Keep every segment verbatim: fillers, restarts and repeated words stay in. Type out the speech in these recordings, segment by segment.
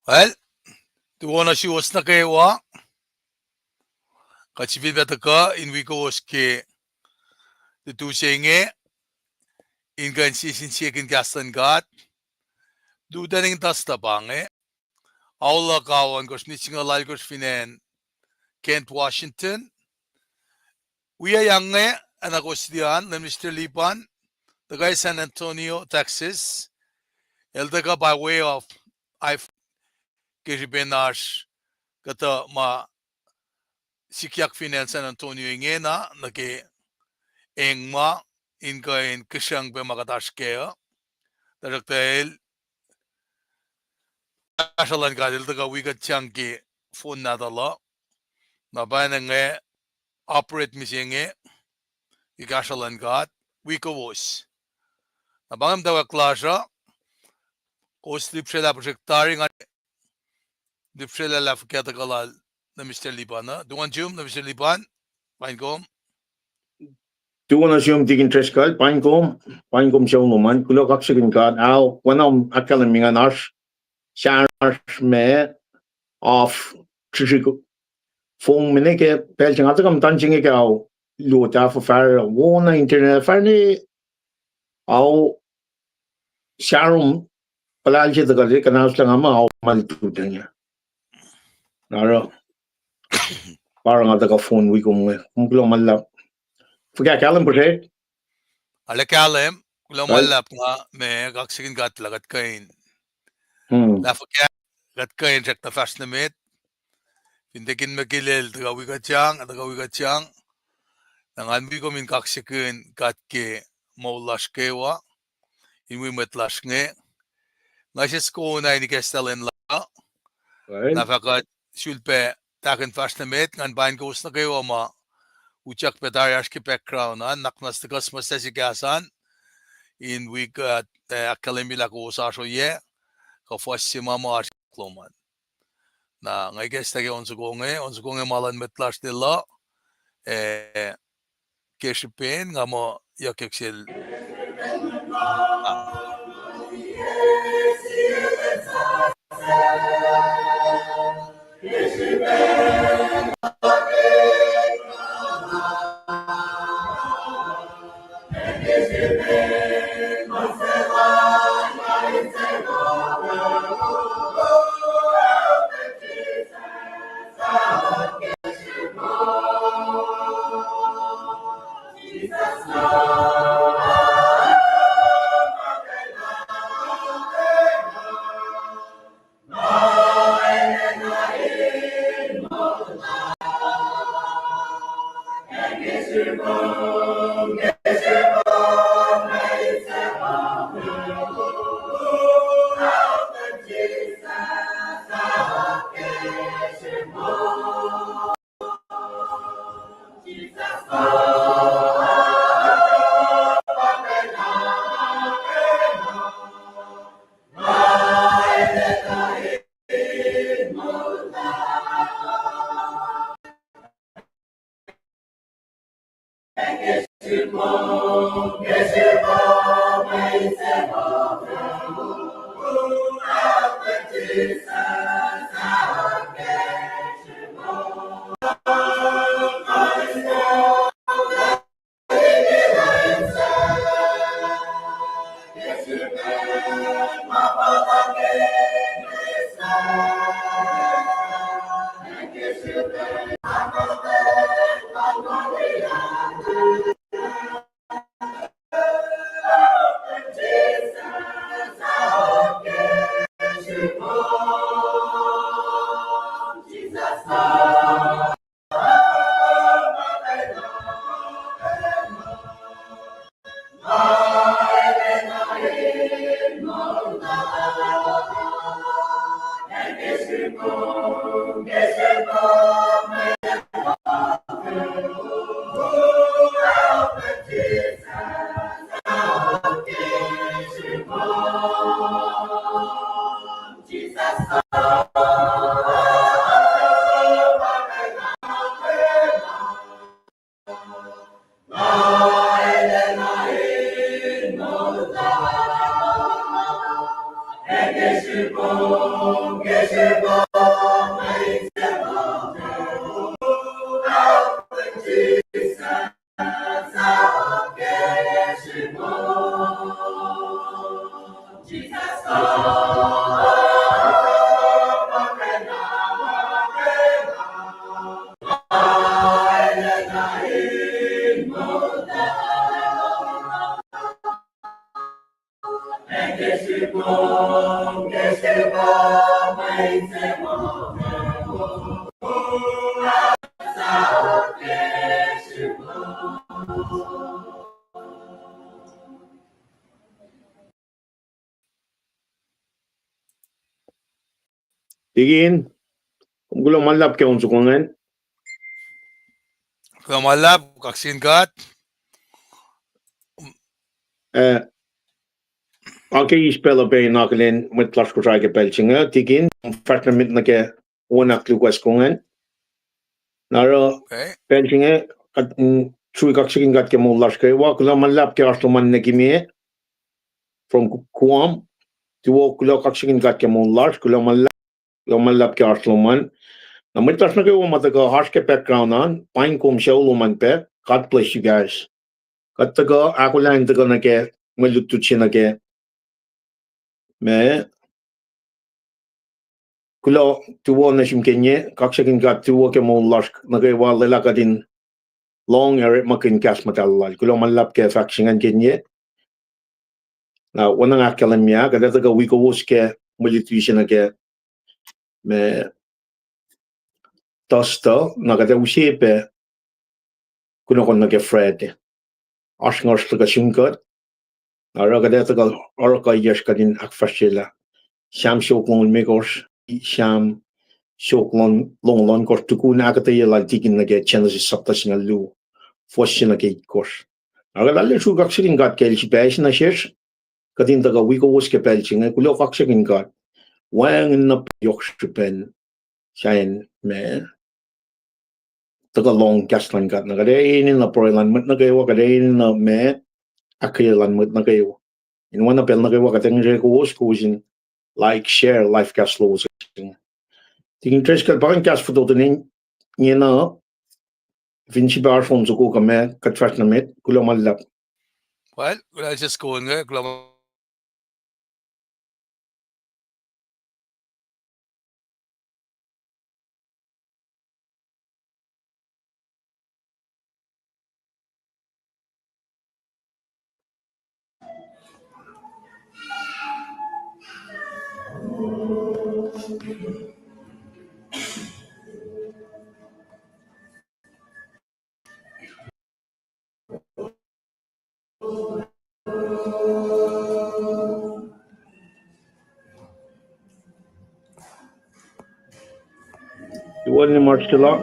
Well, tuwohsr nuh suwos nuh kwewa. Kuht sifilpac tuhkuh in wi kowos ke lutu se inge, in kuh in sie sin sie ke kahs luhn God. Lututacng in tuhstuh pa inge. Ao luhk ao ohnkohsr, miting singucul alkohsr fin acn Kent, Washington. Wi ac inge, ac na kowos liye an, Minister Lipan, tuhkuh San Antonio, Texas. El tuhkuh by way of I ke srihpen oasr kuhtuh ma sikyak fin acn San Antonio ingena nuh ke eng ma in kuh in kihsrucng pac ma kuht oasr kac uh. Tuhsruhktuh el, kahsruh luhn God, el tuhkuh wi kuht sang ke phone nahtuhl uh. Na pa inge operate mihsenge ke kahsruh luhn God wi kowos. Na pa inge muhtwacwacack lasr uh, kowos lihpsrwaclah puhsrek tari nga lihpsrwaclah lah fuhkah tuhkuh lal Minister Lipan uh. Tuwohsr nuh sum Minister Lipan, paing kom. Tuwohsr nuh sum Deacon Driscoll, paing kom, paing kom sucu lom an, kuloh kaksakihn God, ao, oacna ma ahkkahlwemye inge, oasr sahsr ma off srihsrihk fong minute ke pacl se nga tuhkuh muhta se inge ke ao luo tafo fahsr, wo na internet fahsr ne ao sahrom puhlahl se tuhkuh kuhnaoslah nga ma ao ma lututacng. Na oruh pa oruh nga tuhkuh phone wi kom inge. Kom kuloh ma luhlahp. Fuhkah kahlwem puhsrek? Arlac kahlwem, kuloh ma luhlahp, nga ma kaksakihn God lah kuht kuh in, lah fuhkah kuht kuh in srackna fahsr nuh met. Fin Deacon Michael el tuhkuh wi kuht sang, tuhkuh wi kuht sang. Na ngan wi kom in kaksakihn God ke moul lasr kwewa, in wi mwet lasr inge. Nga siskonna in ikacslah lwen la, na fah kuht sulpac tahkihn fahsr nuh met. Ngan paing kowos nuh kwewa ma utyak pac tari oasr ke background an, nuhnak muhnahs tuhkuh suhmuhslah se kahs an, in wi kuht, eh, ahkkahlwemye lah kowos oasr ohiyac, kuh fuhs se ma ma oasr lom an. Na nga ikacslah ke on soko inge, on soko inge ma luhn mwet lasr Lelu, eh, ke srihpen nga muh yuckyak sel. Tikin, kom kuloh ma luhlahp ke on soko ingacn. Kuloh ma luhlahp, kaksakihn God. Eh, ake eis pacl uh pac in akihlen mwet lasr Kosrae ke pacl se inge, Tikin, fahsr na met nuh ke on ahkluo kahs ko ingacn. Na oruh pacl se inge, kuht, mm, srui kaksakihn God ke moul lasr kwewa, kuloh ma luhlahp ke oasr lom an Nekime from Guam. Tuwo, kuloh, kaksakihn God ke moul lasr, kuloh ma luhlahp, kuloh ma luhlahp ke oasr lom an. Na mwet lasr nuh kwewa ma tuhkuh oasr ke background an, paing kom sucu lom an pac. God bless you guys. Kuht tuhkuh ahkolah in tuhkuh nuh ke mwe lutlut se nuh ke ma kuloh, tuwo nuh sum ke inge, kaksakihn God tuwo ke moul lasr nuh kwewa, lwelah kuht in lohng orekmakihn kahs muhtahl lal. Kuloh ma luhlahp ke fahk se ingacn ke inge. Na oacna nga ahkkahlwemye ah, kuht ac tuhkuh wi kowos ke mwe lutlut se nuh ke ma Thursday, na kuht ac use pac kunohkohn nuh ke Friday. Oasr ngasr tuhkuh sun kuht, na oruh kuht ac tuhkuh oruh kuhiyacsr kuht in ahkfahsryelah Sam siofok longoul limekohsr, Sam siofok longoul ohnkohsr, tukun ahkuhtweyac lal Tikin nuh ke Genesis sapta singucul luo, fuhs se nuh ke itkohsr. Na kuht arlac srui kaksakihn God ke el srihpac ase nuh sesr, kuht in tuhkuh wi kowos ke pacl se inge, kuloh, kaksakihn God. Wacngihn na yohk srihpen sahyacn ma tuhkuh lohng kahs luhn God. Na kuht enenuh pruhe luhn mwet nuh kwewa, kuht enenuh ma ahkkweye luhn mwet nuh kwewa. In oacna pacl nuh kwewa kuht ac ngihsre kowos, kowos in like, share, live cast lowos. Tikin Driscoll, pa ingacn kahs fototo ingena, fin srihpac oasr on soko kuh ma kuht fahsr nuh met, kuloh ma luhlahp. Well, kuloh, just go on, eh, kuloh ma- Iwani March ke la.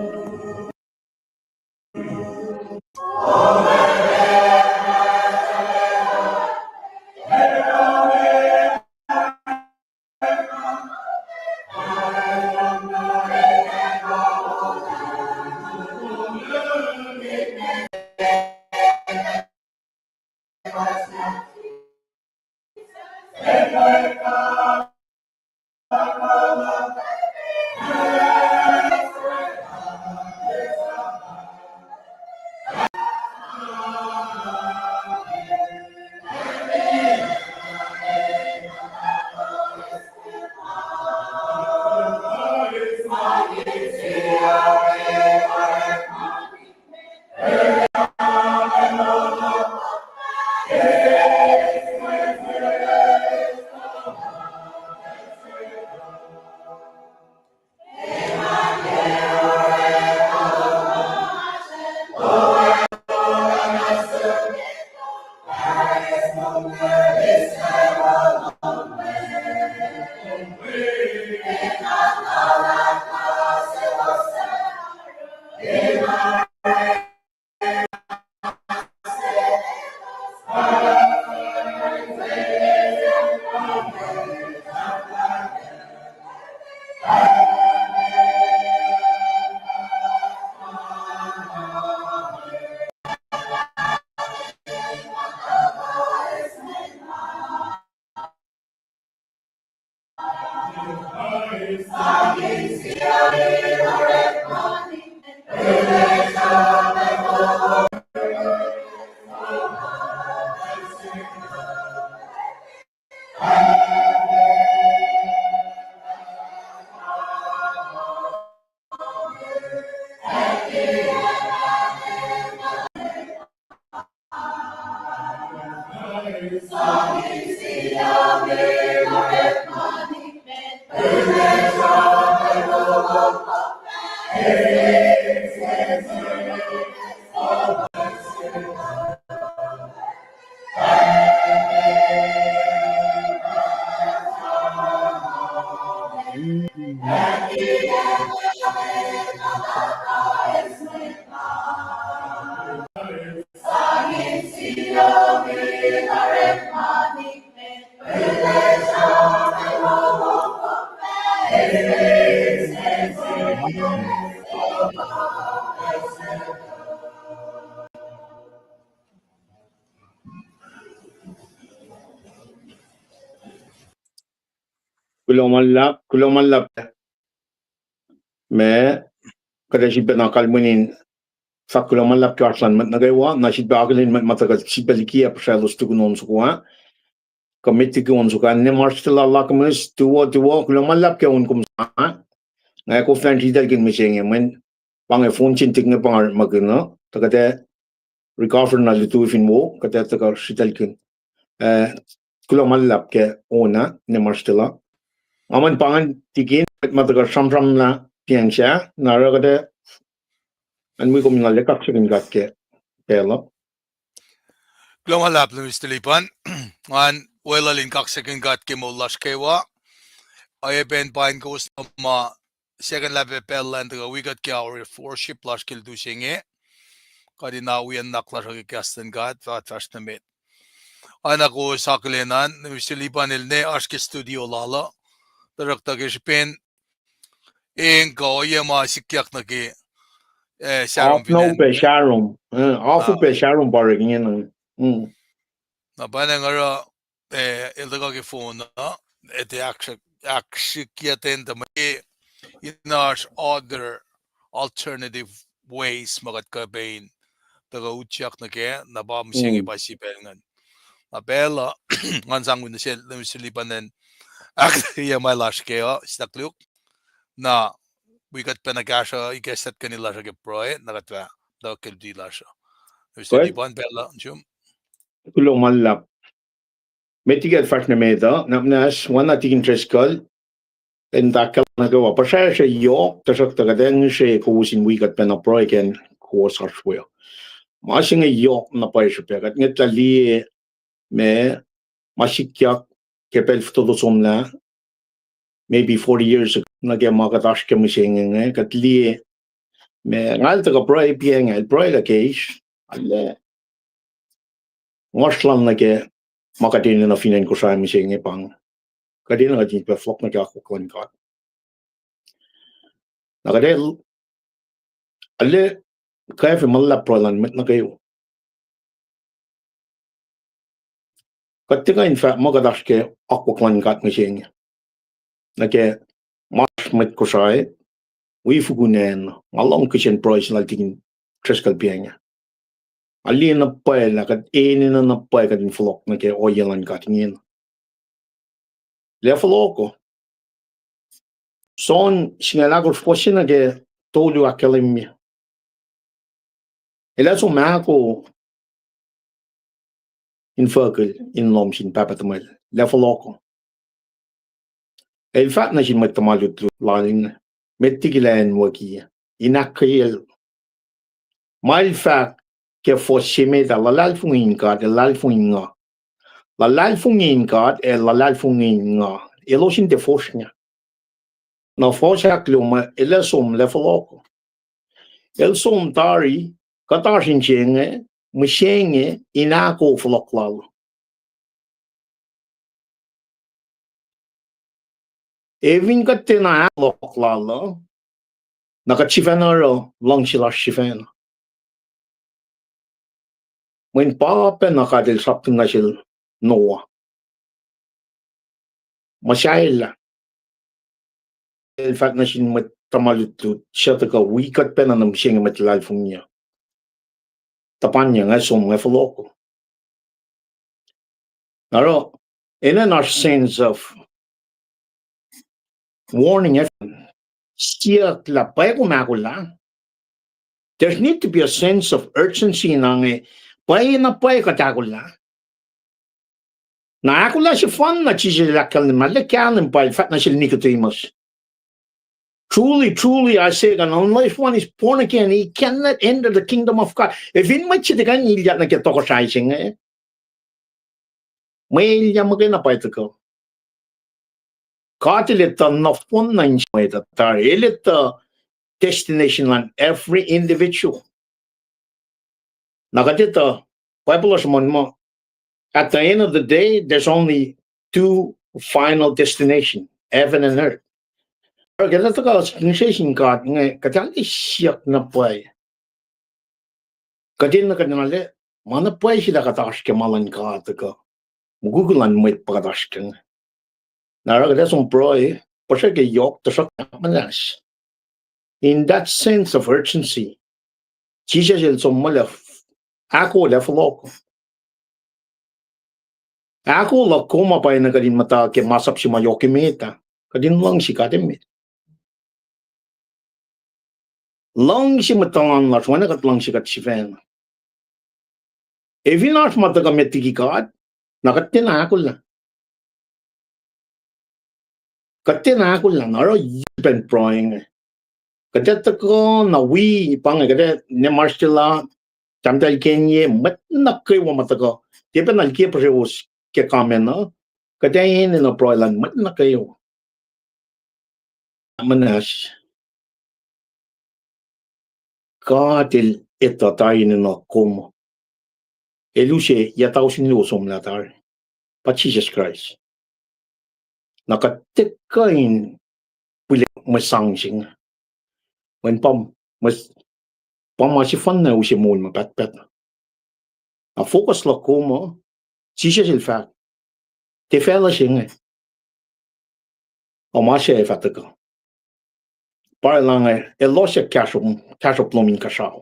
Kuloh ma luhlahp, kuloh ma luhlahp. Ma, kuht ac sifilpac na kalmacn in fahk kuloh ma luhlahp ke oasr luhn mwet nuh kwewa, na sifilpac akihlen mwet ma tuhkuh sifilpac liki ac puhsralos tukun on soko ah. Kuh met liki on soko ah, ne ma oasr tuh lal Alchemist, tuwo, tuwo, kuloh ma luhlahp ke on kom sa. Nga ac koflah in sritaclkihn mihsenge, mweyen pa inge phone se inge pa nga orekmakihn uh, tuh kuht ac recover na lutu fin wo, kuht ac tuhkuh sritaclkihn. Eh, kuloh ma luhlahp ke on ah, ne ma oasr tuh la. Nga mweyen pa ngan tikin, mwet ma tuhkuh sramsramlah piang sa, na oruh kuht ac, an wi kom in lal kaksakihn God ke pacl uh. Kuloh ma luhlahp, Mister Lipan. Ngan weluhl in kaksakihn God ke moul lasr kwewa. Oacyacpac pa in kowos ma second lap pacl lah in tuhkuh wi kuht ke hour of worship lasr ke lutu se inge. Kuht in na wi nuhnak lasr uh ke kahs luhn God, fah fahsr nuh met. Oacna kowos akihlen an, Mister Lipan el ne oasr ke studio lal uh. Tuhsruhktuh ke srihpen eng kuh ohiyac ma sikyak nuh ke, eh, Sarum fin acn pac Sarum, eh, afu pac Sarum pa orek ingena. Na pa inge oruh, eh, el tuhkuh ke phone uh, etuh ahksrihkyaten tuh mwe in oasr other alternative ways ma kuht kuh pac in tuhkuh utyak nuh kac, na pa mihsenge pa sie pacl ingacn. Na pacl uh, ngan sang nuh sel, Mister Lipan, ahkkweye ma lasr ke uh, sitakluk. Na wi kuht pacna kahsruh ikacslah tuhkweni lasr uh ke pruhe, na kuht fah tuhkuh ke luti lasr uh. Mister Lipan, pacl uh, sum. Kuloh ma luhlahp. Met liki kuht fahsr nuh met uh, na muhnahs, oacna Tikin Driscoll, in tahkkahlwem nuh kwewa, puhsracsr yohk, tuhsruhktuh kuht ac ngihsre kowos in wi kuht pacna pruhe ke acn kowos oasr we uh. Ma se inge yohk na pwacye srihpac, kuht ngwetlah liye ma, ma sikyak ke pacl fototo somlah, maybe forty years ago, nuh ke ma kuht oasr ke mihsenge inge, kuht liye ma, nga el tuhkuh pruhe piacnge, el pruhe lah keis, ale, ngoasr lal nuh ke ma kuht enenuh fin acn Kosrae mihsenge pa inge. Kuht enenuh kuht in pac fohlohk nuh ke akwuck luhn God. Na kuht el, ale, kwacfe ma luhlahp pruhe luhn mwet nuh kwewa. Kuht tiac kuh in fahk muh kuht oasr ke akwuck luhn God mihsenge. Nuh ke ma oasr mwet Kosrae, wi fukun acn, nga lohng kihsen pruhe se lal Tikin Driscoll piacnge. Nga liye na pwacye lah kuht enenuh na pwacye kuht in fohlohk nuh ke ohiyac luhn God ingena. Lah fohlohk uh. John singucul ahkosr, fuhs se nuh ke tolu ahkkahlwemye. El ac som ahko infuckihl in lohm sin Pahpah tuhmwacl, lah fohlohk uh. El fahk nuh sin mwet tuhma lutlut lal inge, met liki lah acn woki, in ahkkweyacl ma el fahk ke fuhs se met ah, luhlahlfongi in God ac luhlahlfongi in nga. Luhlahlfongi in God ac luhlahlfongi in nga, elos in tiac fosrngah. Na fuhs ahkluo ma el ac som lah fohlohk uh. El som tari, kuht oasr in se inge, mihsenge, in ahko fohlohk lal uh. Ac fin kuht tiacna ahko fohlohk lal uh, na kuht sifacna oruh luhngse lasr sifacna. Mweyen pa pacna God el sapkihn nuh sel Noah, muhsahllah, el fahk nuh sin mwet tuhma lutlut, suc tuhkuh wi kuht pacna nuh mihsenge mwet luhlahlfongi uh. Tuhpan nga som nga fohlohk. Oruh, enenuh oasr sense of warning, siyuck lah pwacye kom ahkolah. There need to be a sense of urgency in ange, pwacye na pwacye kuht ahkolah. Na ahkolah sefanna Jisus el ahkkahlwemye, lah kahlwem pa el fahk nuh sel Nicodemus. Truly, truly, I say, unless one is born again, he cannot enter the kingdom of God. Efin mwet se tiac kuh in ilyak nuh ke tohkohsrahi se inge, mwe elyah muhkwena pa tuhkuh. God el etuh nohfohn na in mwet uh tari. El etuh destination luhn every individual. Na kuht etuh, Bible uh sruhmuhn muh, at the end of the day, there's only two final destination, heaven and earth. Oruh kuht etuh kuh sin God inge, kuht ac siyuck na pwacye. Kuht enenuh kuht in arlac, ma na pwacye se lah kuht oasr ke ma luhn God uh kuh, mukwikwi luhn mwet pa kuht oasr ke inge. Na oruh kuht ac som pruhe, puhsra ke yohk, tuhsruhk muhnahs. In that sense of urgency, Jisus el som muh lah, ahkolah fohlohk. Ahkolah kom uh pa enenuh kuht in muhta ke masap se ma yohk emet ah. Kuht in luhngse God emet. Luhngse mwet tuhlan lasr, oacna kuht luhngse kuht sifacna. Efin oasr ma tuhkuh met liki God, na kuht tiacna ahkolah. Kuht tiacna ahkolah, na oruh yurin pruhe inge. Kuht ac tuhkuh na wi, pa inge kuht ac ne marsrtila, tahmtahel Kenye, mwet nuh kwewa ma tuhkuh. Tiac pacna liki puhsrewos ke comment uh, kuht ac enenuh pruhe luhn mwet nuh kwewa. Muhnahs. God el etuh tari enenuh kom. El use yac tausin luo somlah tari, pa Jisus Kraist. Na kuht tiac kuh in pile mwe sang se inge. Mweyen pa, mwe, pa ma sefanna use moul ma pahtpaht. Na focus luhk kom uh, Jisus el fahk, tiac facluh se inge, a ma se ac fah tuhkuh. Pa el inge, elos ac kahsruhp, kahsruhp lom inkuhsrao.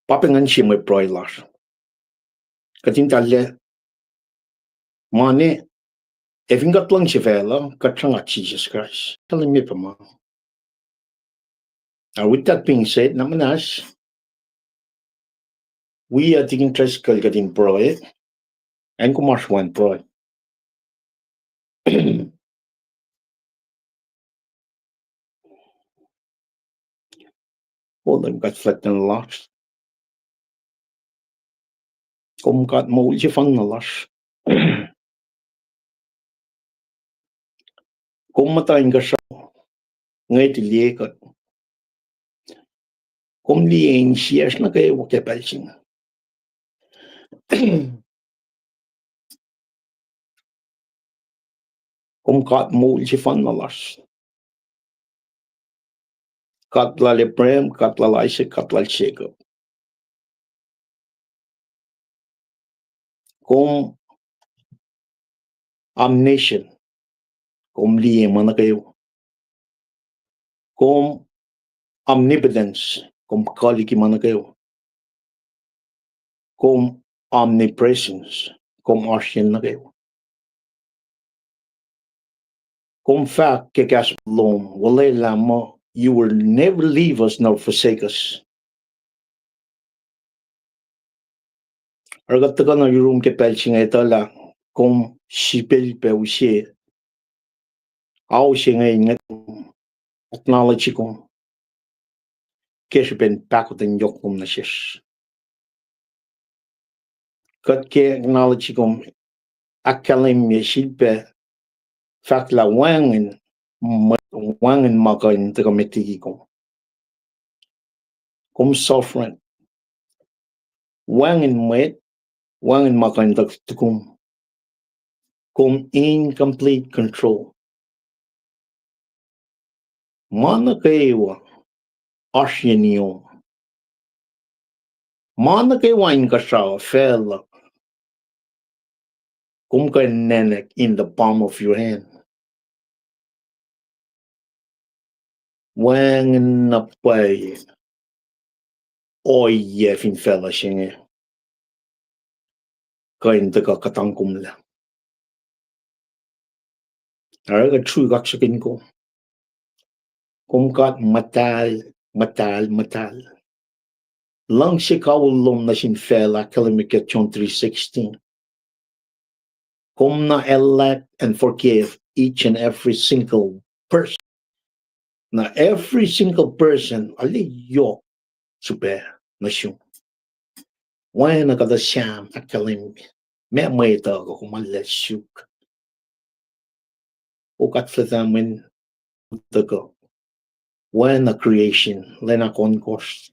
Pa pa ingacn sie mwe pruhe lasr. Kuht in tahlac, ma ne, efin kuht luhngse facluh, kuht sruhnga Jisus Kraist. Tahlac me pa ma. Uh, with that being said, na muhnahs, wi uh Tikin Driscoll kuht in pruhe, acn kom oasr wen pruhe. O Leum God fuhlwactlacna lasr. Kom God moul sefanna lasr. Kom muhta inkuhsrao, ngwet liye kuht. Kom liye insiyacsr nuh kwewa ke pacl se inge. Kom God moul sefanna lasr. God lal Abraham, God lal Isaac, God lal Jacob. Kom omniscient, kom liye ma nuh kwewa. Kom omnipotence, kom kuh liki ma nuh kwewa. Kom omnipresence, kom oasr yen nuh kwewa. Kom fahk ke kahs lom, olwelah muh you will never leave us nor forsake us. Oruh kuht tuhkuh nuh yurum ke pacl se inge etuh lah kom sifilpac use ao se inge in acknowledge kom ke srihpen pahkotwen yohk lom nuh sesr. Kuht ke acknowledge kom, ahkkahlwemye sifilpac fahk lah wacngihn, wacngihn ma kuh in tuhkuh met liki kom. Kom sovereign. Wacngihn mwet, wacngihn ma kuh in tuhkuh. Kom in complete control. Ma nuh kwewa oasr yen lom. Ma nuh kwewa inkuhsrao facluh, kom kuh in nacnack in the palm of your hand. Wacngihn na pwacye ohiyac fin facluh se inge kuh in tuhkuh kuhtangkomlac. Oruh kuht sruhk kaksakihn kom. Kom God muhtahl, muhtahl, muhtahl. Luhngse kawihl lom nuh sin facluh ahkkahlwemye ke John three sixteen. Kom na elect and forgive each and every single person. Na every single person, arlac yohk srihpac nuh sum. Oacna kuhtuh Sam ahkkahlwemye, ma mwet uh kuh kom arlac suk. O God fuhlwactah, mweyen tuhkuh, oacna creation, lwen ahkohnkohsr,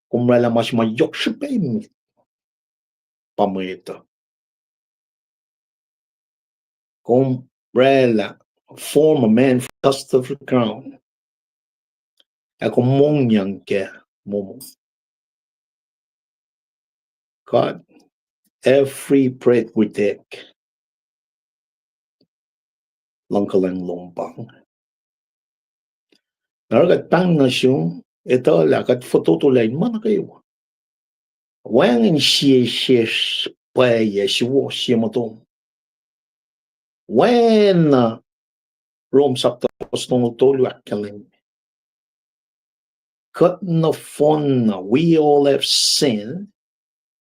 kom oraclah ma se ma yohk srihpac emet pa mwet uh. Kom oraclah form a man from dust of the ground. Ac kom mongyang ke momo. God, every breath we take, luhngkuhlwacng lom pa inge. Na oruh kuht pahng nuh sum, etuh lah kuht fototolah in ma nuh kwewa. Wacngihn sie sesr pwacye, suwohs, sie motom. Oacna Rom sapta fuhs longoul tolu ahkkahlwemye, kuht nohfohn na, we all have sinned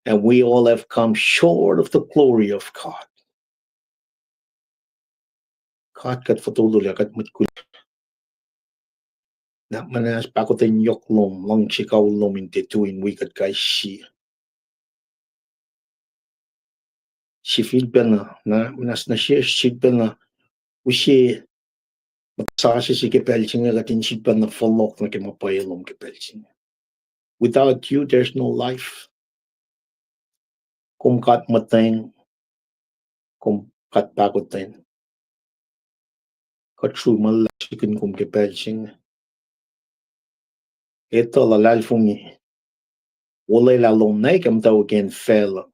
and we all have come short of the glory of God. God, kuht fototolah, kuht mwet kul. Na muhnahs pahkotwen yohk lom, luhngse kawihl lom in tiac tui in wi kuht kais sie. Sifilpacna, na muhnahs nuh sesr, sifilpacna use muhta sasuc se ke pacl se inge, kuht in sifilpacna fohlohk nuh ke ma pwacye lom ke pacl se inge. Without you, there's no life. Kom God muhtweng, kom God pahkotwen. Kuht sruhmuhn luhlahlfongi kom ke pacl se inge. Etuh luhlahlfongi, olwelah lom nuh ke muhtwacwacack in facluh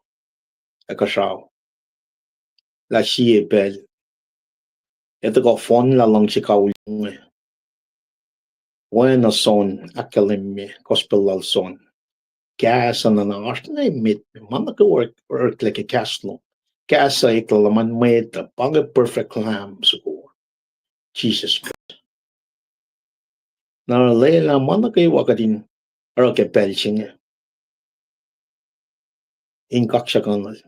ac kuhsrao. Lah sie pacl, etuh kuh fohnlah luhngse kawihl inge. Oacna John ahkkahlwemye, gospel lal John. Kahs uh nuhnak oasr na emet, ma nuh kwewa oreklac ke kahs lom. Kahs uh eklac luhman mwet uh, pa inge perfect Lamb soko, Jisus Kraist. Na lwelah ma nuh kwewa kuht in oruh ke pacl se inge in kaksakihnuhl,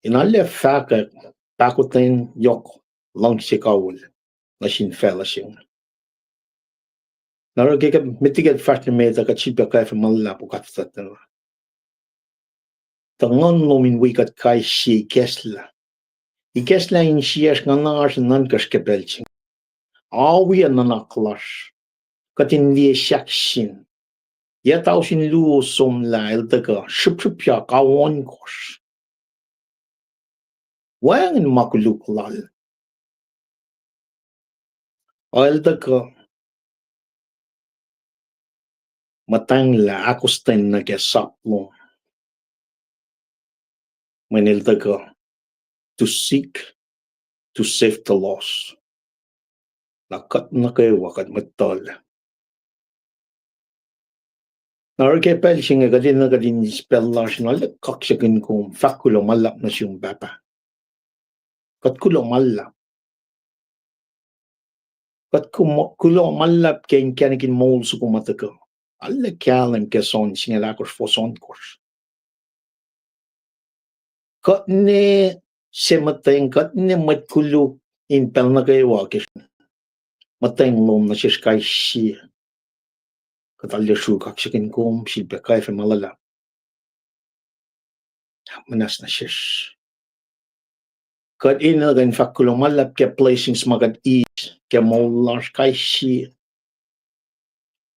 in arlac fahkwack pahkotwen yohk, luhngse kawihl nuh sin facluh se inge. Na oruh ke kuht met liki kuht fahsr nuh met uh, kuht sifilpac kwacfe ma luhlahp, O God fuhlwactna. Tuh nguhn lom in wi kuht kais sie ikacslah. Ikacslah insiyacsr, nguhnasr, nuhnkahsr ke pacl se inge. Awi ac nuhnak lasr, kuht in liye sahk sin. Yac tausin luo somlah el tuhkuh srihpsrihpyak, ao ohnkohsr. Wacngihn ma koluk lal. El tuhkuh muhtanglah ahkostwen nuh ke sap lom. Mweyen el tuhkuh to seek, to save the lost. Na kuht nuh kwewa kuht mwet tuhlac. Na oruh ke pacl se inge kuht enenuh kuht in eis pacl lasr in arlac kaksakihn kom, fahk kuloh ma luhlahp nuh sum Pahpah. Kuht kuloh ma luhlahp. Kuht kuloh ma luhlahp ke inkacnek in moul soko ma tuhkuh. Arlac kahlwem ke John singucul ahkosr, fuhs ohnkohsr. Kuht ne se muhtweng, kuht ne mwet koluk in pacl nuh kwewa ke muhtweng lom nuh sesr kais sie. Kuht arlac sruhk kaksakihn kom, sifilpac kwacfe ma luhlahp. Muhnahs nuh sesr. Kuht enenuh kuh in fahk kuloh ma luhlahp ke blessings ma kuht eis ke moul lasr kais sie.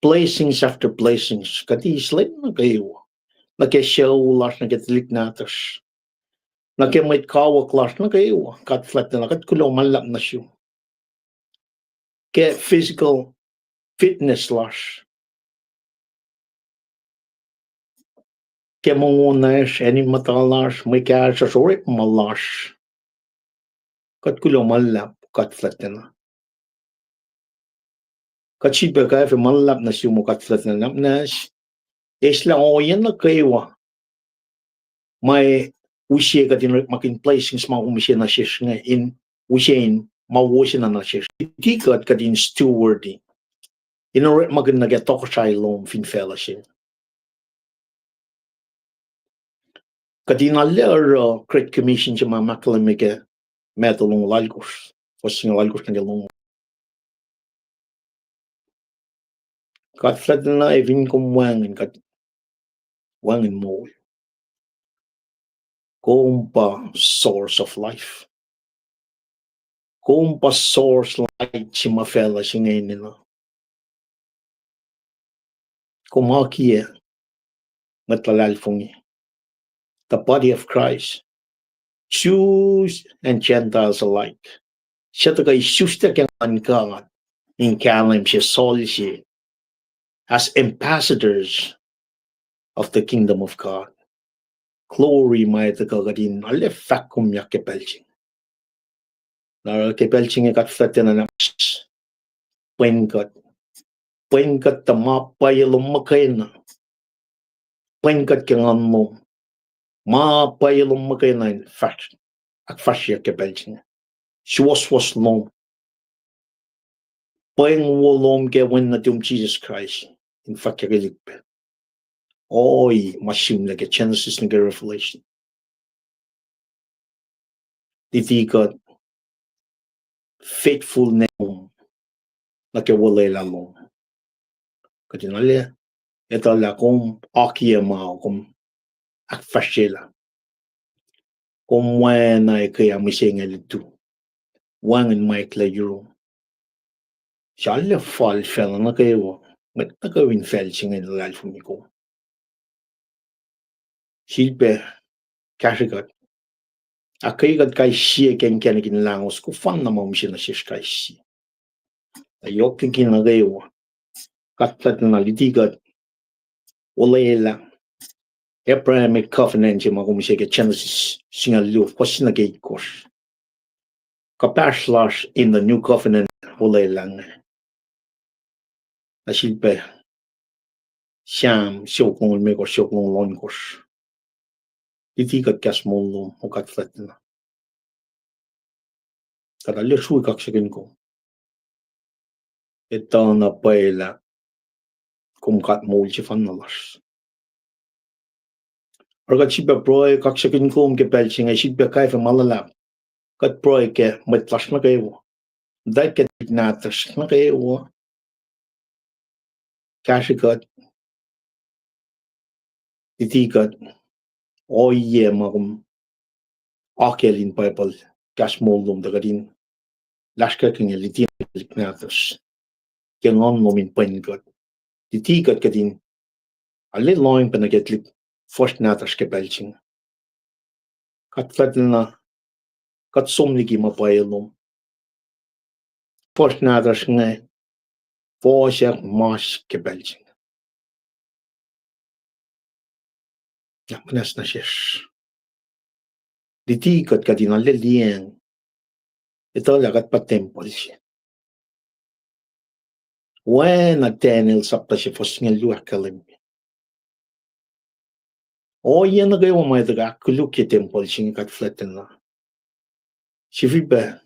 Blessings after blessings kuht eis lwen nuh kwewa. Nuh ke sucu lasr, nuh ke tuhlihk nahtuhsr, nuh ke mwet kawuck lasr nuh kwewa, God fuhlwactna, kuht kuloh ma luhlahp nuh sum. Ke physical fitness lasr, ke mongo lasr, acn in muhta lasr, mwe kahsruhsr, orekma lasr, kuht kuloh ma luhlahp, God fuhlwactna. Kuht sifilpac kwacfe ma luhlahp nuh sum, O God fuhlwactlana, nuhnak muhnahs. Eslah ohiyac nuh kwewa ma use kuht in orekmakihn blessings ma kom use nuh sesr inge, in use in ma wo se na nuh sesr. Luti kuht kuht in steward, in orekmakihn nuh ke tohkohsrahi lom fin facluh se. Kuht in arlac oruh Great Commission se ma ahkkahlwemye ke Matthew longoul oalkosr, fuhs singucul oalkosr nuh ke longoul. God fuhlwactlana, ac fin kom wacngihn kuht, wacngihn moul. Kom pa source of life. Kom pa source light se ma facluh se inge enenuh. Kom akiyac mwet luhlahlfongi, the body of Christ, Jews and Gentiles alike. Suc tuhkuh isuslac ke nguhn God in kahlwem se, sol se, as ambassadors of the kingdom of God. Glory ma tuhkuh kuht in arlac fahkkomyak ke pacl se inge. Na oruh ke pacl se inge God fuhlwactlana, pwen kuht. Pwen kuht tuh ma pwacye lom muhkwena. Pwen kuht ke nguhn lom. Ma pwacye lom muhkwena in fahsr, ahkfahsryeyuck ke pacl se inge. Suwohswohs lom. Pweng wo lom ke Wen nuhtum Jisus Kraist in fahkyuckelihk pac ohiyac ma sihmlac ke Genesis nuh ke Revelation. Luti kuht faithfulness lom nuh ke olwelah lom. Kuht in arlac etuh lah kom akiyac ma kom ahkfahsryelah. Kom wacna eke mihsenge lutu. Wacngihn ma eklac yurum. Srihklac fal facluh nuh kwewa, mwet nuh kwewa in facl se inge luhlahlfongi kom. Sifilpac kahsrwe kuht, ahkkweye kuht kais sie ke inkacnek in lahngo, kom fanna ma use nuh sesr kais sie. Na yohk liki nuh kwewa, God fuhlwactlana, luti kuht olwelah Abrahamic covenant se ma kom use ke Genesis singucul luo, fuhs se nuh ke itkohsr. Kuhpahsr lasr in the new covenant olwelah inge. Na sifilpac Sam siofok longoul limekohsr, siofok longoul ohnkohsr. Luti kuht kahs moul lom, O God fuhlwactlana. Kuht arlac srui kaksakihn kom. Etuh na pwacye lah kom God moul sefanna lasr. Oruh kuht sifilpac pruhe kaksakihn kom ke pacl se inge, sifilpac kwacfe ma luhlahp. Kuht pruhe ke mwet lasr nuh kwewa, muhtwacwacack ke tuhlihk nahtuhsr nuh kwewa. Kahsrwe kuht, luti kuht, ohiyac ma kom akacl in Bible, kahs moul lom tuh kuht in lasrkak inge luti tuhlihk nahtuhsr ke nguhn lom in pwen kuht. Luti kuht kuht in arlac lohacng pac nuh ke tuhlihk fuhsr nahtuhsr ke pacl se inge. God fuhlwactlana, kuht som liki ma pwacye lom. Fuhsr nahtuhsr inge fohsack mas ke pacl se inge. Nuhnak muhnahs nuh sesr. Luti kuht kuht in arlac liyacacng etuh lah kuht pa tempuhl se. Oacna Daniel sapta se fuhs singucul luo ahkkahlwemye, ohiyac nuh kwewa ma etuh ahkkolukye tempuhl se inge, God fuhlwactlana, sifilpac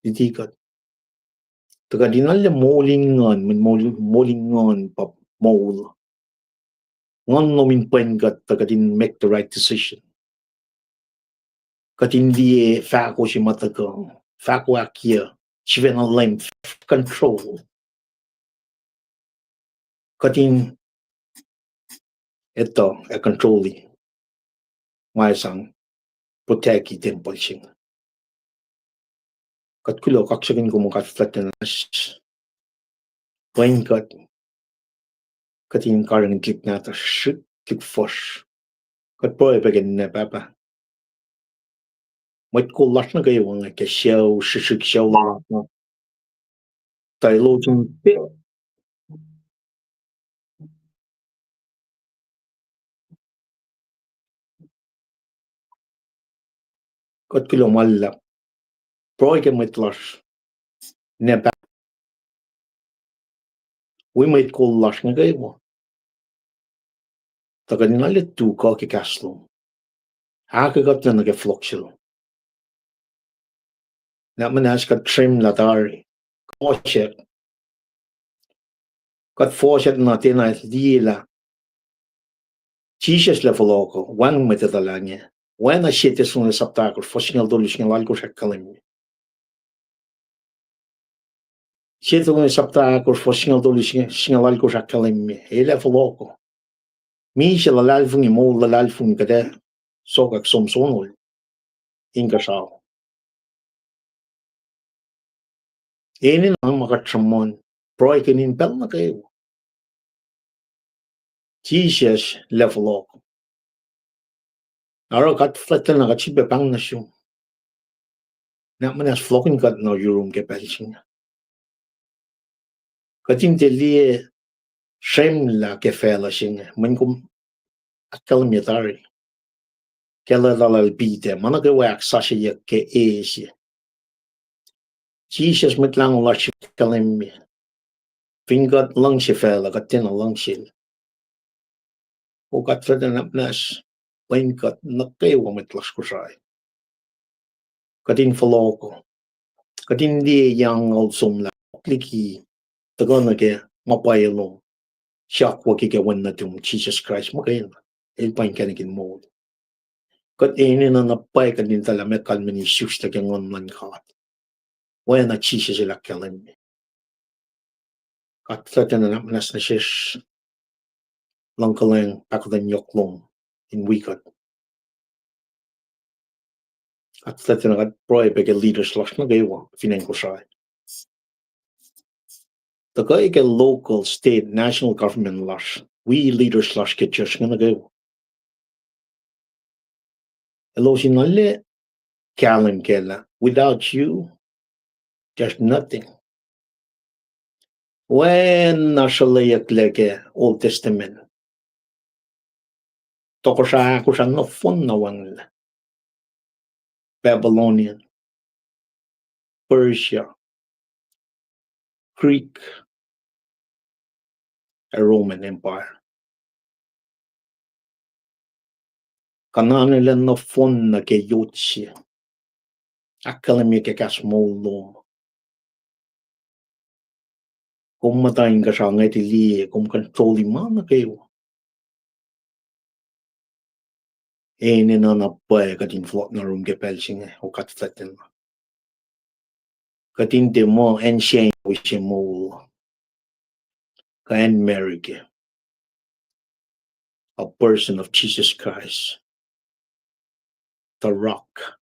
luti kuht tuh kuht in arlac moul in nguhn, mweyen moul, moul in nguhn pa moul. Nguhn lom in pwen kuht tuh kuht in make the right decision. Kuht in liye fahko se ma tuhkuh, fahko ahkyuc, sifacna Leum, control. Kuht in etuh ac control-i ma sang protect-i tempuhl se inge. Kuht kuloh kaksakihn kom, God fuhlwactlana, pwen kuht, kuht in karihngihn tuhlihk nahtuhsr, tuhlihk fuhsr. Kuht pruhe pac ke inen Pahpah. Mwet kol lasr nuh kwewa inge ke sucu, srihsrihk, sucu luhlahp, tuh elos in Kuht kuloh ma luhlahp. Pruhe ke mwet lasr, ne pa Wi mwet kol lasr inge kwewa. Tuh kuht in arlac tu kuh ke kahs lom. Ahkkweye kuht nuh ke fohlohk se lom. Na muhnahs kuht srwemlah tari. Fohsack. Kuht fohsack na tiacna liye lah Jisus El ac fohlohk uh, wacngihn mwet etuh lah inge. Oacna Sie Thessalonians sapta ahkosr, fuhs singucul tolu, singucul alkosr ahkkahlwemye. Sie Thessalonians sapta ahkosr, fuhs singucul tolu, singucul alkosr ahkkahlwemye, El ac fohlohk uh. Misac luhlahlfongi, moul luhlahlfongi, kuht ac sokwack som sonol inkuhsrao. Enenuh ma kuht sruhmuhn pruhe ke in pacl nuh kwewa. Jisus El ac fohlohk. Oruh kuht fihsrwacsr na kuht sifilpac pahng nuh sum. Na muhnahs fohlohkihn kuht nuh yurum ke pacl se inge. Kuht in tiac liye srwemlah ke facluh se inge, mweyen kom ahkkahlwemye tari. Ke lwelah lal Peter, ma nuh kwewa ahksasucyeyuck ke e se. Jisus Mwet Lahngo lasr ahkkahlwemye, fin kuht luhngse facluh, kuht tiacna luhngse El. O kuht fihsrwacsr na muhnahs, pwen kuht nuh kwewa mwet lasr Kosrae. Kuht in fohlohk uh. Kuht in liye yang el somlah liki tuhkuh nuh ke ma pwacye lom, siyuck ke wen nuhtum Jisus Kraist muhkwena, El pa inkacnek in moul. Kuht enenuh na pwacye kuht in etuh lah meac kalmacn isuslac ke Nguhn luhn God. Oacna Jisus El ahkkahlwemye. Kuht fihsrwacsr na muhnahs nuh sesr, luhngkuhlwacng, pahkotwen yohk lom in wi kuht. Kuht fihsrwacsr na kuht pruhe pac ke leaders lasr nuh kwewa fin acn Kosrae. Tuhkuh ke local, state, national government lasr, wi leaders lasr ke church inge nuh kwewa. Elos in arlac kahlwem kac lah, without you, there's nothing. Oacna sruhlweyucklac ke Old Testament. Tohkohsrah ahkosr nohfohn na wacngihnlac. Babylonian, Persia, Greek, ac Roman Empire. Kuh na nuh lac nohfohn nuh ke yot se. Ahkkahlwemye ke kahs moul lom. Kom muhta inkuhsrao, ngwet, liye, kom control-i ma nuh kwewa. Enenuh na pwacye kuht in fohlohk nuh yurum ke pacl se inge, O kuht fihsrwacsr na. Kuht in tiac muh acn se use moul, kuh acn America, a person of Jesus Christ, the Rock,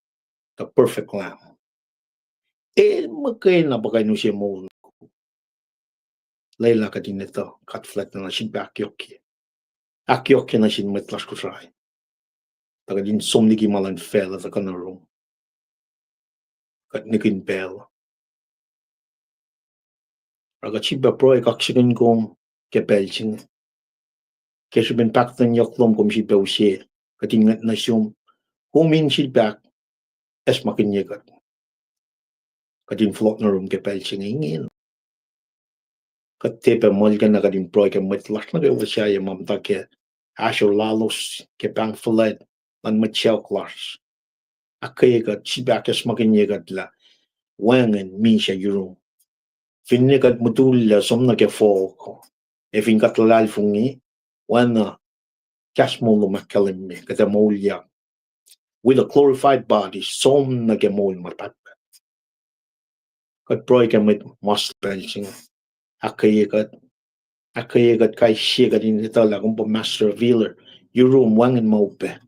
the perfect Lamb. El muhkwena pa kuh in use moul. Lwelah kuht in etuh, kuht fihsrwacsr na, sifilpac ahkyohkye. Ahkyohkye nuh sin mwet lasr Kosrae. Tuh kuht in som liki ma luhn facluh tuhkuh nuh yurum. Kuht nihkihn pacl. Oruh kuht sifilpac pruhe kaksakihn kom ke pacl se inge. Ke srihpen pahkotwen yohk lom kom sifilpac use kuht in ngwet nuh sum, kom in sifilpac ahkacsmakihnye kuht. Kuht in fohlohk nuh yurum ke pacl se inge ingena. Kuht tiac pac muhlkuhnlah kuht in pruhe ke mwet lasr nuh kwewa sahyac ma muhta ke ahsor lalos, ke pahng fuhlwact luhn mwet sacohk lasr. Ahkkweye kuht, sifilpac ahkacsmakihnye kuht lah wacngihn misac yurum. Finne kuht mutullac som nuh ke fohk, ac fin kuht luhlahlfongi, oacna kahs moul lom ahkkahlwemye, kuht ac moulyak with a glorified body, som nuh ke moul ma pahtpaht. Kuht pruhe ke mwet mas pacl se inge. Ahkkweye kuht, ahkkweye kuht kais sie kuht in etuh lah kom pa master of healer. Yurum, wacngihn ma upac.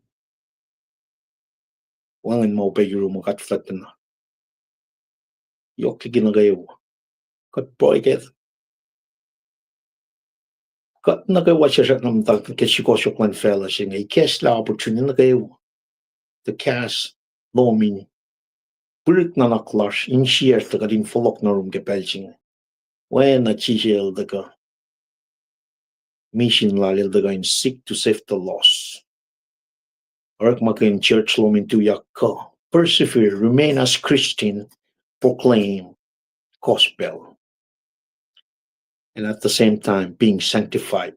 Wacngihn ma upac yurum, kuht fihsrwacsr na. Yohk liki nuh kwewa. Kuht pruhe kac. Kuht nuh kwewa sesr na muhta ke sukohsohk luhn facluh se inge, ikacslah opportunity nuh kwewa tuh kahs lom in pihrihk nuhnak lasr, in share tuh kuht in fohlohk nuh yurum ke pacl se inge. Oacna Jisus El tuhkuh, misin lal El tuhkuh in seek to save the lost. Orekmakihn church lom in tuyak kuh, persevere, remain as Christian, proclaim gospel. and at the same time being sanctified.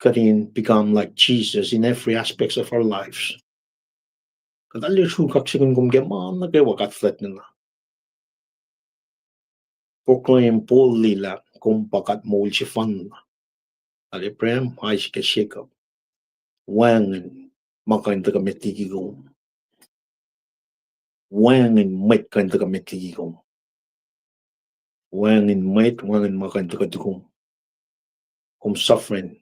Kuht in become like Jesus in every aspects of our lives. Kuht arlac sruok kaksakihn kom ke ma nuh kwewa God flat nina. Proclaim boldly lah kom pa God moul sefanna. Lal Abraham, Isaac, ac Jacob. Wacngihn ma kuh in tuhkuh met liki kom. Wacngihn mwet kuh in tuhkuh met liki kom. Wacngihn mwet, wacngihn ma kuh in tuhkuh tukum. Kom sovereign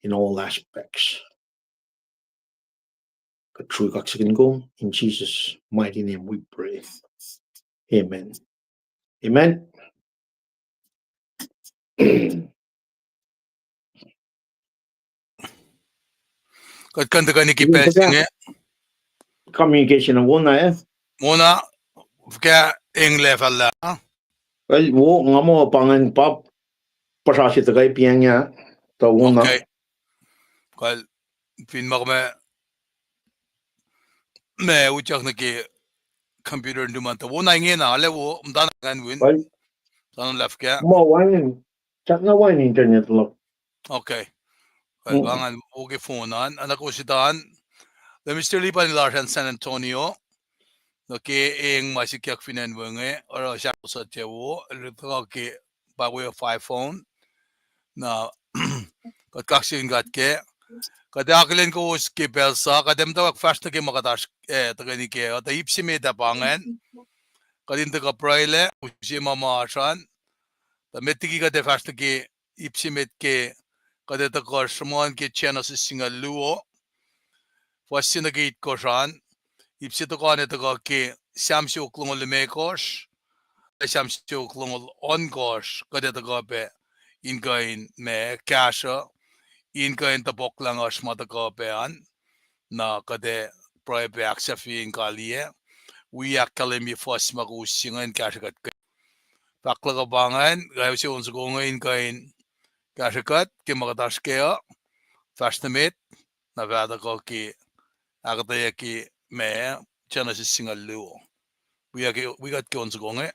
in all aspects. Kuht sruok kaksakihn kom, in Jesus' mighty name we pray. Amen. Amen. Kuht kuh in tuhkweni ke pacl se inge. Communication uh wona, eh? Wona, fuhkah eng lefalla, ah? Well, wo, nga muh pa ingacn pa puhsra se tuhkuh piang ah, tuh wona. Okay. Kal, fin ma kom, ma utyak nuh ke computer in luhman tuh wona ingena, ale wo, mtana ngan win. Well, tuh na lefkah. Ma wacngihn, tuh na wacngihn internet luhk. Okay. Kal, pa ngan wo ke phone an, ana kowos etuh an, Mister Lipan lasr an San Antonio. Nuh ke eng ma sikyak fin acn we inge, oruh sahk suc tiac wo, el tuhkuh ke by way of iPhone. Na, kuht kaksakihn God kac. Kuht akihlen kowos ke pacl sa, kuht ac muhtwacwacack fahsr nuh ke ma kuht oasr, eh, tuhkweni kac, uh, tuh ip se met ah pa ingacn. Kuht in tuhkuh pruhelah, use ma ma oasr an. Tuh met liki kuht ac fahsr nuh ke ip se met ke kuht ac tuhkuh sruhmuhn ke Genesis singucul luo. Fuhs se nuh ke itkohsr an, ip se tohkoh an ac tuhkuh ke Sam siofok longoul limekohsr, ac Sam siofok longoul ohnkohsr, kuht ac tuhkuh pac in kuh in ma kahsruh, in kuh in topuklah oasr ma tuhkuh pac an, na kuht ac pruhe pac ahksahfye in kaliyac, wi ahkkahlwemye fuhs ma kowos se ingacn kahsrwe kuht ke. Fahk luhk uh pa ingacn, kowos ac on soko inge in kuh in kahsrwe kuht ke ma kuht oasr kac uh, fahsr nuh met, na fah tuhkuh ke ahkuhtweyac ke ma Genesis singucul luo. Wi kuht ke on soko inge.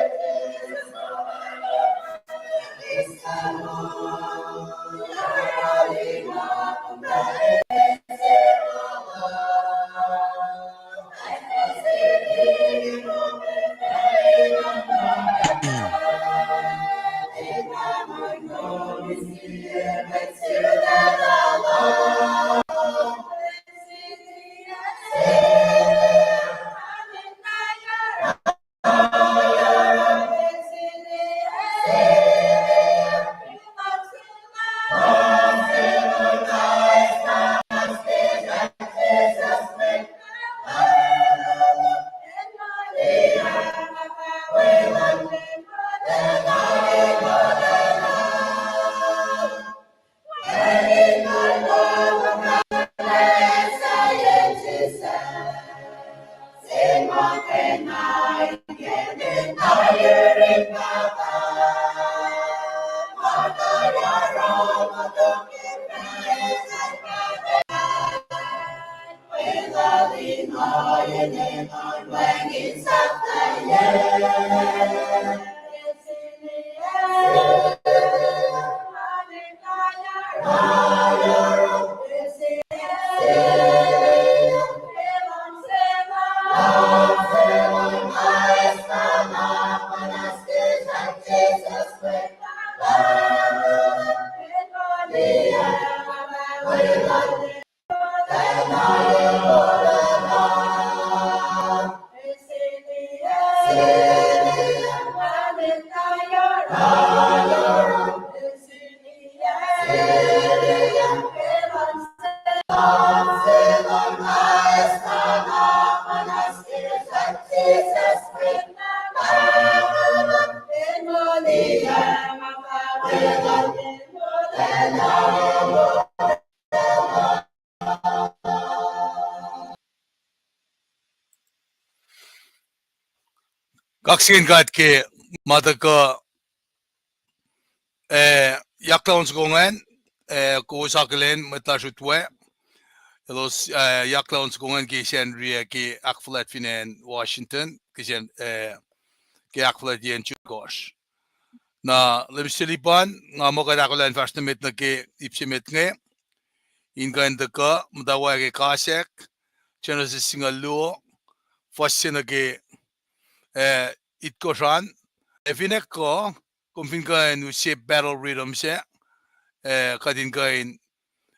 Kaksakihn God ke ma tuhkuh, eh, yaklah on soko ingacn, eh, kowos akihlen mwet lasr utwe. Elos, eh, yaklah on soko ingacn ke Sacnri ah ke ahkfuhlwact fin acn Washington, ke San-, eh, ke ahkfuhlwact yen June itkohsr. Na Leum sel ipan, nga muh kuht ahkolah in fahsr nuh met nuh ke ip se met inge, in kuh in tuhkuh muhtwacwacack ke Kasack, Genesis singucul luo, fuhs se nuh ke, eh, itkohsr an, ac fin ac kuh, kom fin kuh in use battle rhythm se, eh, kuht in kuh in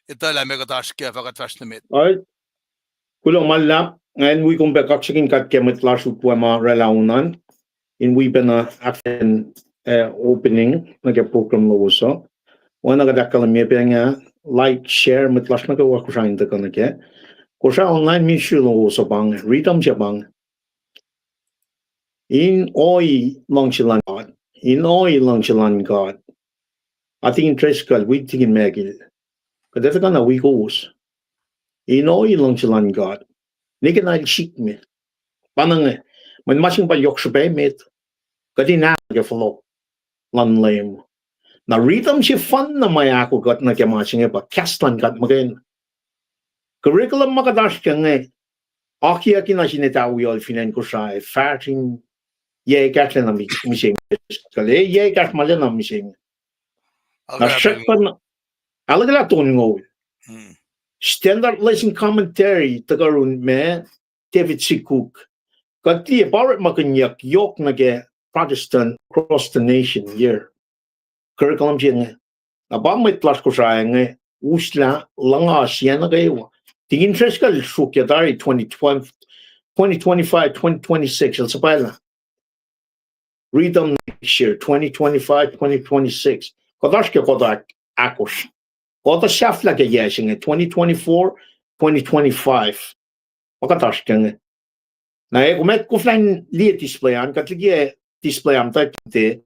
etuh lah meac kuht oasr ke fah kuht fahsr nuh met. Kuloh ma luhlahp, nga in wi kom pac kaksakihn God ke mwet lasr utwe ma oraclah on an, in wi pacna ahkfahsrye, eh, opening nuh ke program lowos uh. Oacna kuht ahkkahlwemye pac inge, like, share, mwet lasr nuh kwewa Kosrae in tuhkuh nuh kac. Kosrae online ministry lowos uh pa inge, rhythm se pa inge. In ohi luhngse luhn God, in ohi luhngse luhn God. Atikihn Treskuhl, wi Tikihn Mekil, kuht ac tuhkuh na wi kowos. In ohi luhngse luhn God, ne ke na el sikme. Pa inge, mweyen ma se inge pa yohk srihpac emet. Kuht in ahkkweye fohlohk luhn Leum. Na rhythm sefanna ma ahkolah kuht nuh ke ma se inge pa kahs luhn God muhkwena. Curriculum ma kuht oasr ke inge, oakiyac na sin etawi uh fin acn Kosrae, fahsr in yac ekahsr lacna mihsenge, kuh yac ekahsr ma lacna mihsenge. Na srackna, ahluhkwelah tolngoul. Standard Lesson Commentary tuhkuh yurin ma, David C. Cook. Kuht liye pa orekmakihnyuck yohk nuh ke Protestant across the nation, year. Curriculum se inge. Na pa mwet lasr Kosrae inge, uslah, luhngaslah nuh kwewa. Tikihn Treskuhl sruokyac tari twenty twelve, twenty twenty-five, twenty twenty-six, el suhpwaclah. Rhythm next year, twenty twenty-five, twenty twenty-six. Kuht oasr ke kuhtuh ahk-, ahkosr. Kuhtuh sahflah ke yac se inge, twenty twenty-four, twenty twenty-five. Ma kuht oasr ke inge. Na ac kom ac koflah in liye display an, kuht liye display an muhta Tuesday,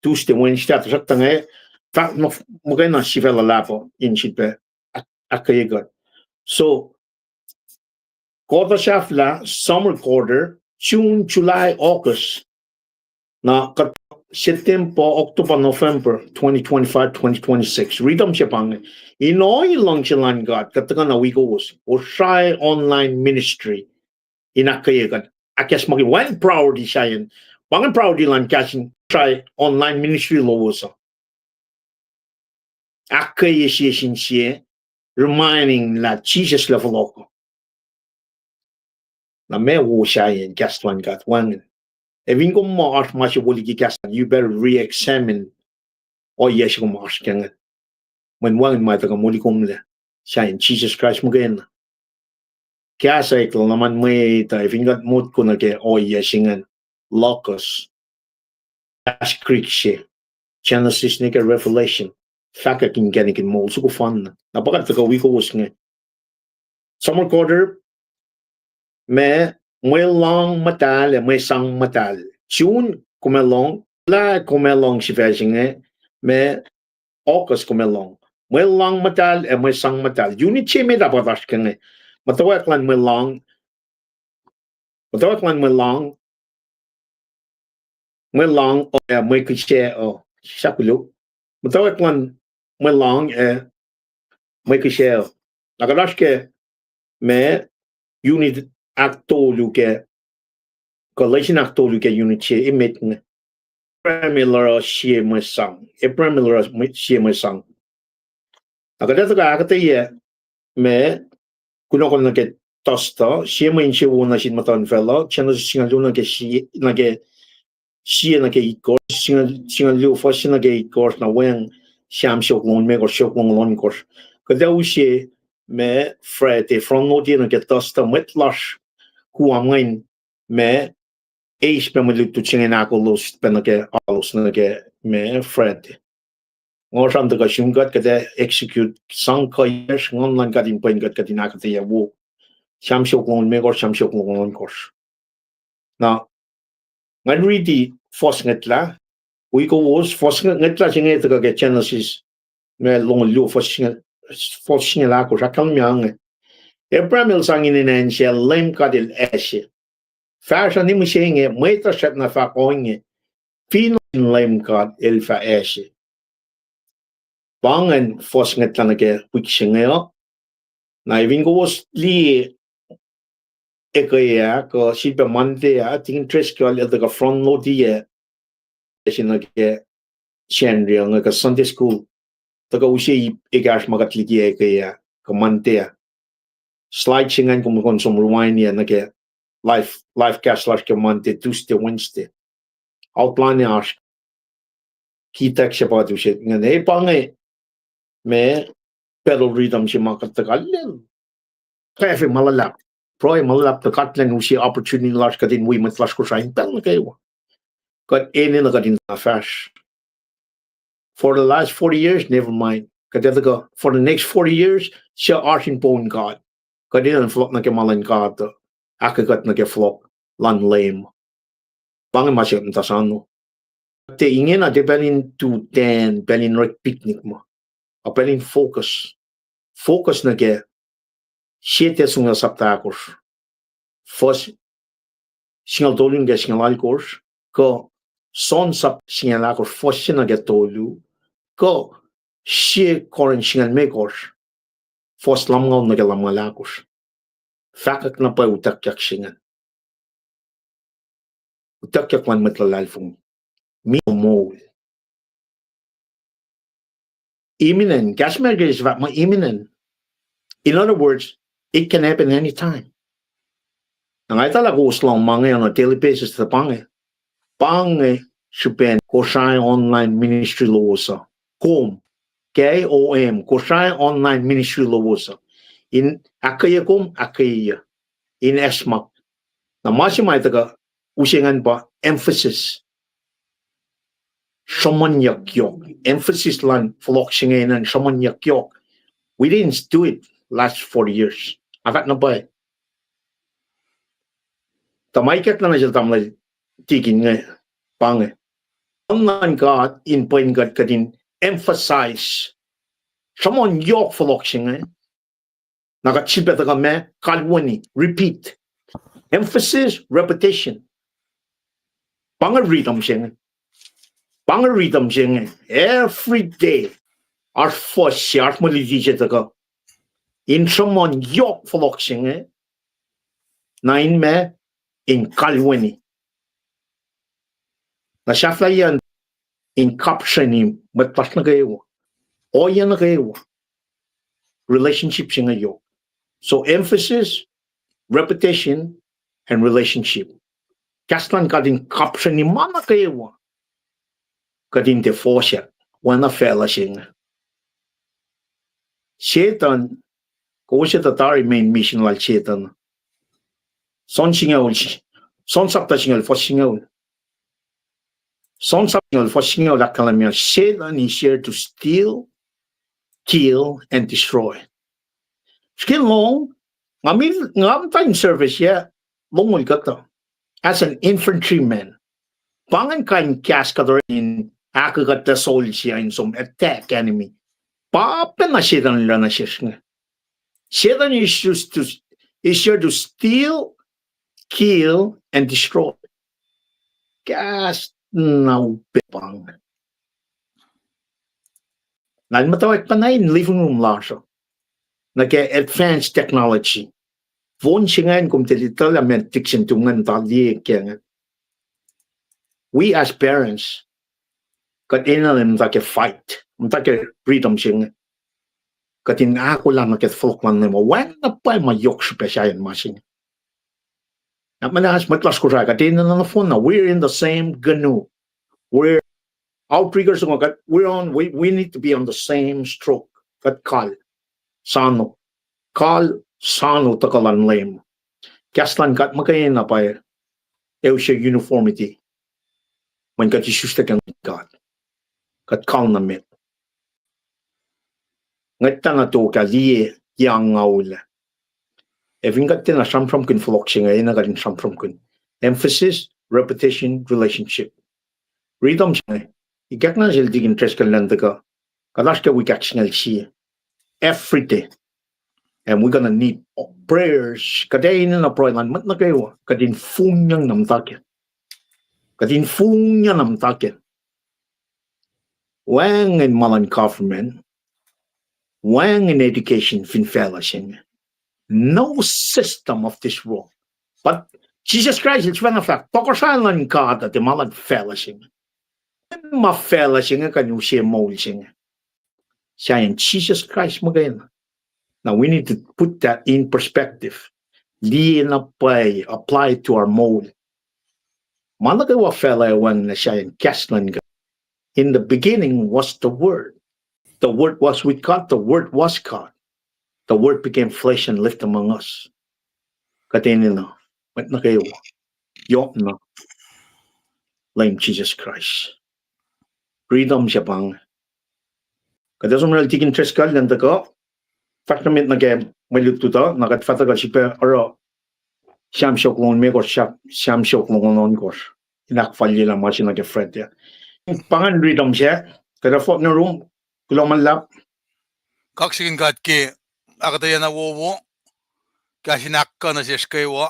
Tuesday, Wednesday, tuhsruhktuh inge, fah-, muh-, muhkwena sifac luhlahp uh in sifilpac ahk-, ahkkweye kuht. So, kuhtuh sahflah, summer quarter, June, July, August. Na kuht September, October, November, twenty twenty-five, twenty twenty-six. Rhythm se pa inge. In ohi luhngse luhn God, kuht tuhkuh na wi kowos. Kosrae online ministry. In ahkkweye kuht. Ahkacsmakihnye wacngihn priority sahyacn. Pa ingacn priority luhn kahs in Kosrae online ministry lowos uh. Ahkkweye sie sin sie, reminding lah Jisus El fohlohk. Na meac wo sahyacn kahs luhn God wacngihn? Ac fin kom muh oasr ma se wo liki kahs luhn, you better re-examine ohiyac se kom oasr ke inge. Mweyen wacngihn ma tuhkuh moli komlac sahyacn Jisus Kraist muhkwena. Kahs eklac luhman mwet uh, ac fin kuht motko nuh ke ohiyac se ingacn, Logos. Kahs Greek se, Genesis nuh ke Revelation, fahkwack inkacnek in moul soko fanna. Na pa kuht tuhkuh wi kowos inge. Summer quarter, ma mwe lohng muhtahl ac mwe sang muhtahl. June, kom ac lohng, July, kom ac lohng sifac se inge, ma August, kom ac lohng. Mwe lohng muhtahl ac mwe sang muhtahl. Unit se met ah pa oasr ke inge. Muhtwacwacack luhn mwe lohng, muhtwacwacack luhn mwe lohng, mwe lohng, uh, ac mwe kihsac, uh, sahp kuloh. Muhtwacwacack luhn mwe lohng ac mwe kihsac, uh. Na kuht oasr ke ma unit ahktolu ke, kuh lesin ahktolu ke unit se emet inge. Abraham el oruh sie mwe sang. Abraham el oruh mwe-, sie mwe sang. Na kuht ac tuhkuh ahkuhtweyac ma kunohkohn nuh ke Thursday, sie mwe insewowo nuh sin muhtuhnfacl uh, Genesis singucul luo nuh ke sie, nuh ke sie nuh ke itkohsr, singucul, singucul luo fuhs se nuh ke itkohsr, na weacng Sam siofok longoul limekohsr, siofok longoul ohnkohsr. Kuht ac use ma Friday, front load-ye nuh ke Thursday, mwet lasr kuam ingacn ma eis pac mwe lutlut se inge in ahkolos pac nuh ke alos nuh ke ma Friday. Nga sramsram tuhkuh sun kuht, kuht ac execute sang kuhiyacsr, Nguhn luhn God in pwen kuht, kuht in ahkuhtweyac wo. Sam siofok longoul limekohsr, Sam siofok longoul ohnkohsr. Na, ngan riti fuhs ngwetlah, wi kowos, fuhs ngwetlah se inge tuhkuh ke Genesis, ma longoul luo fuhs singucul, fuhs singucul ahkosr, ahkkahlwemye inge. Abraham el sang inen acn se Leum God El ase. Fahsruh ni mihsenge, mwet uh srackna fahk ohinge, fin Leum God El fah ase. Pa ingacn fuhs ngwetlah nuh ke wik se inge uh. Na fin kowos liye ekuh ah, kuh sifilpac Monday ah, Tikihn Driscoll el tuhkuh front load-iyac se nuh ke Sacnri uh, inge kuh Sunday school, tuhkuh use ip ekahsr ma kuht likiyac ke ah, kuh Monday ah. Slide se ingacn kom kuh in som rewind ah nuh ke live, live cast lasr ke Monday, Tuesday, Wednesday. Outline oasr key text se pa use ingacn. E pa inge ma battle rhythm se ma kuht tuhkuh lal. Kwacfe ma luhlahp. Pruhe ma luhlahp tuh kuht elan use opportunity lasr kuht in wi mwet lasr Kosrae in pacl nuh kwewa. Kuht enenuh kuht in fahsr. For the last forty years, never mind. Kuht etuh kuh, for the next forty years, suc oasr in poun God. Kuht enenuh fohlohk nuh ke ma luhn God uh, ahkkweye kuht nuh ke fohlohk luhn Leum. Pa inge ma se muhta sano. Tiac ingena tiac pacl in tu ten, pacl in orek picnic ma. A pacl in focus. Focus nuh ke sie Tesalonika sapta ahkosr, fuhs singucul tolu nuh ke singucul alkosr, kuh John sapta singucul ahkosr, fuhs se nuh ke tolu, kuh sie Corinth singucul limekohsr, fuhs lumngaul nuh ke lumngaul ahkosr. Fahkwack na pwacye utuckyak se ingacn. Utuckyak luhn mwet luhlahlfongi. Mi moul. Imminent. Kahs America se fahk muh imminent. In other words, it can happen anytime. Na nga etuh lah kowos lohng ma inge on a daily basis, tuh pa inge, pa inge srihpen Kosrae online ministry lowos uh. Kom, K O M, Kosrae online ministry lowos uh. In ahkkweye kom, ahkkweye. In acsmak. Na ma se ma tuhkuh use ingacn pa emphasis. Sruhmuhnyuck yohk. Emphasis luhn fohlohk se inge enenuh in sruhmuhnyuck yohk. We didn't do it last forty years. Ac fahk na pwacye. Tuh ma ikacklah nuh sel tamuhlwel Tikin inge, pa inge, luhn God in pwen kuht, kuht in emphasize, sruhmuhn yohk fohlohk se inge. Na kuht sifilpac tuhkuh ma, kalweni, repeat. Emphasis, repetition. Pa inge rhythm se inge. Pa inge rhythm se inge. Every day. Oasr fuhs se, oasr mwe luti se tuhkuh in sruhmuhn yohk fohlohk se inge. Na in ma, in kalweni. Na sahflahiyacn in kapsreni mwet lasr nuh kwewa. Ohiyac nuh kwewa. Relationship se inge yohk. So emphasis, repetition, and relationship. Kahs luhn God in kapsreni ma nuh kwewa. Kuht in tiac fohsack, oacna facluh se inge. Setuhn, kowos etuh tari main mission lal Setuhn. John singucul, John sapta singucul, fuhs singucul. John sapta singucul, fuhs singucul ahkkahlwemye, Satan is here to steal, kill, and destroy. Srihke lohng, nga muhta in service ah, longoul kuhtuh, as an infantryman. Pa ingacn kain kahs kuht oruh in ahkkuhkuhtlac soldier in som attack enemy. Pa pacna Setuhn el oruh nuh sesr inge. Satan is used to, is here to steal, kill, and destroy. Kahs na upac pa inge. Na el muhtwacwacack pacna in living room lasr uh, nuh ke advanced technology. Phone se ingacn kom tiac etuh lah meac diksen tu ingacn, tuh liye ke ingacn. We as parents, kuht enenuh in muhta ke fight, muhta ke rhythm se inge. Kuht in ahkolah nuh ke fohlohk luhn Leum, wacngihn na pwacye ma yohk srihpac sahyacn ma se inge. Na muhnahs mwet lasr Kosrae, kuht enenuh nohfohn na, we're in the same canoe. We're outriggers, kuht, we're on, we, we need to be on the same stroke. Kuht kal soano, kal soano tuhkuh luhn Leum. Kahs luhn God muhkwena pa ac use uniformity. Mweyen kuht isuslac ke God, kuht kal nuh met. Ngwet tana tok ah liye ke angngaul ah. Ac fin kuht tiacna sramsramkihn fohlohk se inge, enenuh kuht in sramsramkihn. Emphasis, repetition, relationship. Rhythm se inge, ikackna sel Tikin Driscoll elan tuhkuh, kuht oasr ke wik ahksingucul sie. Every day. And we're gonna need prayers. Kuht ac enenuh pruhe luhn mwet nuh kwewa. Kuht in fongyang na muhta kac. Kuht in fongyang na muhta kac. Wacngihn ma luhn government, wacngihn education fin facluh se inge. No system of this world. But Jesus Christ el sifacna fahk, tohkohsrahi luhn God uh tiac ma luhn facluh se inge. ma facluh se inge kuh in use moul se inge. Sahyacn Jisus Kraist muhkwena. Now we need to put that in perspective. Liye na pwacye, apply it to our moul. Ma nuh kwewa facluh wacngihnlac sahyacn kahs luhn God. In the beginning was the Word. The Word was with God. The Word was God. The Word became flesh and lived among us. Kuht enenuh mwet nuh kwewa yohkna Leum Jisus Kraist. Freedom se pa inge. Kuht ac som lal Tikin Driscoll elan tuhkuh fahsr nuh met nuh ke mwe lutlut uh, na kuht fah tuhkuh srihpac oruh Sam siofok longoul limekohsr, Sam siofok longoul ohnkohsr. In ahkfalyelah ma se nuh ke Fred ah. Pa ingacn freedom se, kuht ac fohlohk nuh yurum, kuloh ma luhlahp. Kaksakihn God ke ahkuhtweyac na wowo, kahs in ahkkuh nuh sesr kwewa.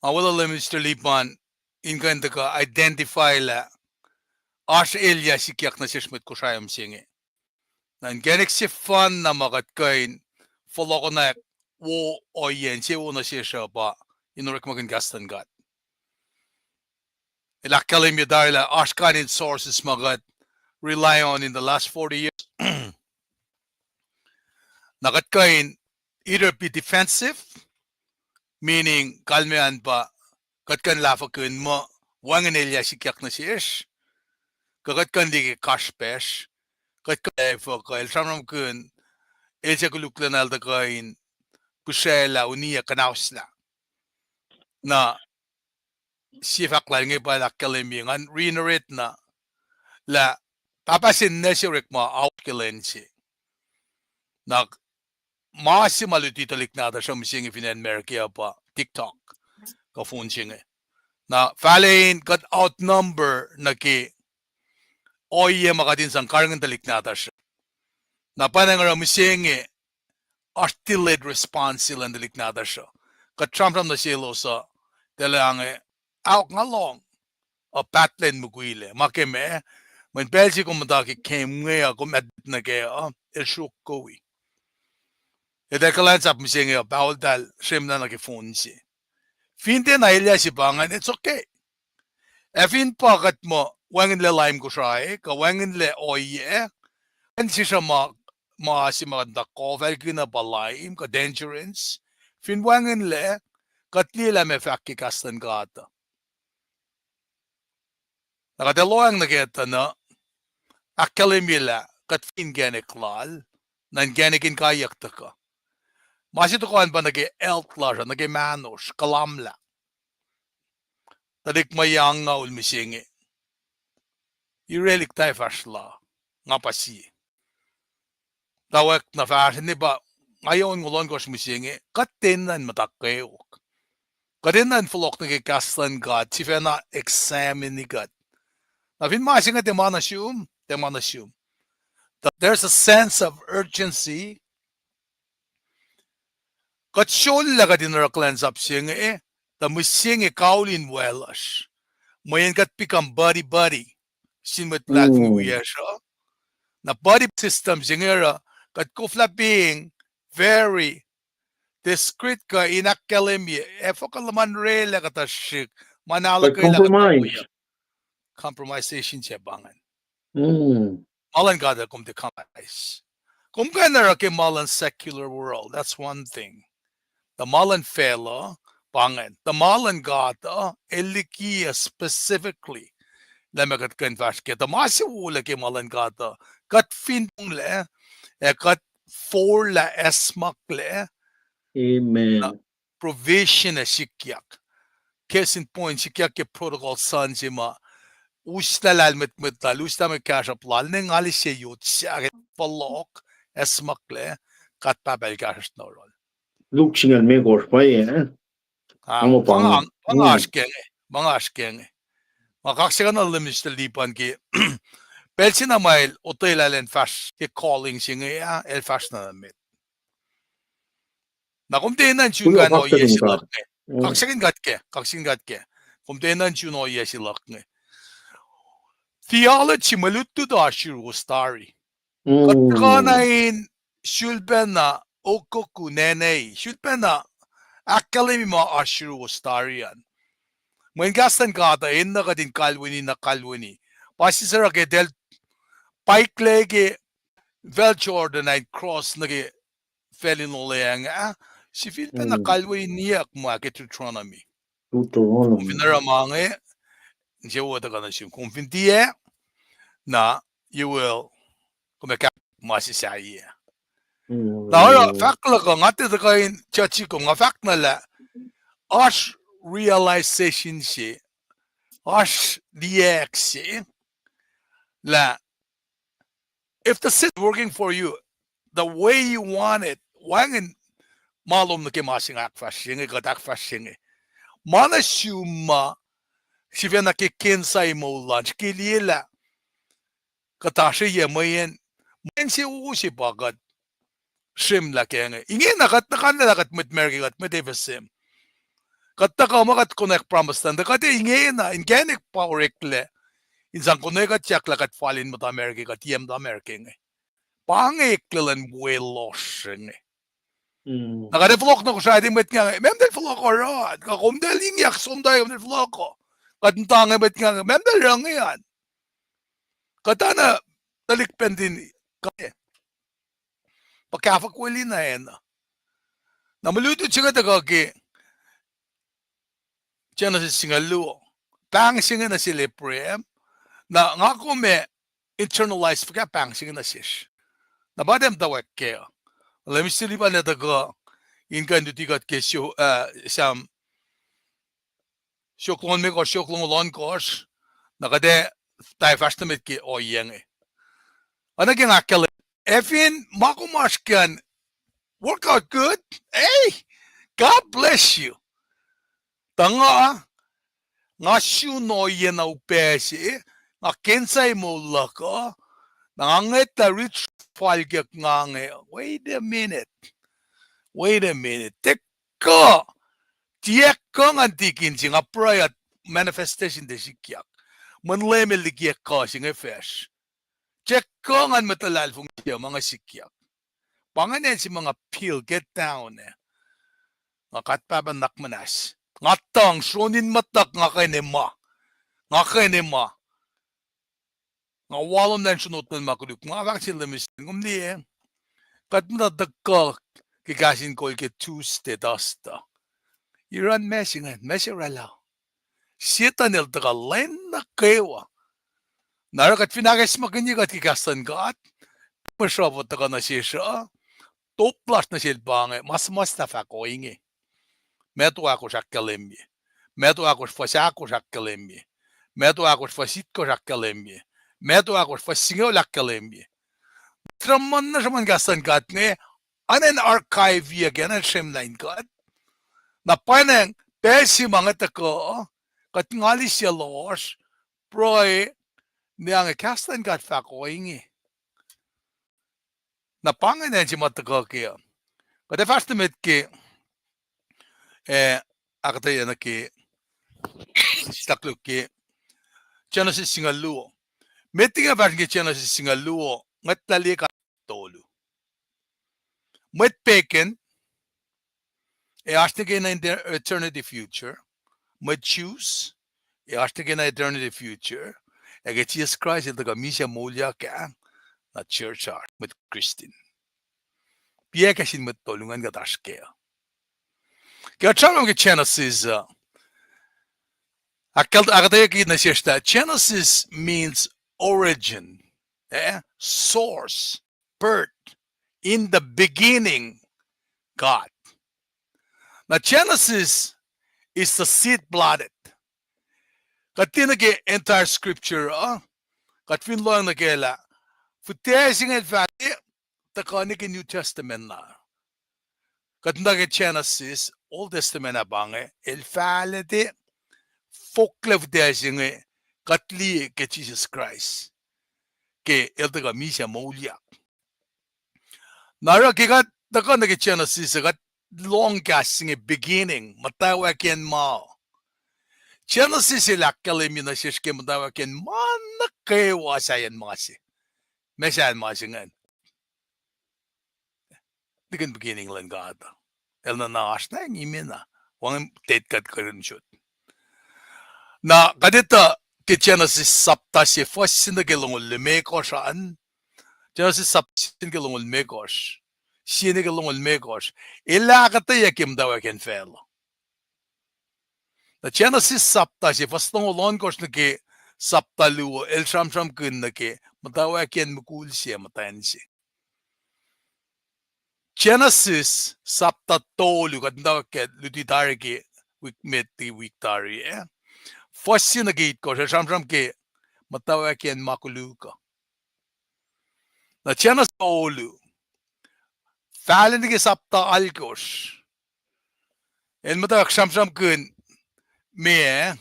Nga weluhl Minister Lipan in kuh in tuhkuh identify lah oasr elyah sikyak nuh sesr mwet Kosrae mihsenge. Na inkacnek sefanna ma kuht kuh in fohlohkohnwack wo ohiyac insewowo nuh sesr uh pa in orekmakihn kahs luhn God. El ahkkahlwemye tari lah oasr kain in sources ma kuht rely on in the last forty years. Na kuht kuh in either be defensive, meaning kalmac an pa kuht kuh in lahfwekihn muh wacngihn elyah sikyak nuh sesr, kuh kuht kuh in liye ke kasrpacsr, kuht kuh in efuh kuh el sramsramkihn, el suc koluklacna el tuhkuh in pihsraclah, uniyac kuhnauslah. Na sie fahk lal inge pa el ahkkahlwemye, ngan reiterate na lah pahpah se nuh se orekma oasr ke lwen se. Na ma se ma luti tuhlihk nahtuhsr uh mihsenge fin acn America uh pa TikTok kuh phone se inge. Na fahlac in kuht outnumber nuh ke ohiyac ma kuht in sang karihngihn tuhlihk nahtuhsr uh. Na pa inge oruh mihsenge oasr delayed response se luhn tuhlihk nahtuhsr uh. Kuht sramsram nuh selos uh, tuh lah inge, aok, nga lohng, uh, pahtlac in mukwilac. Ma ke ma, mweyen pacl se kom muhta ke camp inge uh, kom admit nuh kac uh, el sruokyac. Etuh kuhlwacnsap mihsenge uh, paholtahl sremlah nuh ke phone se. Fin tiacna elyah se pa ingacn, it's okay. Ac fin pa kuht muh wacngihnlac lime Kosrae, kuh wacngihnlac ohiyac, kuh in sisruhma ma se ma kuht muhta kof alkihn uh pa lime kuh dangerous. Fin wacngihnlac, kuht liye lah meac fahk ke kahs luhn God uh. Na kuht ac lohacng nuh kac tuh na ahkkahlwemye lah kuht fin inkacnek lal, na inkacnek in kaiyuck tuhkuh. Ma se tohkoh an pa nuh ke health lasr uh, nuh ke mahnosr, kuhlwacnlah. Tuhlihk muhta angngaul mihsenge, irelihk ta fahsr la, nga pa sie. Tawek na fahsr ne pa, nga yac onngoul ohnkohsr mihsenge, kuht tiacna in muhta kweok. Kuht enenuh in fohlohk nuh ke kahs luhn God, sifacna examine kuht. Na fin ma se inge tiac ma nuh sum, tiac ma nuh sum. There's a sense of urgency. Kuht sollac kuht in oruh kuhlwacnsap se inge, tuh mihsenge kaul in weluhl lasr. Mweyen kuht become buddy buddy sin mwet luhlahlfongi wiyacsr uh. Na buddy system se inge oruh kuht koflah being very discreet kuh in ahkkahlwemye, ac fuhkah luhman orwaclah kuhtuh srihk, ma na ahluhkwelah kuhtuh. Compromisation se pa ingacn. Ma luhn God uh kom tiac compromise. Kom kuh in oruh ke ma luhn secular world, that's one thing. Tuh ma luhn facluh, pa ingacn. Tuh ma luhn God uh, el likiyac specifically lah meac kuht kuh in fahsr kac. Tuh ma se wolac ke ma luhn God uh, kuht fin tonglac, ac kuht forlah acsmaklac, amen, provision ac sikyak. Case in point, sikyak ke prodigal son se ma uslah lahlmwetmwet lal, uslah mwe kahsruhp lal, ne ngali se yot sahk, fohlohk, acsmaklac, God Pahpah el kahsruhsr nuh yohrohl. Luke singucul limekohsr, pwacye, eh? Ah, ma nga oasr ke inge, ma nga oasr ke inge. Nga kaksakihn na Minister Lipan ke pacl se na ma el otwelah elan fahsr ke calling se inge ah, el fahsr na met. Na kom tiac enenuh in sun kain ohiyac se luhk inge. Kaksakihn God kac, kaksakihn God kac. Kom tiac enenuh in sun ohiyac se luhk inge. Theology, mwe lutlut oasr yuruwos tari. Kuht tuhkuh na in sulpacna okokoi nene, sulpacna ahkkahlwemye ma oasr yuruwos tari an. Mweyen kahs luhn God uh enenuh kuht in kalweni na kalweni. Pa sisera ke eltahl paiklah ke facl Jordan an cross nuh ke facl in olweacng ah, sifilpacna kalweni niyuck ma ke Deuteronomy. Kom fin oruh ma inge, insewowo tuhkuh nuh sum. Kom fin tiac, na, you will, kom ac kak ma se sahyac. Na oruh fahk luhk uh, nga tiac tuhkuh in judge kom, nga fahk na lah oasr realization se, oasr liyacack se lah if the system is working for you the way you want it, wacngihn ma lom nuh ke ma se nga ahkfahsrye inge, kuht ahkfahsrye inge. Ma nuh sum ma sifacna ke kensac moul an, srihke liye lah kuht oasr yac mweyen, mweyen se wo se pa kuht sremlah ke inge. Ingena kuht nuh kanlah lah kuht mwet America, kuht mwet F S M. Kuht tuhkuh muh kuht konwacack promised land, tuh kuht ingena inkacnek pa oreklac in sang konwacack kuhtyak lah kuht fal in muhta America, kuht ye muhta America inge. Pa inge eklac luhn we lohsr inge. Na kuht ac fohlohk nuh Kosrae, tiac mwet inge, meac eltahl fohlohk oruh, kuh komtahl ingyak somtah, komtahl fohlohk uh. Kuht muhta inge, mwet inge, meac eltahl oruh inge an. Kuht oacna tuhlihk pacntin, kuh pa kahfo kweli na ena. Na mwe lutlut se inge tuhkuh ke Genesis singucul luo. Pahng se inge nuh sel Abraham. Na nga kom ac internalize fuhkah pahng se inge nuh sesr. Na pa tiac muhtwacwacack kac. Leum sifilpac ne tuhkuh in kuh in luti kuht ke sio-, uh, Sam siofok longoul limekohsr, siofok longoul ohnkohsr, na kuht ac tari fahsr nuh met ke ohiyac inge. Oacna ke nga ahkkahlwemye, ac fin ma kom oasr ke an work out good, hey, God bless you. Tuh nga, nga sun ohiyac na upac se, nga kensac moul luhk uh, na nga ngwetlah rit falkek nga inge, wait a minute, wait a minute, tiac kuh, tiac kuh ngan tikin se, nga pruhe uh manifestation tiac sikyak. Mweyen Leum El likiyac kuh se inge facsr. Tiac kuh ngan mwet luhlahlfongi se ma inge sikyak. Pa ingacn acn se ma nga peel, get down ah. Nga kat pahpah nuhnak muhnahs. Nga tuhng sronin muhtuhk, nga kuh in ma. Nga kuh in ma. Nga walomlah in sronot luhn ma koluk. Nga fahk sin Leum, kom liye, kuht muhta tuhkuh ke kahs in kol ke Tuesday, Thursday. Iran ma se ingacn, ma se oraclah. Setuhn el tuhkuh lwen nuh kwewa. Na oruh kuht fin ahkacsmakihnye kuht ke kahs luhn God, mwe sruhf uh tuhkuh nuh sesr uh, top lasr nuh sel pa inge, ma suhmuhslah fahk ohinge. Matthew ahkosr ahkkahlwemye. Matthew ahkosr fuhs ahkosr ahkkahlwemye. Matthew ahkosr fuhs itkohsr ahkkahlwemye. Matthew ahkosr fuhs singucul ahkkahlwemye. Sruhmuhn na sruhmuhn kahs luhn God inge, an in archive-ye ke, an in sremlah in God. Na pwacnwacng pacl se ma inge tuhkuh, kuht ngali selos, pruhe, ne inge kahs luhn God fahk ohinge. Na pa ingacn acn se ma tuhkuh ke, kuht ac fahsr nuh met ke, eh, ahkuhtweyac nuh ke, sitakluk ke Genesis singucul luo. Met inge fahsr ke Genesis singucul luo, ngwetlah liye kuht tolu. Mwet pagan, ac oasr nuh ke na eternity future, mwet Jews, ac oasr nuh ke na eternity future, ac ke Jisus Kraist el tuhkuh misac moulyak ah, na church oasr, mwet Christian. Piac ke sin mwet tolu ingacn kuht oasr kac. Ke kuht sramsram ke Genesis uh, ahk-, ahkuhtweyucki nuh sesr lah Genesis means origin, eh? Source, birth, in the beginning, God. Na Genesis is the seed planted. Kuht tiac nuh ke entire scripture uh, kuht fin lohacng nuh ke lah, fihtac se inge fahk, tuhkuh nuh ke New Testament na. Kuht muhta ke Genesis, Old Testament ah pa inge, el fahlac, foklac fihtac se inge, kuht liye ke Jisus Kraist. Ke el tuhkuh misac moulyak. Na oruh ke kuht tuhkuh nuh ke Genesis, kuht lohng kahs se inge beginning, muhtwacwacackiyacn ma. Genesis el ahkkahlwemye nuh sesr ke muhtwacwacackiyacn ma nuh kwewa, sahyacn ma se. Ma sahyacn ma se ingacn. Tikin beginning luhn God. El nuhna, oasr na, ngi me na. Wacngihn tet kuht kuh in sot. Na kuht etuh ke Genesis sapta se fuhs se nuh ke longoul limekohsr an, Genesis sapta se nuh ke longoul limekohsr, sie nuh ke longoul limekohsr, el ahkuhtweyac ke muhtwacwacackiyacn facluh. Na Genesis sapta se fuhs longoul ohnkohsr nuh ke sapta luo, el sramsramkihn nuh ke muhtwacwacackiyacn mukul se, muhtwacn se. Genesis sapta tolu, kuht muhtwacwacack ke luti tari ke wik met, wik tari ah. Fuhs se nuh ke itkohsr, el sramsram ke muhtwacwacackiyacn ma koluk uh. Na Genesis tolu, fahlac nuh ke sapta alkohsr, el muhtwacwacack sramsramkihn meac,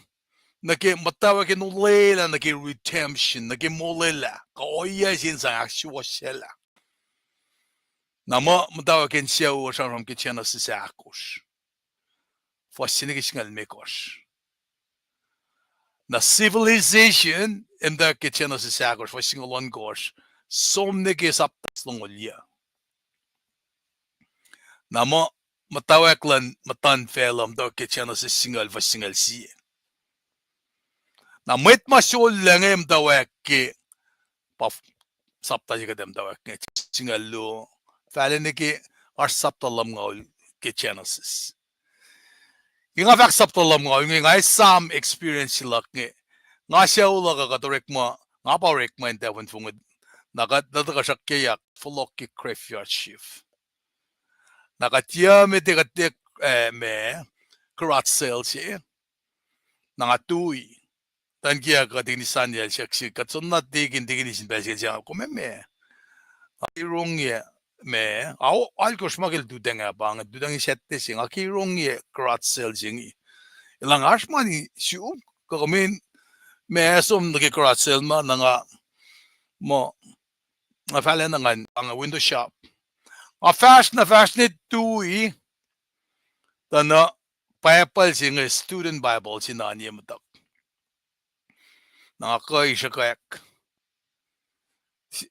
nuh ke muhtwacwacackiyacn olwelah, nuh ke redemption, nuh ke molwelah, kuh ohiyac se in sang ahksuwohsyelah. Na muh muhtwacwacackiyacn sucu uh sramsram ke Genesis ahkosr, fuhs se nuh ke singucul limekohsr. Na civilization, el muhtwacwacack ke Genesis ahkosr, fuhs singucul ohnkohsr, som nuh ke sapta longoul yuc. Na muh muhtwacwacack luhn muhtuhnfacl uh muhtwacwacack ke Genesis singucul, fuhs singucul sie. Na mwet ma sollac inge muhtwacwacack ke, pa sapta se kuht ac muhtwacwacack inge, singucul luo, fahlac nuh ke oasr sapta lumngaul ke Genesis. Ke nga fahk sapta lumngaul inge, nga esam experience se luhk inge. Nga sucu luhk uh kuht orekma, nga pa orekma in tahfuhn fong, na kuht nuh tuhkuh sruhkkeyak fohlohk ke graveyard shift. Na kuht yac met ah kuht, eh, ma, garage sale se. Na nga tui. Tuh ke kuht in isan yacl siyuck se, kuht soenna tikin, tikin isin pacl se, nga kom ma, nga ke rongyac, ma, ao, alkohsr ma ke lututacng ah pa inge, lututacng Saturday se, nga ke rongyac garage sale se inge. Elan oasr mani sum, kuh kom in, ma, som nuh ke garage sale ma, na nga, muh, nga fahlac na ngan, pa inge window shop. Nga fahsr na fahsr ne tui, tuh na Bible se inge, student Bible se na niye muhtuhk. Na nga kuh in sruhkwack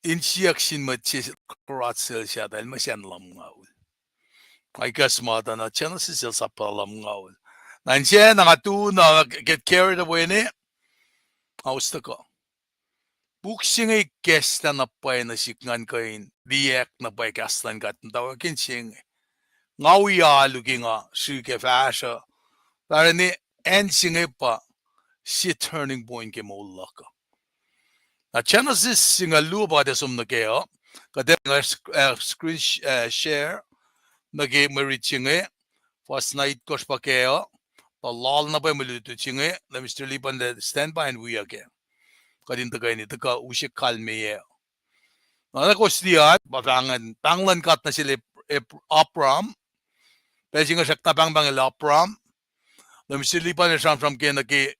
in siyuck sin mwet se garage sale se, eltahl muh sacn lumngaul. Nga ikacs ma tuh na Genesis el sapta lumngaul. Na inse na nga tu na get carried away ne, nga us tuhkuh. Puk se inge ikacslah na pwacye nuh sihk ngan kuh in liyacack na pwacye kahs luhn God muhtwacwacack in se inge. Nga wi alu ke nga srihke fahsruh, fahsruh ne acn se inge pa sie turning point ke moul luhk uh. Na Genesis singucul luo pa kuht ac som nuh kac uh, kuht ac, uh, screen, uh, share nuh ke mwe rit se inge, fuhs na itkohsr pa kac uh, tuh lal na pwacye mwe lutlut se inge, na Mister Lipan stand by in wiyuck kac. Kuht in tuhkweni tuhkuh use kalmeyac. Na kowos liye, pa fahngihn, pahng luhn God nuh sel Ab-, Ab-, Abram. Pacl se inge srackna pahngpahng el Abram. Na Mister Lipan el sramsram ke nuh ke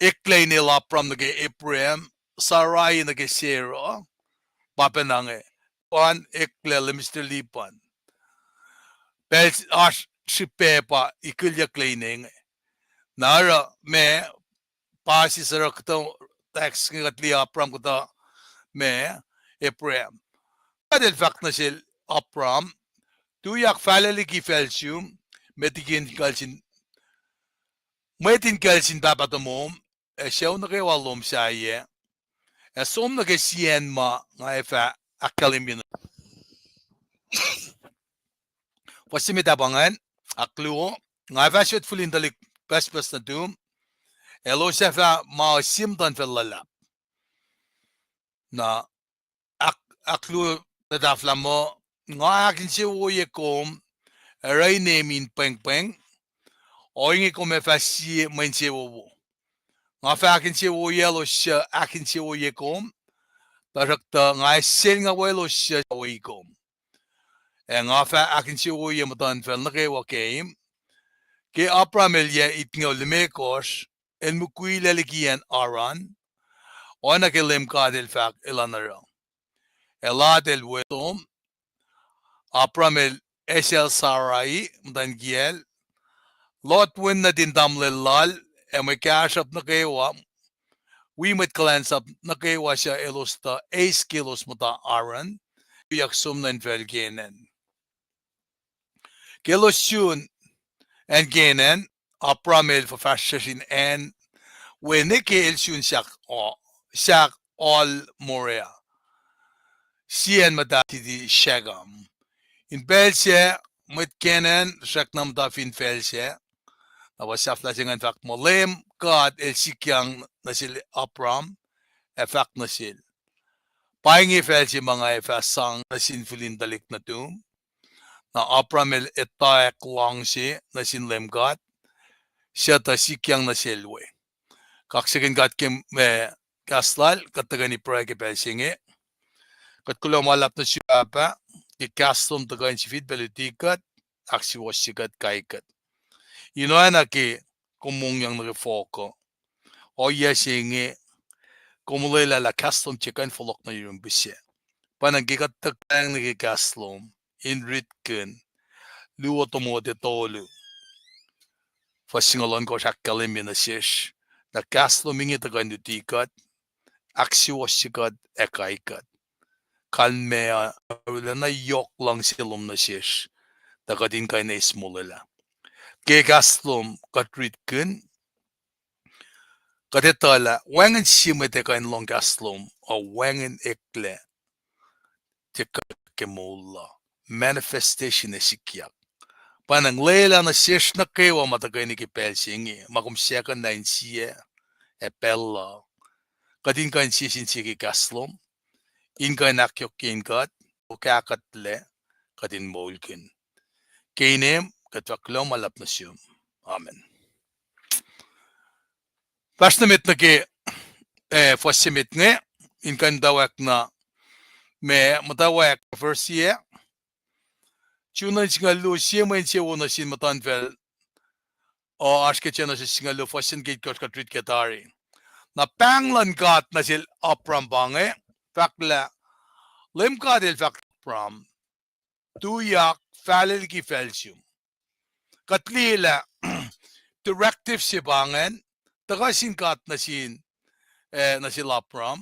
eklac inel Abram nuh ke Abraham, Sarai nuh ke Sarah, pa pacna inge. Pan eklac la Mister Lipan. Pacl oasr srihpac pa ikulyucklac ine inge. Na oruh ma, pa sisor kuhtuh text inge kuht liye Abram kuhtuh ma, Abraham. God el fahk nuh sel Abram, tuyak fahlac liki facl sum, met in kacl sin, met in kacl sin pahpah tomom, ac sucu nuh kwewa lom sahyac, ac som nuh ke sie acn ma nga ac fah ahkkahlwemye nuh. Fuhs se met ah pa ingacn, ahkluo, nga ac fah sot fihl in tuhlihk pucspucs nuhtum, elos ac fah ma sie muhtuhnfacl luhlahp. Na ahk-, ahkluo, tuh tahfwelah muh, nga ahkinsewowoye kom, ac oruh inem in pwengpweng, ohinge kom ac fah sie mwe insewowo. Nga fah ahkinsewowoye elos suc ahkinsewowoye kom, tuhsruhktuh nga ac selnga welos suc wi kom. Ac nga fah ahkinsewowoye muhtuhnfacl nuh kwewa keim. Ke Abram el yac itngoul limekohsr, el mukwilac liki acn Haran, oacna ke Leum God el fahk elan oruh. Ac Lot el wesom, Abram el esacl Sarai, muhtwacn kiyacl, Lot wen nuhtin tamuhlwel lal, ac mwe kahsruhp nuh kwewa, wi mwet kuhlwacnsap nuh kwewa suc elos tuh eis ke elos muhta Haran, tuyak som nuh infacl Canaan. Ke elos sun acn Canaan, Abram el fuhfahsryucsr in acn we nwe ke el sun sahk, sahk ohl Moriah, sie acn muhtahl siti Shechem. In pacl sac, mwet Canaan srackna muhta fin facl sac. Na pa sahflah se ingacn fahk muh Leum God El sikyang nuh sel Abram, ac fahk nuh sel, Pa inge facl se ma nga ac fah sang nuh sin fihl in tuhlihk nuhtum. Na Abram el etwacack luhngse nuh sin Leum God, suc tuh sikyang nuh sel we. Kaksakihn God ke, eh, kahs lal, kuht tuhkweni pruhe ke pacl se inge. Kuht kuloh ma luhlahp nuh sum Pahpah, ke kahs lom tuhkuh in sifilpac luti kuht, ahksuwohsye kuht, kai kuht. In oacna ke kom mongyang nuh ke fohk uh, ohiyac se inge, kom olwelah lah kahs lom tiac kuh in fohlohk nuh yurum pihsac. Pa ingacn ke kuht tuhkahng nuh ke kahs lom, in ritkihn, luo Timote tolu, fuhs singucul ohnkohsr ahkkahlwemye nuh sesr, na kahs lom inge tuhkuh in luti kuht, ahksuwohsye kuht, ac kai kuht. Kalmac uh, arulacna yohk luhngse lom nuh sesr, tuh kuht in kuh in eis molwelah. Ke kahs lom kuht ritkihn, kuht etuh lah wacngihn sie mwet ac kuh in lohng kahs lom uh wacngihn eklac tiac kuh ke moul uh. Manifestation ac sikyak. Pa ingacn lwelah nuh sesr nuh kwewa ma tuhkweni ke pacl se inge, ma kom sahkuhnlah in sie, ac pacl uh, kuht in kuh in sie sin sie ke kahs lom, in kuh in ahkyohkye in kuht, okahkuhtlac, kuht in moulkihn. Ke inem kuht fahk kuloh ma luhlahp nuh sum. Amen. Fahsr nuh met nuh ke, eh, fuhs se met inge, in kuh in muhtwacwacack na, ma muhtwacwacack verse ah, Juno singucul luo, sie mwe insewowo nuh sin muhtuhnfacl uh oasr ke Genesis singucul luo, fuhs se nuh ke itkohsr, kuht rit ke tari. Na pahng luhn God nuh sel Abram pa inge, fahk lah, Leum God El fahk Abram, tuyak, fahla liki faclsum. Kuht liye lah directive se pa ingacn, tuhkuh sin God nuh sin, eh, nuh sel Abram,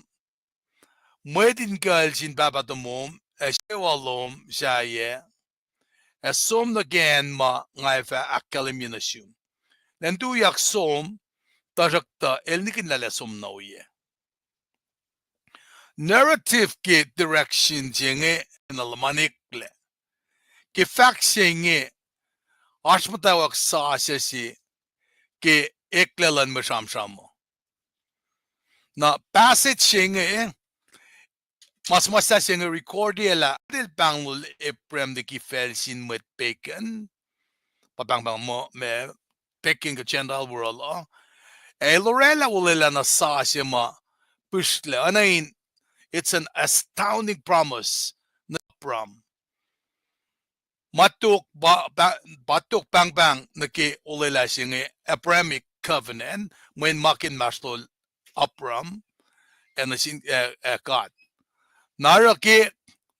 mwet in kucl sin pahpah tomom, ac sewa lom sahyac, ac som nuh ke acn ma nga ac fah ahkkahlwemye nuh sum. Elan tuyak som, tuhsruhktuh el nihkihn lah el ac som na oyac. Narrative ke direction se inge na luhman eklac. Ke fahk se inge, oasr muhtwacwacack sasuc se ke eklac luhn mwe sramsram uh. Na passage se inge, ma suhmuhslah se inge recordiyac lah el pahnglol Abram liki facl sin mwet pagan, pa pahngpahng muh, ma, pagan kuh Gentile world uh, ac el oraclah olwelah na sasuc ma pihsrlac, oacna in, it's an astounding promise nuh Abram. Ma tok pa, pa, pa tok pahngpahng nuh ke olwelah se inge Abrahamic covenant, mweyen ma ke inmahsrlol Abram ac nuh sin, eh, eh, God. Na oruh ke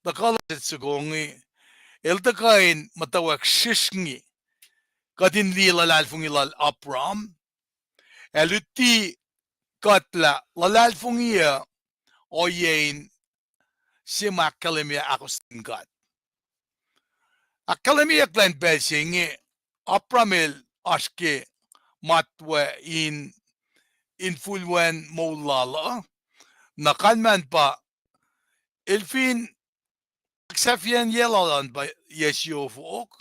tuhkuh luhn soko inge, el tuhkuh in muhtwacwacack srihsrngi kuht in liye luhlahlfongi lal Abram, ac luti kuht lah luhlahlfongi uh ohiyac in sie ma ahkkahlwemye ahkostwen God. Ahkkahlwemyeyuck lah in pacl se inge Abram el oasr ke matwac in, infulwen moul lal uh, na kalmacn pa el fin ahksahfyen yac lal an pa yac siofok,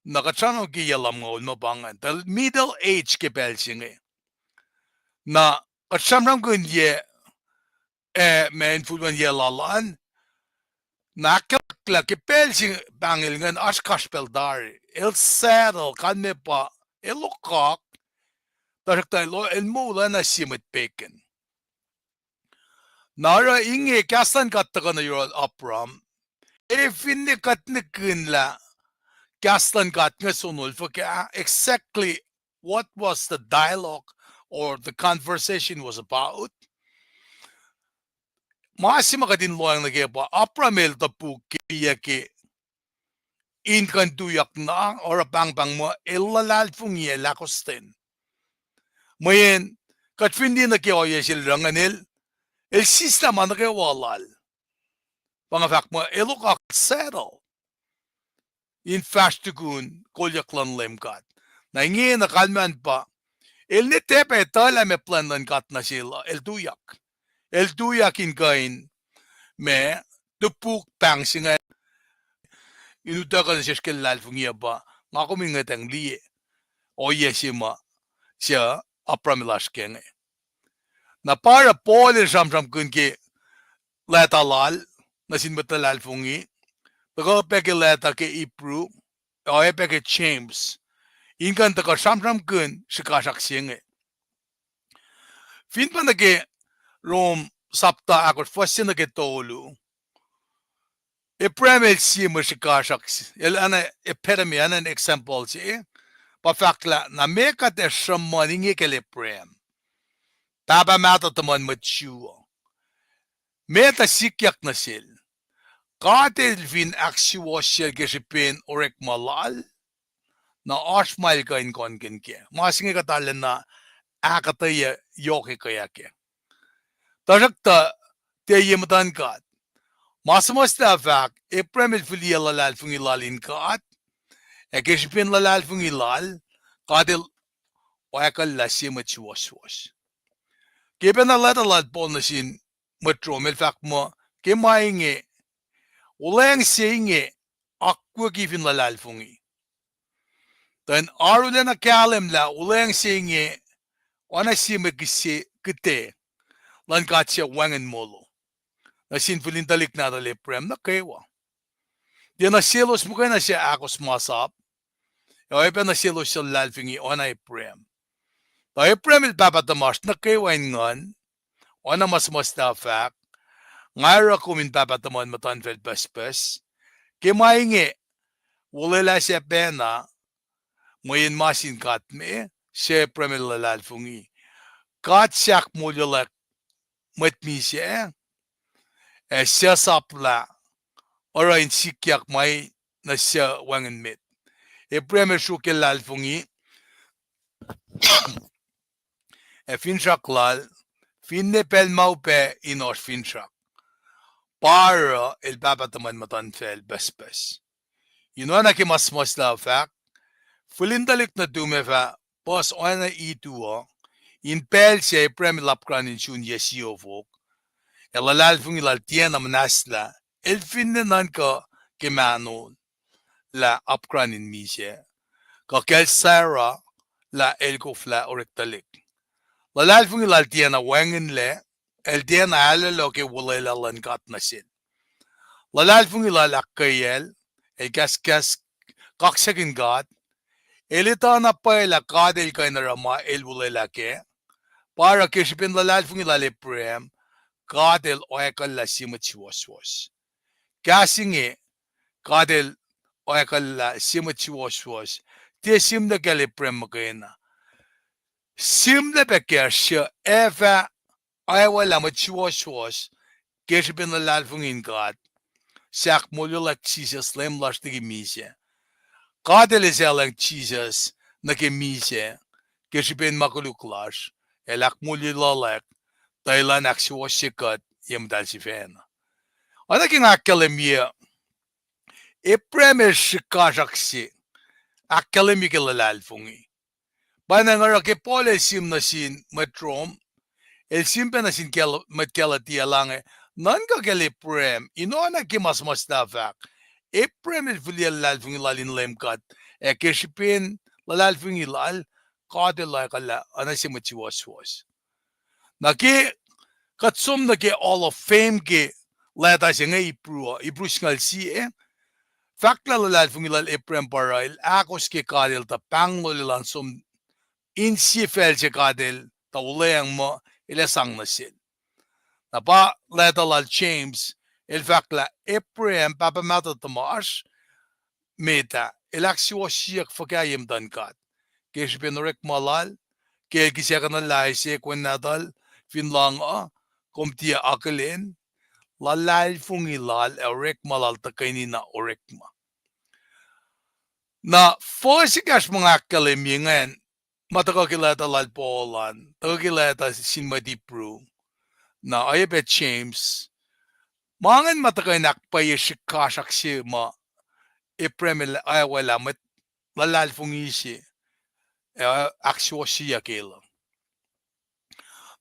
na kuht sramsram ke yac lumngaul ma pa ingacn, the middle age ke pacl se inge. Na kuht sramsramkihn yac, eh, ma infulwen yac lal an, na ahkkahlwemye lah ke pacl se pahngel ingacn oasr kasr pacl tari. El settle, kalmac pa el lokak, tuhsruhktuh el, el moul oacna sie mwet pagan. Na oruh inge kahs luhn God tuhkuh nuh yohrohl Abram, ac finne kuht nihkihn lah kahs luhn God inge sonol fuhkah, exactly what was the dialogue or the conversation was about. Ma se ma kuht in lohacng nuh ke pa Abram el topuk ke, ke in kuh in tuyak na, oruh pahngpahng muh el luhlahlfongi ac ahkostwen. Mweyen kuht fin liye nuh ke ohiyac sel ingacn el, el sislah ma nuh kwewa lal. Pa nga fahk muh el lokak settle in fahsr tukun kolyuck luhn Leum God. Na ingena kalmacn pa El ne tiac pac etuh lah meac plwacn luhn God nuh sel uh, el tuyak. El tuyak in kuh in, ma, topuk pahng se ingacn, in utuckuh nuh sesr ke luhlahlfongi uh pa, nga kom in ngwetacng liye ohiyac se ma, suc Abraham el oasr kac inge. Na pa oruh Paul el sramsramkihn ke leta lal nuh sin mwet luhlahlfongi, tuhkuh pac ke leta ke Hebrew, oacyacpac ke James, in kuh in tuhkuh sramsramkihn srihkasrak se inge. Fin pa nuh ke Rom sapta ahkosr fuhs se nuh ke tolu, Abraham el sie mwe srihkasrak, el an epitome, an example se, pa fahk lah na meac kuht ac sruhmuhn inge kacl Abraham, pahpah mahtuh tuhmwacn mwet Jew uh. Meac tuh sikyak nuh sel? God el fin ahksuwohsyacl ke srihpen orekma lal, na oasr ma el kuh in kohnkihn kac. Ma se inge kuht arulacna ahkuhtweyac yohk ekuh kac. Tuhsruhktuh, tiac ye muhtuhn God. Ma suhmuhslah fahk, Abraham el fihliyac luhlahlfongi lal in God, ac ke srihpen luhlahlfongi lal, God el oakwucllah sie mwet suwohswohs. Ke pacna leta lal Paul nuh sin mwet Rom el fahk muh, ke ma inge, olweacng se inge akwucki fin luhlahlfongi. Tuh in arulacna kahlwem lah olweacng se inge oacna sie mwe kihse, kihte luhn God suc wacngihn molo nuh sin fihlin tuhlihk nahtuhl Abraham nuh kwewa. Tiacna selos muhkwena suc ahkos masap, ac oacyacpac nuh selos suc luhlahlfongi oacna Abraham. Tuh Abraham el pahpah tuhmasr nuh kwewa in nguhn, oacna ma suhmuhslah fahk, nga oruh kom in pahpah tuhmwacn muhtuhnfacl pucspucs. Ke ma inge, olwelah se pacna, mweyen ma sin God me, suc Abraham el luhlahlfongi. God suc ahkmoulyucklac mwet misac, ac suc sap lah oruh in sikyak ma nuh suc wacngihn met. Abraham el sruok ke luhlahlfongi, ac finsrak lal, finne pacl ma upac in oasr finsrak, pa oruh el pahpah tuhmwacn muhtuhnfacl pucspucs. In oacna ke ma suhmuhslah fahk, fihlin tuhlihk nuhtum ac fah puhs oacna itu uh, in pacl se Abraham el apkuhran in sun yac siofok, ac luhlahlfongi lal tiacna muhnahslah, el finne nuhnkuh ke mahno lah apkuhran in misac, kuh kacl Sarah lah el koflah orek tuhlihk. Luhlahlfongi lal tiacna wacngihnlac, el tiacna ahlolo ke olwelah luhn God nuh sel. Luhlahlfongi lal ahkkweyacl, el kahskahs kaksakihn God, el etuh na pwacye lah God el kuh in oruh ma el olwelah kac. Pa oruh ke srihpen luhlahlfongi lal Abraham, God el oakwucllah sie mwet suwohswohs. Kahs inge, God el oakwucllah sie mwet suwohswohs, tiac sihmlac kacl Abraham muhkwena. Sihmlac pac kacsr suc ac fah oacwaclah mwet suwohswohs ke srihpen luhlahlfongi in God, suc ahkmoulyucklac Jisus Leum lasr liki misac. God El esahlwacng Jisus nuh ke misac ke srihpen ma koluk lasr, El ahkmoulyuclac, tuh Elan ahksuwohsye kuht ye muhtahl sifacna. Oacna ke nga ahkkahlwemye, Abraham el srihkasrak se ahkkahlwemye ke luhlahlfongi. Pa na nga oruh ke Paul el sihm nuh sin mwet Rom, el sihm pac nuh sin Gal-, mwet Galatia lah inge, nuhnkuh kacl Abraham, in oacna ke ma suhmuhslah fahk, Abraham el fihliyac luhlahlfongi lal in Leum God, ac ke srihpen luhlahlfongi lal, God El oakwucllah oacna sie mwet suwohswohs. Na ke kuht som nuh ke Hall of Fame ke leta se inge Hebrew uh, Hebrew singucul sie, fahk lah luhlahlfongi lal Abraham pa oruh el ahkos ke God El tuh pahngnol elan som insiefacl se God El tuh olweacng muh El ac sang nuh sel. Na pa leta lal James, el fahk lah Abraham, pahpah mahtuh tuhmasr, met ah, el ahksuwohsyeyuck fuhkah ye muhtuhn God? Ke srihpen orekma lal, ke el kihsackuhnlah Isaac wen nahtuhl fin lohng uh, kom tiac akihlen, luhlahlfongi lal ac orekma lal tuhkweni na orekma. Na fuhs ekahsr ma nga ahkkahlwemye ingacn, ma tuhkuh ke leta lal Paul an, tuhkuh ke leta sin mwet Hebrew, na oacyacpac James, ma ingacn ma tuhkuh in ahkpwacye srihkasrak se ma Abraham el oacwaclah mwet luhlahlfongi se uh, ahksuwohsyeyuck el uh.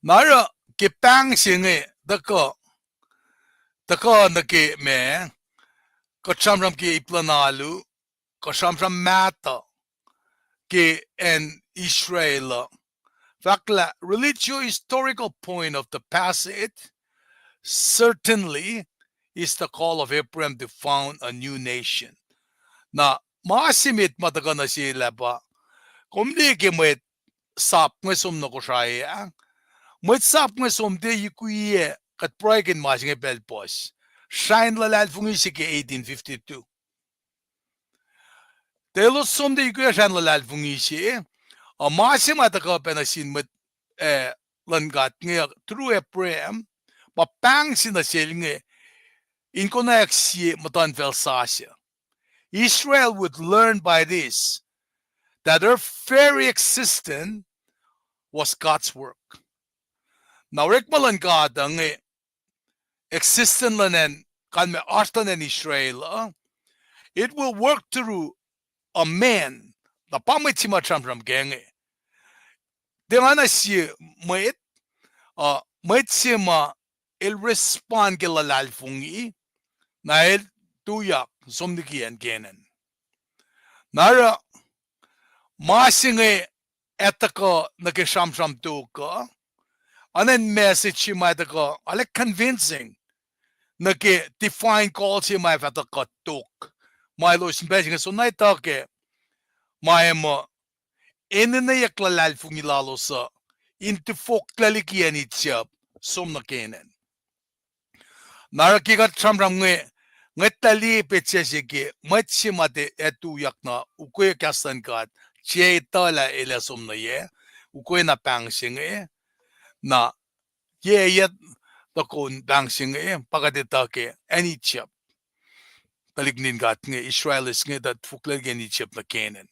Na oruh ke pahng se inge tuhkuh, tuhkuh nuh ke ma, kuht sramsram ke ip luhn alu, kuht sramsram mahtuh ke acn Israel uh. Fahk lah religio-historical point of the passage certainly is the call of Abraham to found a new nation. Na ma se met ma tuhkuh nuh sel ah pa, kom liye ke mwet sap inge som nuh Kosrae ah, mwet sap inge som tiac yukwiyac kuht pruhe ke ma se inge pacl puhs. Srah in luhlahlfongi se ke eighteen fifty-two. Tuh elos som tiac yukwiyac srah in luhlahlfongi se, uh, ma se ma tuhkuh pac nuh sin mwet, uh, luhn God inge, uh, through Abraham, pa pahng se nuh sel inge, in konwacack sie muhtuhnfacl sasuc. Israel would learn by this, that her very existence was God's work. Na orekma luhn God uh inge, existence luhn acn, kalmac oasr luhn acn Israel uh, it will work through a man. Na pa mwet se ma sramsram ke inge. Tiac nga na sie mwet, uh, mwet se ma el respond ke luhlahlfongi, na el tuyak som liki acn Canaan. Na oruh ma se inge ac tuhkuh nuh ke sramsram tok uh, oacna message se ma ac tuhkuh, arlac convincing nuh ke divine call se ma ac fah tuhkuh tok. Ma elos in pacl se inge soenna etuh kac, ma ac muh enenweyuck luhlahlfongi lalos uh in tifoklac liki acn Egypt som nuh Canaan. Na oruh ke kuht sramsram inge, ngwetlah liye petsac se ke mwet se ma tiac tuyak na ukwe kahs luhn God, tiac etuh lah el ac som nuh yac, ukwe na pahng se inge, na yac, yac, tuhkun pahng se inge pa kuht etuh ke acn Egypt, tuhlihk nuhtin God inge, Israel inge, tuh tifoklac liki acn Egypt nuh Canaan.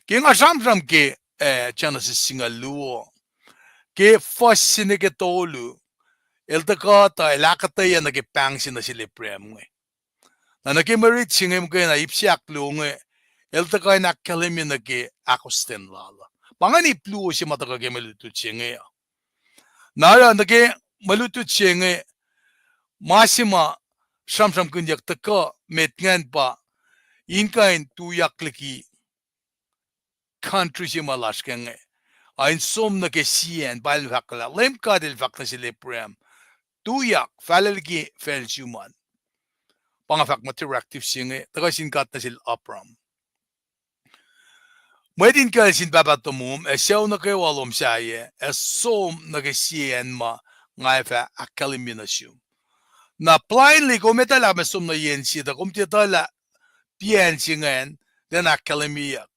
Ke nga sramsram ke, eh, Genesis singucul luo, ke fuhs se nuh ke tolu, el tuhkuh tuh el ahkuhtweyac nuh ke pahng se nuh sel Abraham inge. Na nuh ke mwe rit se inge muhkwena ip se ahkluo inge, el tuhkuh in ahkkahlwemye nuh ke ahkostwen lal uh. Pa ingacn ip luo se ma tuhkuh ke mwe lutlut se inge uh. Na oruh nuh ke mwe lutlut se inge, ma se ma sramsramkihnyuck tuhkuh met ingacn pa in kuh in tuyak liki country se ma lasr ke inge, a in som nuh ke sie acn, pa el fahk lah Leum God el fahk nuh sel Abraham, tuyak, fahlac liki facl sum an. Pa nga fahk ma directive se inge tuhkuh sin God nuh sel Abram. Mwet in kacl sin pahpah tomom ac sucu nuh kwewa lom sahyac ac som nuh ke sie acn ma nga ac fah ahkkahlwemye nuh sum. Na blindly kom etuh lah kom som nuh yen sie tuh kom tiac etuh lah piacn se ingacn tiacna ahkkahlwemyeyuck.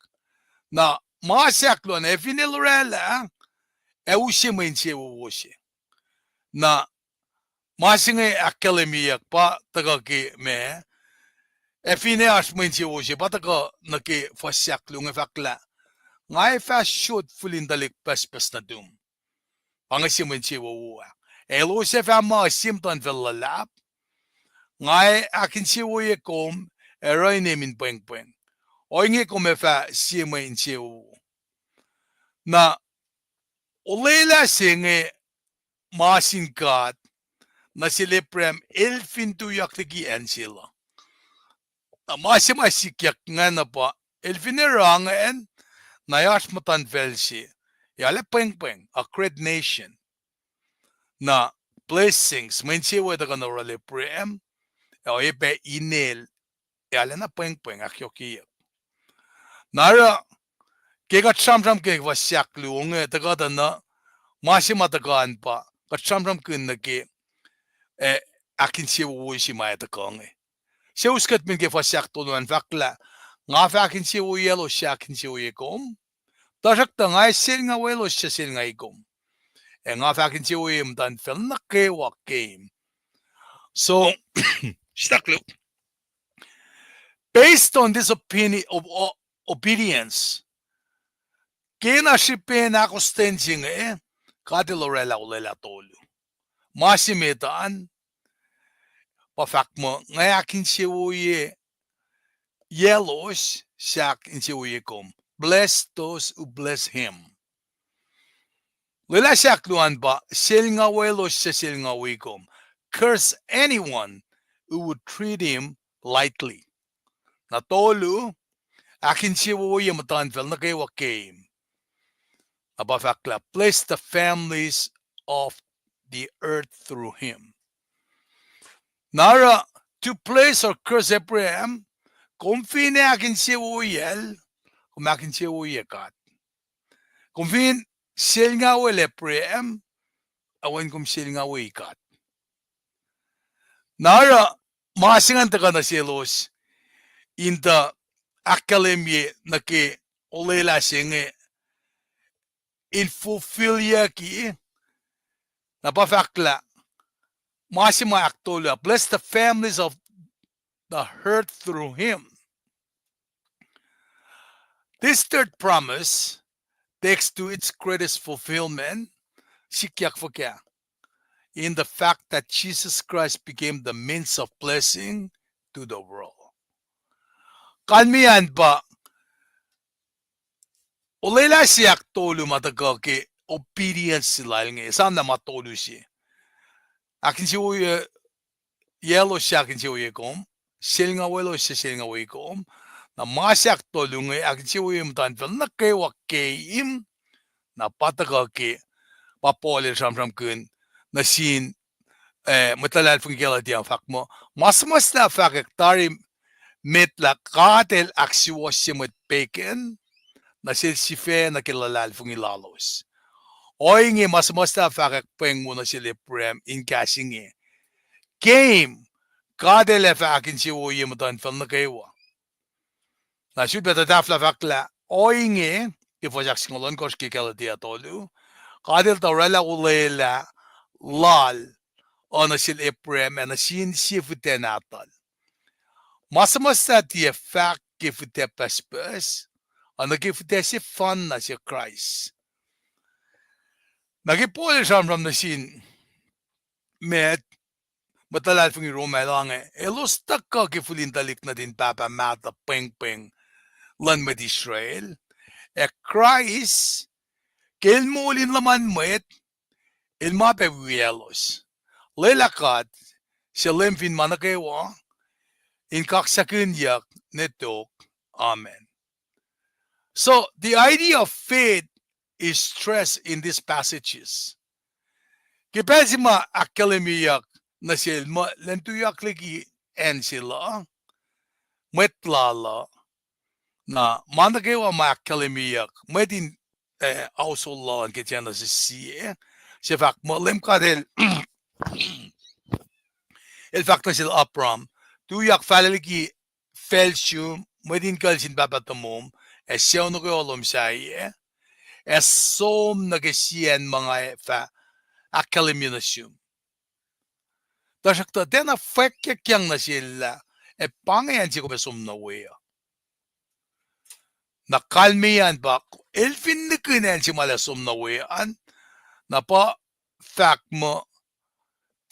Na ma se ahkluo an, ac fin el oraclah, ac use mwe insewowo se. Na ma se inge ahkkahlwemyeyuck pa tuhkuh ke ma, ac fin oasr mwe insewowo se pa tuhkuh nuh ke fuhs se ahkluo inge fahk lah, nga ac fah sot fihl in tuhlihk pucspucs nuhtum. Pa inge sie mwe insewowo ah. Elos ac fah muh sie muhtuhnfacl luhlahp. Nga ac ahkinsewowoye kom, ac oruh inem in pwengpweng. Ohinge kom ac fah sie mwe insewowo. Na olwelah se inge ma sin God nuh sel Abraham el fin tuyak liki acn sel uh. Na ma se ma sikyak ingacn uh pa, el fin oruh ingacn, na oasr muhtuhnfacl se, ac arlac pwengpweng, a great nation. Na blessings, mwe insewowo tuhkuh nuh yohrohl Abraham, ac oacyacpac inel, ac arlacna pwengpweng, ahkyohkyeyuck. Na oruh, ke kuht sramsram ke fuhs se ahkluo inge, tuhkuh tuh na, ma se ma tuhkuh an pa, kuht sramsramkihn nuh ke, eh, ahkinsewowo se ma ac tuhkuh inge. Seus kuht min ke fuhs se ahktolu an fahk lah, nga fah ahkinsewowoye elos suc ahkinsewowoye kom. Tuhsruhktuh nga ac selngawi elos suc selngawi kom. Ac nga fah ahkinsewowoye muhtuhnfacl nuh kwewa keim. So, staklu. Based on this opinion of, o-, obedience, ke na srihpen ahkostwen se inge, God el oraclah olwelah tolu. Ma se met an, pa fahk muh, nga ac ahkinsewowoye elos suc ahkinsewowoye kom. bless those who bless him. Lwelah se ahkluo an pa, selngawelos suc selngawi kom. Curse anyone who would treat him lightly. Na tolu, ahkinsewowoye muhtuhnfacl nuh kwewa keim. Na pa fahk lah, bless the families of the earth through him. Na oruh, to bless or curse Abraham, kom fin ahkinsewowoyacl, kom ahkinsewowoye God. Kom fin selngawel Abraham, oacna kom selngawi God. Na oruh, ma se ingacn tuhkuh nuh selos in tuh ahkkahlwemye nuh ke olwelah se inge in fulfillyucki, na pa fahk lah, ma se ma ahktolu ah, bless the families of the earth through him. This third promise takes to its greatest fulfillment, sikyak fuhkah, in the fact that Jesus Christ became the means of blessing to the world. Kalmeyac an pa, olwelah se ahktolu ma tuhkuh ke obedience se lal inge, esam na ma tolu se. Ahkinsewowoye, yac elos suc ahkinsewowoye kom, selngawelos suc selngawi kom, na ma se ahktolu inge, ahkinsewowoye muhtuhnfacl nuh kwewa keim, na pa tuhkuh ke, pa Paul el sramsramkihn nuh sin, eh, mwet luhlahlfongi Galatia fahk muh, ma suhmuhslah fahkwack tari met lah God el ahksuwohsye mwet pegan nuh sel sifac nuh ke luhlahlfongi lalos. Ohinge ma suhmuhslah fahkwack pweng wo nuh sel Abraham in kahs inge, keim, God el ac fah ahkinsewowoye muhtuhnfacl nuh kwewa. Na sulpac tuh tahfwelah fahk lah, ohinge, ke fuhs ahksingucul ohnkohsr ke Galatia tolu, God el tuh oraclah olwelah lal uh nuh sel Abraham ac nuh sin sie fihtac nahtuhl. Ma suhmuhslah tiac fahk ke fihtac pucspucs, oacna ke fihtac sefanna se Kraist. Na ke Paul el sramsram nuh sin mwet, mwet luhlahlfongi Rome el ohinge, elos tuhkuh ke fihl in tuhlihk nuhtin pahpah mahtuh pwengpweng luhn mwet Israel, ac Kraist, ke el moul in luhman mwet, el ma pac wiyaclos. Lwelah God, suc Leum fin ma nuh kwewa, in kaksakihnyuck ne tok. Amen. So, the idea of faith is stressed in these passages. Ke pacl se ma ahkkahlwemyeyuck nuh sel muh lwen tuyak liki acn sel uh, mwet lal uh, na ma nuh kwewa ma ahkkahlwemyeyuck, mwet in, eh, household lal an ke Genesis sie, se fahk muh Leum God el, el fahk nuh sel Abram, tuyak fahlac liki facl sum, mwet in kucl sin pahpah tomom, ac sucu nuh kwewa lom sahyac, ac som nuh ke sie acn ma nga fah ahkkahlwemye nuh sum. Tuhsruhktuh tiacna fwackyuckyang nuh sel lah, ac pa inge acn se kom ac som nuh we uh. Na kalmeyac an pa, el fin nikihn acn se ma el ac som nuh we an, na pa fahk muh,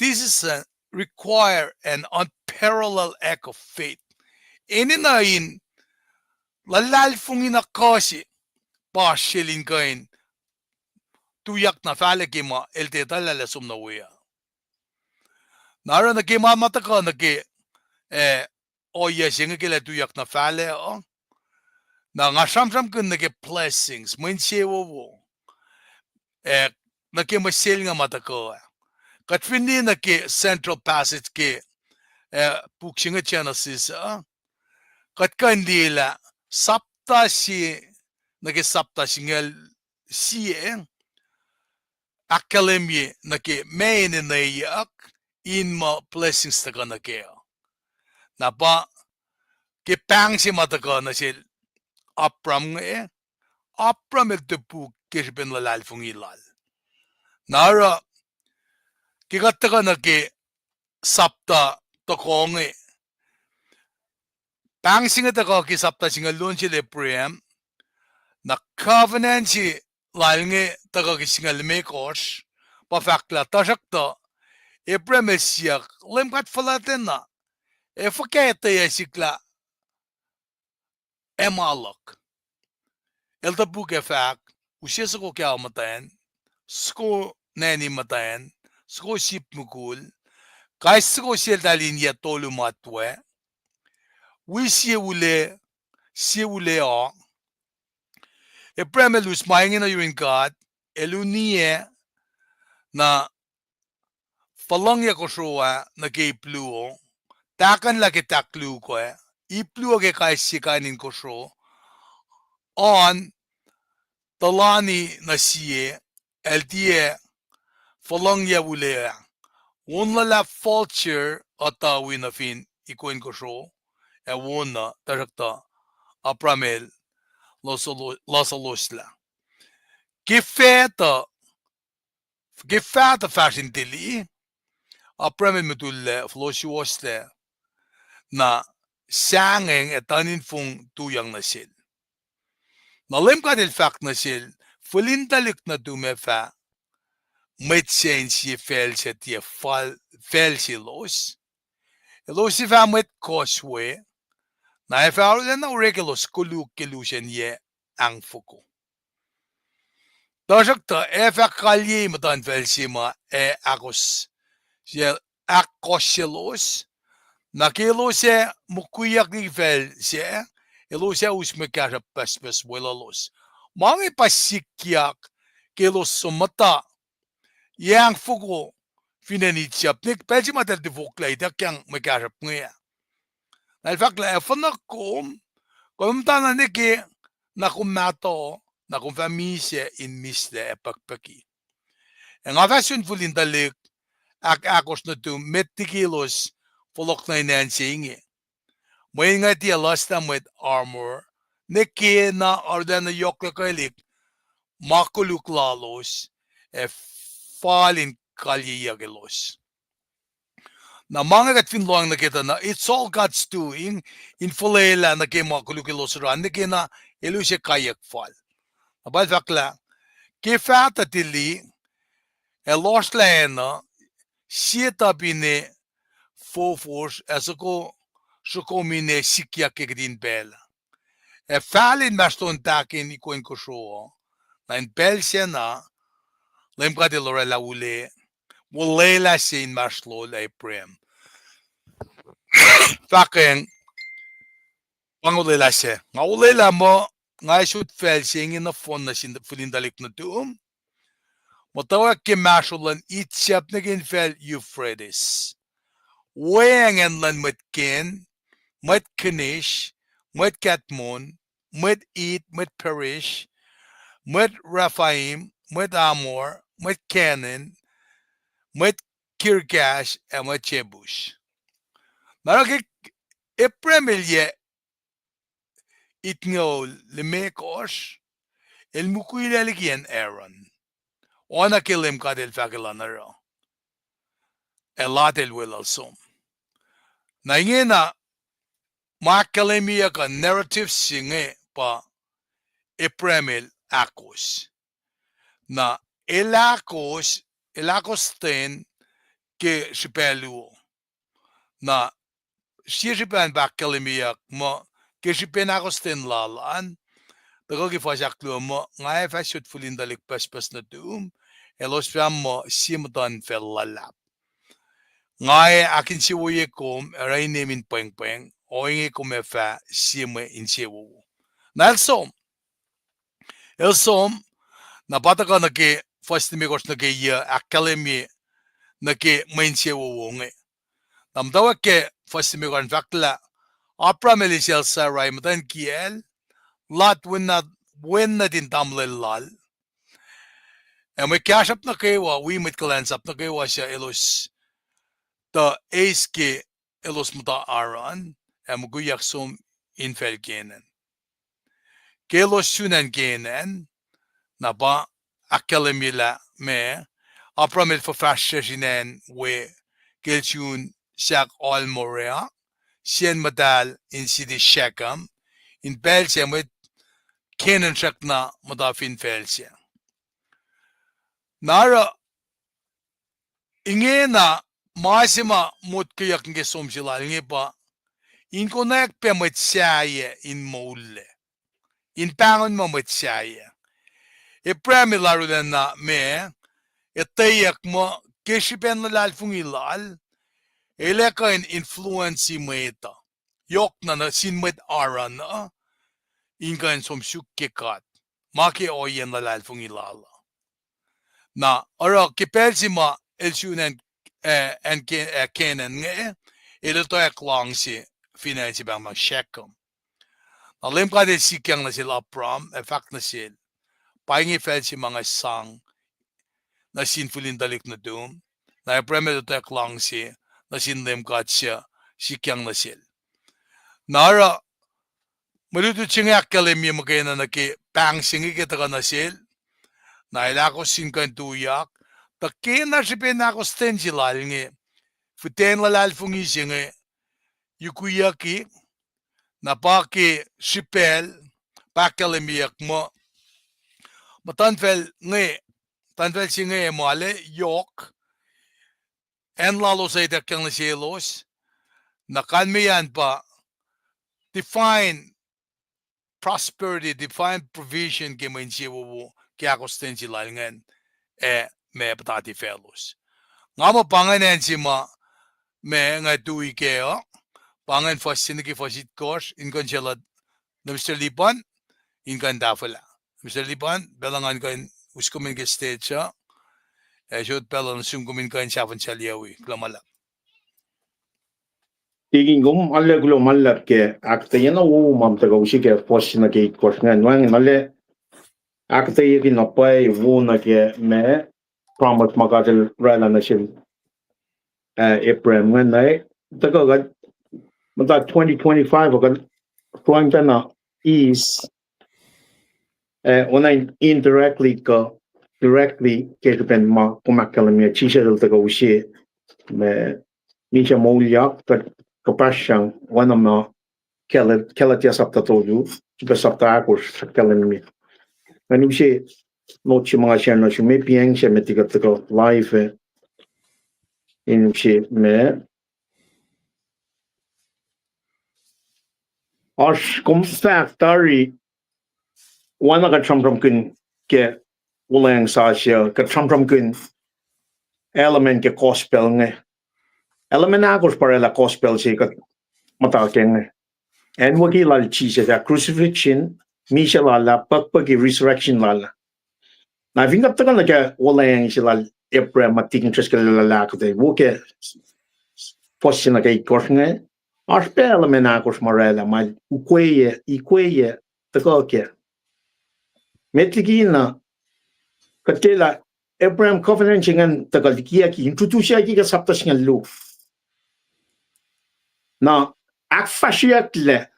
this is a require an unparalleled act of faith. Enenuh in luhlahlfongi na kuh se pa sel in kuh in tuyak na fahlac ke ma el tiac etuh lah el ac som nuh we uh. Na oruh nuh ke ma ma tuhkuh nuh ke, eh, ohiyac se inge ke el ac tuyak na fahlac uh. Na nga sramsramkihn nuh ke blessings, mwe insewowo, ac nuh ke mwe selnga ma tuhkuh ah. Kuht fin liye nuh ke central passage ke, eh, puk se inge Genesis uh, kuht kuh in liye lah sapta se nuh ke sapta singucul sie ahkkahlwemye nuh ke ma enenweyuck in muh blessings tuhkuh nuh kac uh. Na pa ke pahng se ma tuhkuh nuh sel Abram inge, Abram el topuk ke srihpen luhlahlfongi lal. Na oruh ke kuht tuhkuh nuh ke sapta tohkoh inge, pahng se inge tuhkuh ke sapta singucul luo sel Abraham, na covenant se lal inge tuhkuh ke singucul limekohsr, pa fahk lah tuhsruhktuh, Abraham el siyuck, Leum God fuhlwactlacna, ac fuhkah etweyac sihk lah ac ma luhk? El topuk ac fahk, use soko kao muhtwacn, soko nani muhtwacn, soko sip mukul, kais soko seltahl in yac tolu matwac, wi sie ule, sie ule uh. Abraham el us ma inge nuh yurin God, el uniyac, na fuhlwacngyac kosro ah nuh ke ip luo, tahkuhnlah ke tahk luo ah, ip luo ke kais sie kain in kosro, on, tuhlani nuh sie, el tiac fuhlwacngyac ule ah. Won luhlahp vulture uh tuh wi nuh fin ikwen kosro, ac won uh, tuhsruhktuh Abraham el lasolo-, lasoloslah. Ke faht uh, ke faht uh fahsr in tili, Abraham el mutullac, fohlohsruhwoslac, na sahngweng ac tuhn in fong tuyak nuh sel. Na Leum God el fahk nuh sel, fihlin tuhlihk nuhtum ac fah mwet se in sie facl se tiac fal-, facl selos. Elos ac fah mwet kohs we, na ac fah arulacna orek elos koluk ke lusen yac ahngfoko. Tuhsruhktuh ac fah kalyei muhtuhnfacl se ma ac ahkos-, ahkkohsyelos, na ke elos ac mukwikwi liki facl sac, elos ac us mwe kahsruhp pucspucs weluhlos. Ma inge pa sikyak ke elos som muhta yac ahngfoko fin acn Egypt, ne pacl se ma eltahl tifoklac ituckyang mwe kahsruhp inge ah. Na el fahk lah, ac fuhnuh kom, kom muhtana nwe ke, na kom mahtuh, na kom fah misac in mislac ac pukpuki. Ac nga fah sun fihlin tuhlihk ahk-, ahkosr nuhtum met liki elos fohlohk nuh in acn se inge. Mweyen nga tiac luslah mwet Amor, nwe ke na arulacna yohk luhkwelihk ma koluk lalos, ac fal in kalyeyuck elos. Na ma inge kuht fin lohacng nuh ke tuh na, it's all God's doing, in fuhlwelah nuh ke ma koluk elos oruh an, nwe ke na elos ac kaiyuck fal. Na pa el fahk lah, ke faht uh tili, ac lohsrlah acn uh, sie tuh pine fofosr, ac soko, soko mine sikyak ke kihtin pacl uh. Ac fal inmahsrlon tahk in ikwen kosro uh, na in pacl sacna, Leum God El oraclah ule, olwelah se inmahsrlol Abraham. Fahkwacng, pa inge olwelah se. Nga olwelah muh, nga ac sot facl se inge nohfohn nuh sin fihlin tuhlihk nuhtum. Muhtwacwacack ke inmahsrlon luhn Egypt nuh ke infacl Euphrates. Weacng acn luhn mwet Ken, mwet Kenish, mwet Kadmon, mwet It, mwet Perish, mwet Rephaim, mwet Amor, mwet Canaan, mwet Girgash, ac mwet Jebus. Na oruh ke Abraham el yac itngoul limekohsr, el mukwilac liki acn Haran. Oacna ke Leum God El fahk elan oruh. Ac Lot el weluhl som. Na ingena, ma ahkkahlwemyeyuck uh narrative se inge pa Abraham el ahkos. Na el ahkos, el ahkos ten ke srihpac luo. Na sie srihpac an pa ahkkahlwemyeyuck muh ke srihpen ahkos ten lal an, tuhkuh ke fuhs ahkluo muh, nga ac fah sot fihlin tuhlihk pucspucs nuhtum, elos fah muh sie muhtuhnfacl luhlahp. Nga ac ahkinsewowoye kom, ac oruh inem in pwengpweng, ohinge kom ac fah sie mwe insewowo. Na el som. El som, na pa tuhkuh nuh ke fuhs limekohsr nuh ke yac ahkkahlwemye nuh ke mwe insewowo inge. Na muhtwacwacack ke fuhs limekohsr an fahk lah, Abraham el eisacl Sarai muhtwacn kiyacl, Lot wen nuhtin tamuhlwel lal, ac mwe kahsruhp nuh kwewa, wi mwet kuhlwacnsap nuh kwewa suc elos tuh eis ke elos muhta Haran, ac mukwiyak som infacl Canaan. Ke elos sun acn Canaan, na pa ahkkahlwemye lah ma, Abraham el fuhfahsryucsr in acn we ke el sun sahk oal Moriah, sie acn muhtahl in siti Shechem, in pacl sac mwet Canaan srackna muhta fin facl sac. Na oruh ingena ma se ma motkweyuck nuh ke som se lal inge pa, in konwacack pac mwet sahyac in moullac. in pahngon muh mwet sahyac. Abraham el arulacna ma, etweyuck muh ke srihpen luhlahlfongi lal, el ac kuh in influence mwet uh, yohk na nuh sin mwet Haran uh, in kuh in som suk ke God, ma ke ohiyacn luhlahlfongi lal uh. Na oruh ke pacl se ma el sun acn, eh, acn Ke-, eh, Canaan inge, el etwacack luhngse fin acn se pahngpahng Shechem. Na Leum God El sikyang nuh sel Abram ac fahk nuh sel, Pa inge facl se ma nga sang nuh sin fihlin tuhlihk nuhtum. Na Abram el etwacack luhngse nuh sin Leum God suc sikyang nuh sel. Na oruh mwe lutlut se inge ahkkahlwemye muhkwena nuh ke pahng se inge ke tuhkuh nuh sel. Na el ahkos in kuh in tuyak, tuh ke na srihpen ahkostwen se lal inge, fihtac in luhlahlfongi se inge yukwiyucki, na pa ke srihpacl, pa ahkkahlwemyeyuck muh, muhtuhnfacl inge, muhtuhnfacl se inge ma la yohk, acn lalos uh ituckyang nuh selos, na kalmeyac an pa divine prosperity, divine provision ke mwe insewowo ke ahkostwen se lal ingacn, ac ma puhtati faclos. Nga muh pa ingacn acn se ma, ma nga tui kac uh, pa ingacn fuhs se nuh ke fuhs itkohsr, in kuh in sel nuh Mister Lipan, in kuh in tahfwelah. Mister Lipan, pacl uh ngan kuh in us kom in ke stage uh, ac sot pacl uh nuh sum kom in kuh in sahfahn sal yawi, kuloh ma luhlahp. Tikin, kom arlac kuloh ma luhlahp ke ahkuhtweyac na wo ma tuhkuh use ke fuhs se nuh ke itkohsr ingacn. Wacngihn arlac ahkuhtweyucki na pwacye wo nuh ke ma promise ma God El oraclah nuh sel, ah, Abraham ingacn, na tuhkuh kuht muhta twenty twenty-five uh kuht sruhngtana eis, ah, oacna in indirectly kuh directly ke srihpen ma kom ahkkahlwemye Jisus El tuhkuh use, ma misac moulyak kuht kuhpahsryang oacna ma Gal-, Galatia sapta tolu, srihpac sapta ahkosr ahkkahlwemye. Ngan use note se ma nga share nuh sum, ma piyacng se met kuht tuhkuh live, ah, in use ma oasr kom fahk tari, oacna kuht sramsramkihn ke Wuhlweacng Sasuc, kuht sramsramkihn element ke gospel inge. Element ahkosr pa oraclah gospel se kuht muhta ke inge. Acnwucki lal Jisus ah, crucifixion, misac lal ah, pukpuki, resurrection lal ah. Na fin kuht tuhkuh nuh ke Wuhlweacng se lal Abraham, ma tikin Driscoll el ahkuhtwe wo ke fuhs se nuh ke itkohsr inge, oasr pac element ahkosr ma oraclah ma ukweye, ikweye, tuhkuh kac. Met liki na, kuht tiac lah Abraham covenant se ingacn tuhkuh likiyucki, introduceyucki ke sapta singucul luo. Na ahkfahsryeyucklac,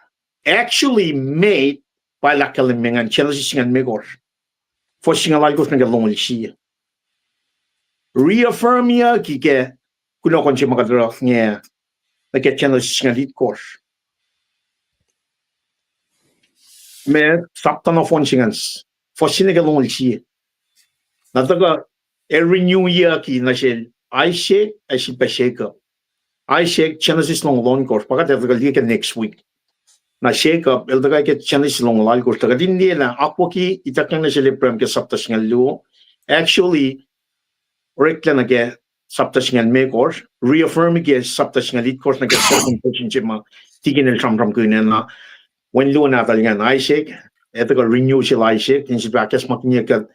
actually made, pa el ahkkahlwemye ingacn Genesis singucul limekohsr, fuhs singucul alkohsr nuh ke longoul sie. Reaffirmyucki ke kunohkohn se ma kuht oruh inge nuh ke Genesis singucul itkohsr. Ma sapta nohfohn se ingacn, fuhs se nuh ke longoul sie. Na tuhkuh, ac renewiyucki nuh sel Isaac ac sifilpac Jacob. Isaac, Genesis longoul ohnkohsr, pa kuht ac tuhkuh liye ke next week. Na Jacob, el tuhkuh ke Genesis longoul alkohsr, tuhkuh in liye lah akwucki ituckyang nuh sel Abraham ke sapta singucul luo. Actually, oreklac nuh ke sapta singucul limekohsr, reaffirm ke sapta singucul itkohsr nuh ke circumcision se ma tikin el sramsramkihn ah na, wen luo nahtuhl ingacn Isaac, ac tuhkuh renew sel Isaac, in sifilpac ahkacsmakihnye kuht,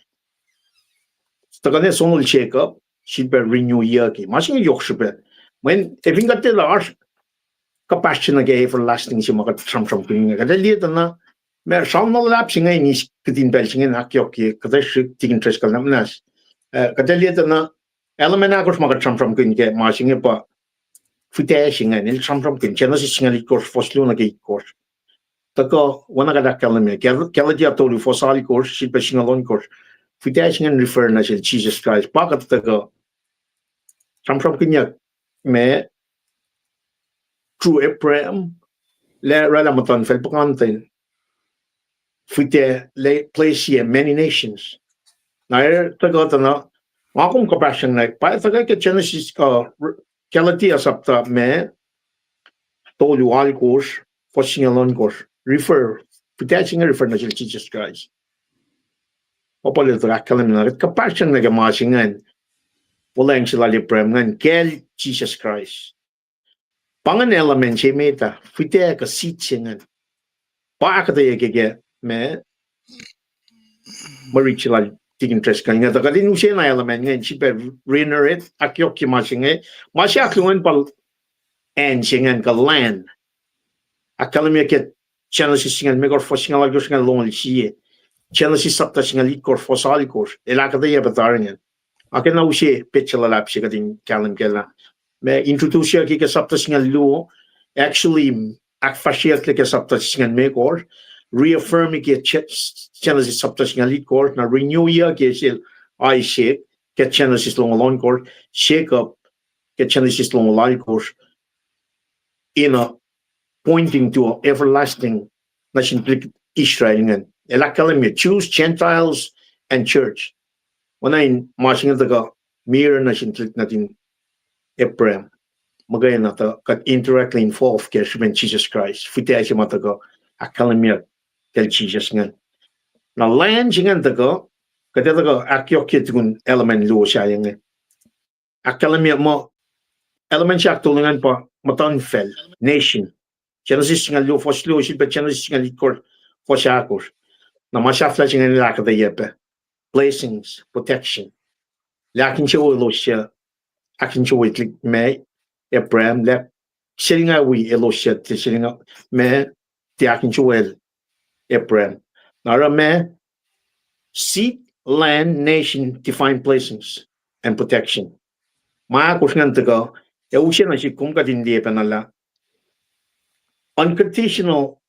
tuhkuh ne sonol Jacob, sifilpac renewiyucki. Ma se inge yohk srihpac. Mweyen, ac fin kuht tiac lah oasr kuhpahsr se nuh ke everlasting se ma kuht sramsramkihn inge, kuht ac liye tuh na, ma sramsram luhlahp se inge in eis kihtin pacl se inge in ahkyohkye kuhtasrihk tikin Driscoll na muhnahs. Ah, kuht ac liye tuh na, element ahkosr ma kuht sramsramkihn ke ma se inge pa fihtac se ingacn, el sramsramkihn Genesis singucul itkohsr, fuhs luo nuh ke itkohsr. Tuhkuh, oacna kuht ahkkahlwemye, Gal-, Galatia tolu, fuhs alkohsr, sifilpac singucul ohnkohsr. Fihtac se ingacn refer nuh sel Jisus Kraist. Pa kuht tuhkuh sramsramkihnyuck ma through Abraham, lah oraclah muhtuhnfacl puhkantwen, fihtac, lah bless ye many nations. Na el tuhkuh tuh na, nga kom kuhpahsryang na, pa tuhkuh ke Genesis, uh, Galatia sapta ma tolu alkohsr, fuhs singucul ohnkohsr, refer Pihtac se inge refer nuh sel Jisus Kraist. Pa Paul el tuh ahkkahlwemye na kuht kuhpahsryang nuh ke ma se ingacn, olweacng se lal Abraham ingacn kacl Jisus Kraist. Pa ingacn element se met ah, fihtac kuh seed se ingacn. Pa ahkuhtweyac ke, ke ma, mwe rit se lal Tikin Driscoll inge, tuh kuht in use na element ingacn, sifilpac reiterate, ahkyohkye ma se inge, ma se ahkluo ingacn pa acn se ingacn kuh land. Ahkkahlwemye ke Genesis singucul limekohsr fuhs singucul alkosr, singucul longoul sie. Genesis chapter singucul itkosr fuhs alkosr. El ahkuhtweyac pac tari ingacn. Ac ke na use petsac luhlahp se kuht in kahlwem kac lah ma introduceyuck ke chapter singucul luo, actually, ahkfahsryeyucklac ke chapter singucul limekohsr, reaffirm ke Ge-, Genesis chapter singucul itkosr, na reneweyuck ke sel Isaac ke Genesis longoul ohnkohsr, Jacob ke Genesis longoul alkosr, in a pointing to a everlasting nuh sin tuhlihk Israel ingacn. El ahkkahlwemye Jews, Gentiles, and church. Oacna in ma se inge tuhkuh mirror nuh sin tuhlihk nuhtin Abraham. Muhkwena tuh kuht indirectly involved ke srihpen Jisus Kraist. Fihtac se ma tuhkuh ahkkahlwemye kacl Jisus ingacn. Na land se ingacn tuhkuh, kuht ac tuhkuh ahkyohkye tukun element luo sahyac inge. Ahkkahlwemye muh element se ahktolu ingacn pa muhtuhnfacl, nation. Genesis singucul luo fuhs luo, sifilpac Genesis singucul itkosr fuhs ahkosr. Na ma sahflah se ingacn el ahkuhtweyac pac blessings, protection. Lah ahkinsewowoye elos suc, ahkinsewowoye tuhlihk ma, Abraham, lah selngawi elos suc, tiac selnga, ma, tiac ahkinsewowoyel Abraham. Na oruh ma, seed, land, nation define blessings and protection. Ma ahkosr ingacn tuhkuh, ac use nuh sihk kom kuht in liye pacna lah unconditional,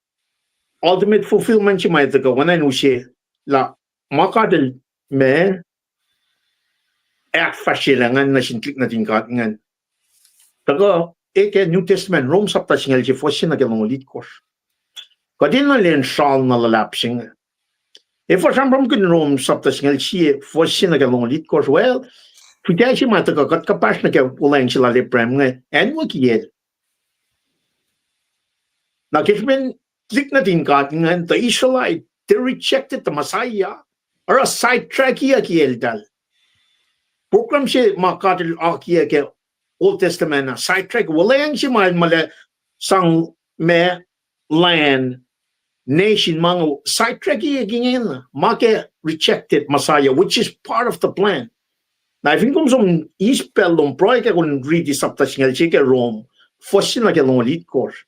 ultimate fulfillment se ma tuhkuh, oacna in use lah ma God el ma ahkfahsryelah ingacn nuh sin tuhlihk nuhtin God ingacn. Tuhkuh, e ke New Testament, Rom sapta singucul sie fuhs se nuh ke longoul itkosr. Kuht enenuh in sral na luhlahp se inge. Efuh sramsramkihn Rom sapta singucul sie fuhs se nuh ke longoul itkosr? Well, fihtac se ma tuhkuh kuht kuhpahsr nuh ke olweacng se lal Abraham inge, acnwucki el. Na ke srihpen tuhlihk nuhtin God ingacn, the Israelite, they rejected the Messiah. Oruh sidetrackiyucki eltahl. Program se ma God el akiyac ke Old Testament ah, sidetrack, olweacng se ma el muh lah sang ma land, nation ma inge, sidetrackiyucki ingena, ma ke rejected Messiah, which is part of the plan. Na fin kom som eis pacl lom, pruhe ke kom riti sapta singucul sie ke Rom, fuhs se nuh ke longoul itkosr.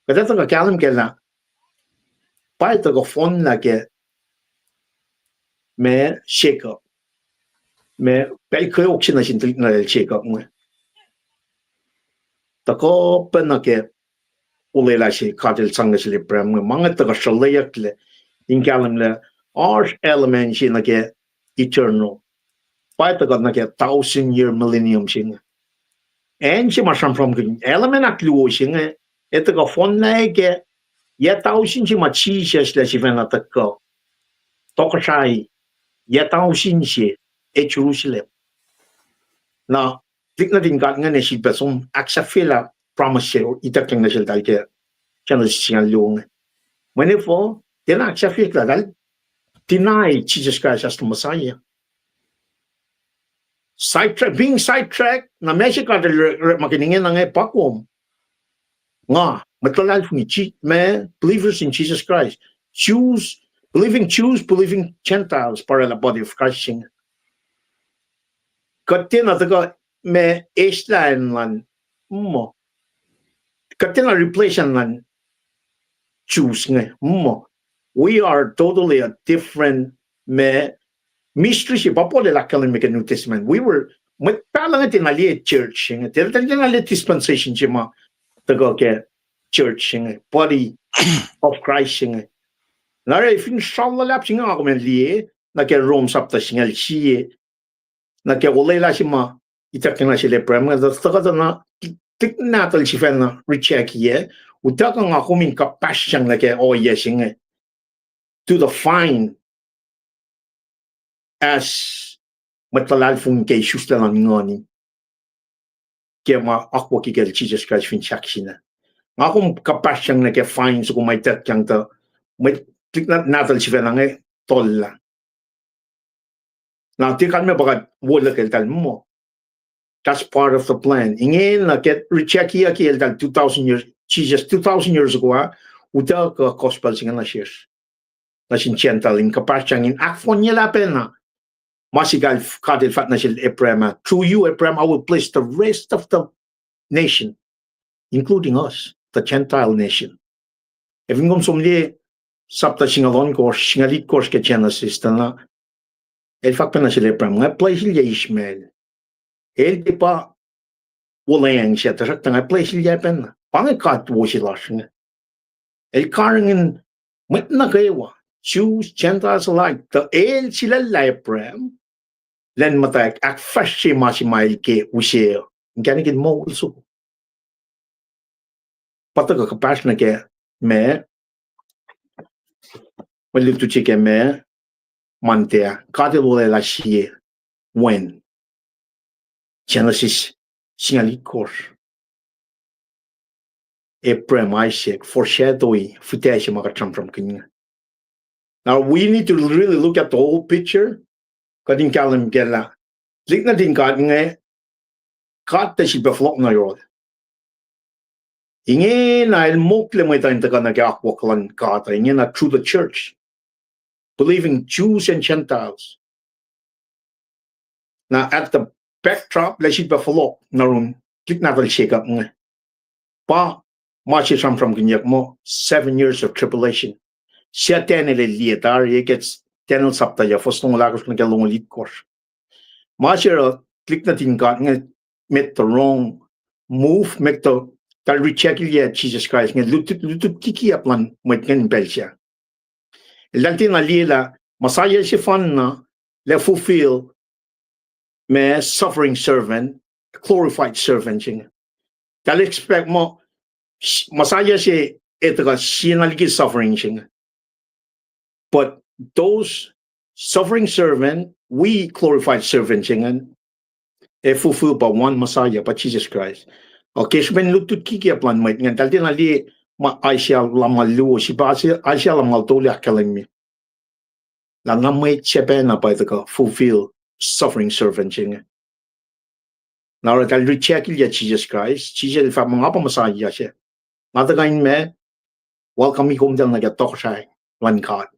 Kuht ac tuhkuh kahlwem kac lah pa el tuhkuh fohnlah ke ma Jacob, ma pacl kweok se nuh sin tuhlihk nuhtin Jacob inge. Tuhkuh pac nuh ke olwelah se God el sang nuh sel Abraham inge, ma inge tuhkuh sruhlweyucklac in kahlwem lah oasr element se nuh ke eternal. Pa tuhkuh nuh ke thousand year millennium se inge. Acn se ma sramsramkihn element ahkluo se inge, e tuhkuh fohnlah ke yac tausin se ma Jisus el sifacna tuhkuh tohkohsrahi, yac tausin se, e Jerusalem. Na tuhlihk nuhtin God ingacn sifilpac som ahksahfyelah promise se ituckyang nuh seltahl ke Genesis singucul luo inge. Mweyen efuh, tiacna ahksahfyelah, eltahl deny Jesus Christ as the Messiah. Sidetrack, being sidetracked, na ma se God el orekmakihn ingena inge pa kom, nga, mwet luhlahlfongi, ma, believers in Jesus Christ, Jews, believing Jews, believing Gentiles, pa oraclah body of Christ se inge. Kuht tiacna tuhkuh ma eslah acn luhn, muh, kuht tiacna replace acn luhn Jews inge, muh. We are totally a different, ma, mystery se, pa Paul el ahkkahlwemye ke New Testament. We were, mwet pahluh inge tiacna liye church se inge, tiacna liye dispensation se ma tuhkuh ke church se inge, body of Christ se inge. Na oruh fin sral luhlahp se inge nga kom in liye, nuh ke Rom sapta singucul sie, nuh ke olwelah se ma ituckyang nuh sel Abraham inge, tuhkuh tuh na tuhlihk nahtuhl sifacna rejectye, utuckuh nga kom in kuhpahsryang nuh ke ohiyac se inge to the fine, as mwet luhlahlfongi ke isuslac luhn nguhn, ke ma akwucki kacl Jesus Christ fin sahk se inge. Nga kom kuhpahsryang nuh ke fine soko ma ituckyang tuh Mwet tuhlihk nahtuhl sifacna inge tollah. Na tiac kalmac pa kuht wolac ke eltahl muh, that's part of the plan. Ingena ke rejectyucki eltahl two thousand years, Jesus two thousand years ago ah, utuckuh gospel se inge nuh sesr, nuh sin Gentile, in kuhpahsryang in ahkfohnyelah pacna ma se God El fahk nuh sel Abraham ah, through you, Abraham, I will bless the rest of the nation, including us, the Gentile nation. Ac fin kom som liye sapta singucul ohnkohsr, singucul itkohsr ke Genesis tuh na, El fahk pacna sel Abraham, nga bless-ilyac Ishmael. El tiac pa wuhlweacng se, tuhsruhktuh nga bless-ilyac pacna. Pa inge God wo se lasr inge. El karihngihn mwet nuh kwewa, Jews, Gentiles alike, tuh El sulaclah Abraham, lwen muhtwacwacack, ahkfahsrye ma se ma El ke use uh, inkacnek in moul soko. Pa tuhkuh kuhpahsr nuh ke ma, mwe lutlut se ke ma, Monday ah, God El olwelah sie wen. Genesis singucul itkohsr. Abraham, Isaac, foreshadowing, fihtac se ma kuht sramsramkihn inge. Now, we need to really look at the whole picture. Kuht in kahlwem kac lah tuhlihk nuhtin God inge, God tuh sifilpac fohlohk nuh yohrohl. Ingena El mokle mwet uh in tuhkuh nuh ke akwuck luhn God uh, ingena through the church, believing Jews and Gentiles. Na at the backdrop, lah sifilpac fohlohk nuh yurin tuhlihk nahtuhl Jacob inge, pa ma se sramsramkihnyuck muh seven years of tribulation. Suc Daniel el liye tari ke Daniel sapta yuc, fuhs longoul ahkosr nuh ke longoul itkohsr. Ma se oruh tuhlihk nuhtin God inge made the wrong move, made the, eltahl reject-ilyac Jisus Kraist inge, lutlut, lutlut kikiyacp luhn mwet inge in pacl sac. Eltahl tiacna liye lah Messiah sefanna lah fulfill ma suffering servant, glorified servant se inge. Eltahl expect muh Messiah se ac tuhkuh sie na liki suffering se inge. But those suffering servant, we glorified servant se ingacn, ac fulfill pa one Messiah, pa Jisus Kraist. Okay, srihpen lutlut kikiyacp luhn mwet ingacn, eltahl tiacna liye ma Isaiah lumngaul luo, srihpac Isaiah lumngaul tolu ahkkahlwemye lah na mwet se pacna pa tuhkuh fulfill suffering servant se inge. Na oruh eltahl reject-ilyac Jisus Kraist, Jisus El fahk muh nga pa Messiah se. Nga tuhkuh in ma, welcome-i komtacl nuh ke tohkohsrahi luhn God.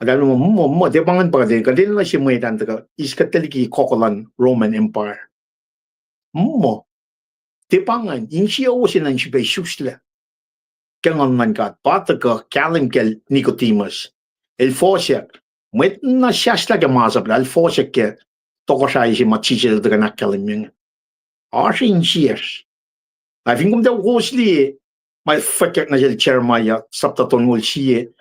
Eltahl muh, muh, muh, tiac pa ingacn pa kuht, kuht enenuh se mwet an tuhkuh eis kuht liki kokoh luhn Roman Empire. Muh, tiac pa ingacn, insiyowos enenuh in srihpac isuslac ke Nguhn luhn God. Pa tuhkuh kahlwem kacl Nicodemus. El fohsack, mwet na sahslah ke masap lah el fohsack ke tohkohsrahi se ma Jisus El tuhkuh in ahkkahlwemye inge. Oasr insiyacsr. Na fin kom tiac kowos liye ma fwackyuck nuh sel Jeremiah sapta tolngoul sie,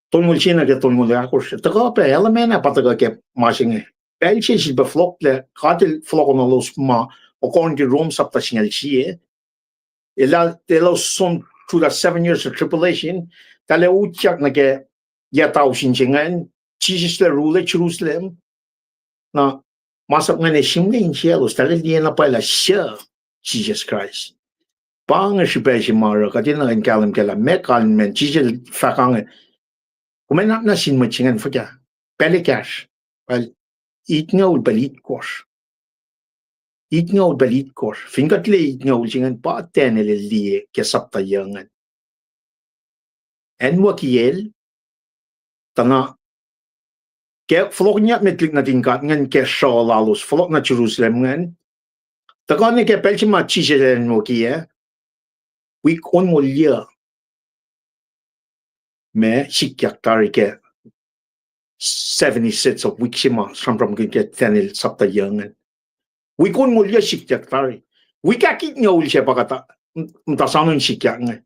tolngoul sie nuh ke tolngoul ahkosr, tuhkuh pac, element ah pa tuhkuh ke ma se inge. Pacl se sifilpac fohlohklac, God El fohlohkohnuhlos ma, according to Rome sapta singucul sie, elos som through the seven years of tribulation, eltahl ac utyak nuh ke yac tausin se ingacn, Jisus El ac rule Jerusalem. Na masap ingacn ac sihmlac insiyaclos, eltahl ac liye na pwacye lah suc Jisus Kraist. Pa inge srihpac se ma oruh kuht enenuh in kahlwem kac lah meac kalmacn Jisus El fahk inge. Kom ac nuhnak nuh sin mwet se ingacn fuhkah? Pacl ekahsr, pacl itngucul pacl itkohsr. Itngucul pacl itkohsr. Fin kuht liye itngucul se ingacn, pa Daniel el liye ke sapta yuc ingacn. Acnwucki el, tuh na ke fohlohkihnyuck met lihk nuhtin God ingacn ke sruh lalos, fohlohk nuh Jerusalem ingacn, tuhkuh nuh ke pacl se ma Jisus El acnwucki ah, wik onngoul yuc ma sikyak tari ke seventy sets of weeks se ma sramsramkihn ke Daniel sapta yuc ingacn. Wik onngoul yuc sikyak tari. Wik ahkitngucul se pa kuht muhta soano in sikyak inge.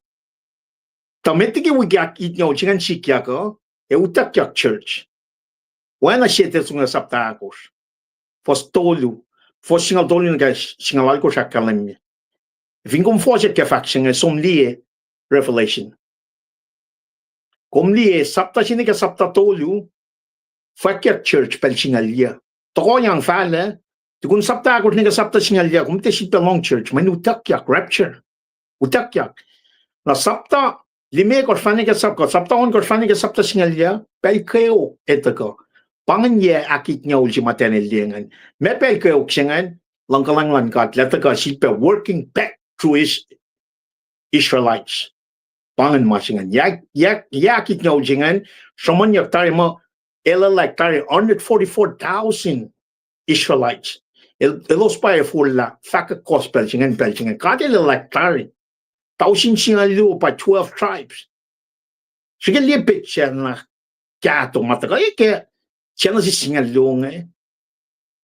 Tuh met liki wik ahkitngucul se ingacn sikyak uh, ac utuckyak church. Oacna sie Tesalonika sapta ahkosr, fuhs tolu, fuhs singucul tolu nuh ke singucul alkosr ahkkahlwemye. Fin kom fohsack ke fahk se inge, som liye Revelation. Kom liye sapta se nuh ke sapta tolu, fwackyuck church pacl singucul yuc. Tohkohyang fahlac, tukun sapta ahkosr nuh ke sapta singucul yuc, kom tiac sifilpac lohng church, mweyen utuckyak, rapture. Utuckyak. Na sapta Limekohsr fahsr nuh ke sapta, sapta ohnkohsr fahsr nuh ke sapta singucul yuc, pacl kweok ac tuhkuh. Pa ingacn yac ahkitngucul se ma Daniel liye ingacn. Ma pacl kweok se ingacn, luhngkuhlwacng luhn God lah tuhkuh sifilpac working back through his Israelites. Pa ingacn ma se ingacn. Yac, yac, yac ahkitngucul se ingacn, sruhmuhnyuck tari muh, elaclah tari hundred forty-four thousand Israelites. El, elos pa ac forlah fahkwack gospel se ingacn pacl se ingacn. God El elak tari. Tausin singucul luo pa twelve tribes. Srihke liye petsac na kahto ma tuhkuh ke Genesis singucul luo inge.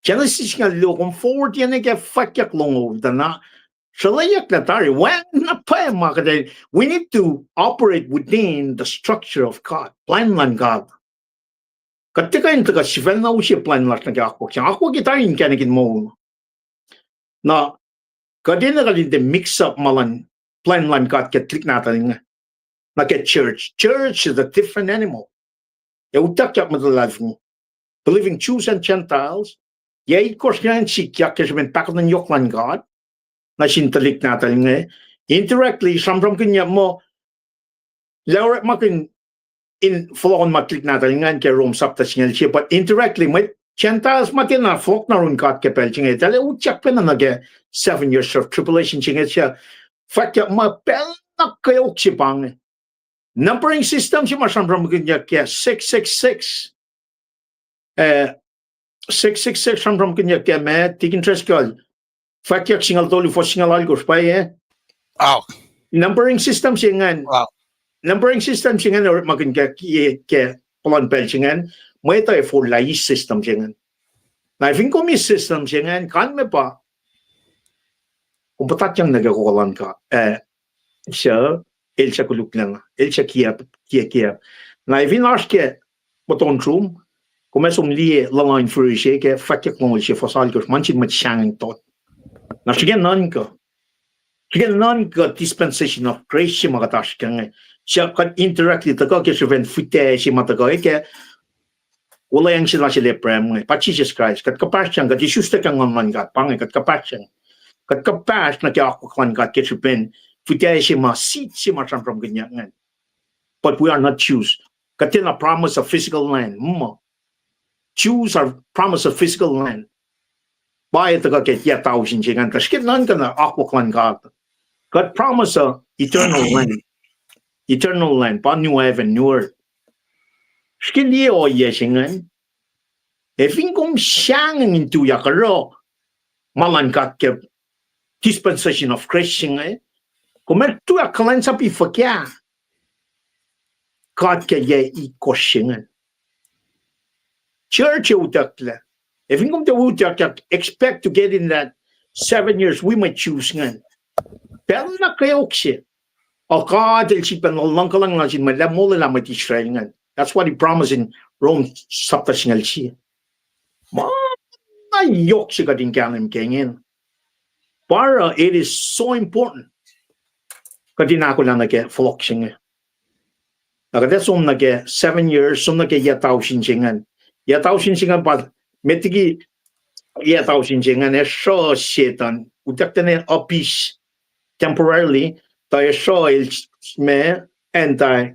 Genesis singucul luo, kom forward ye nuh ke fwackyuck longoul tuh na sruhlweyucklac tari. Wacngihn na pwacye ma kuht, we need to operate within the structure of God, plwacn luhn God. Kuht tiac kuh in tuhkuh sifacna use plwacn lasr nuh ke akwuck se. Akwuck tari inkacnek in moul. Na, kuht enenuh kuht in tiac mix up ma luhn plwacn luhn God ke tuhlihk nahtuhl inge. Na ke church. Church is a different animal. Ac utuckyak mwet luhlahlfongi. Believing Jews and Gentiles. Yac itkohsr ingacn sikyak ke srihpen pahkotwen yohk luhn God nuh sin tuhlihk nahtuhl inge. Indirectly, sramsramkihnyuck muh, lah orekmakihn in fohlohkohn ma tuhlihk nahtuhl ingacn ke Rom sapta singucul sie, but indirectly, mwet Gentiles ma tiacna fohlohk nuh yurin God ke pacl se inge, eltahl utyak pacna nuh ke seven years of tribulation se inge, suc fwackyuck muh pacl na kweok se pa inge. Numbering system se ma sramsramkihnyuck ke six six six. Eh, six six six sramsramkihnyuck ke ma, Tikin Driscoll. Fwackyuck singucul tolu, fuhs singucul alkosr pa, eh? Numbering system se ingacn. Numbering system se ingacn orekmakihn ke, ke, ke puhlan pacl se ingacn, mwet uh forlah eis system se ingacn. Na fin kom eis system se ingacn, kalmac pa kom puhtatyang nuh ke kokolan ka, eh, suc, el suc koluklacna, el suc kiacp, kiac kiacp. Na fin oasr ke muhtuhn sum, kom ac som liye luhluh in fihrihr se ke Fwackyuck longoul sie fuhs alkosr, ma nuh sin mwet sahngweng tot. Na srihke nuhnkuh, srihke nuhnkuh dispensation of grace se ma kuht oasr ke inge, suc kuht indirectly tuhkuh ke srihpen fihtac se ma tuhkuh ke wuhlweacng se lasr el Abraham inge, pa Jisus Kraist. Kuht kuhpahsryang, kuht isuslac ke Nguhn luhn God, pa inge kuht kuhpahsryang. Kuht kuhpahsr nuh ke akwuck luhn God ke srihpen fihtac se ma, seed se ma sramsramkihnyuck ingacn. But we are not Jews. Kuht tiacna promise a physical land. Muh. Jews are promise a physical land. Pa etuh kuh ke yac tausin se ingacn, tuh srihke nuhnkuh na akwuck luhn God. Kuht promise a eternal land. Eternal land, pa new heaven, new earth. Srihke liye ohiyac se ingacn. Ac fin kom sahngweng in tuyak oruh ma luhn God ke dispensation of grace se inge, kom ac tuyak kuhlwacnsapuh fuhkah God ke yac itkohsr se ingacn. Church ac utucklac. Ac fin kom tiac utuckyak, expect to get in that seven years wi mwet Jews ingacn. Pacl na kweok se, uh, God el sifilpac luhngkuhlwacng nuh sin mwet, lah molwelah mwet Israel ingacn. That's what he promised in Rome chapter singucul sie. Ma na yohk se kuht in kahlwem ke ingacn. Pa oruh it is so important kuht in ahkolah nuh ke fohlohk se inge. Na kuht ac som nuh ke seven years, som nuh ke yac tausin se ingacn. Yac tausin se ingacn pa, met liki yac tausin se ingacn, ac sruh Setan, utucklac na appease temporarily, tuh ac sruh el, ma, anti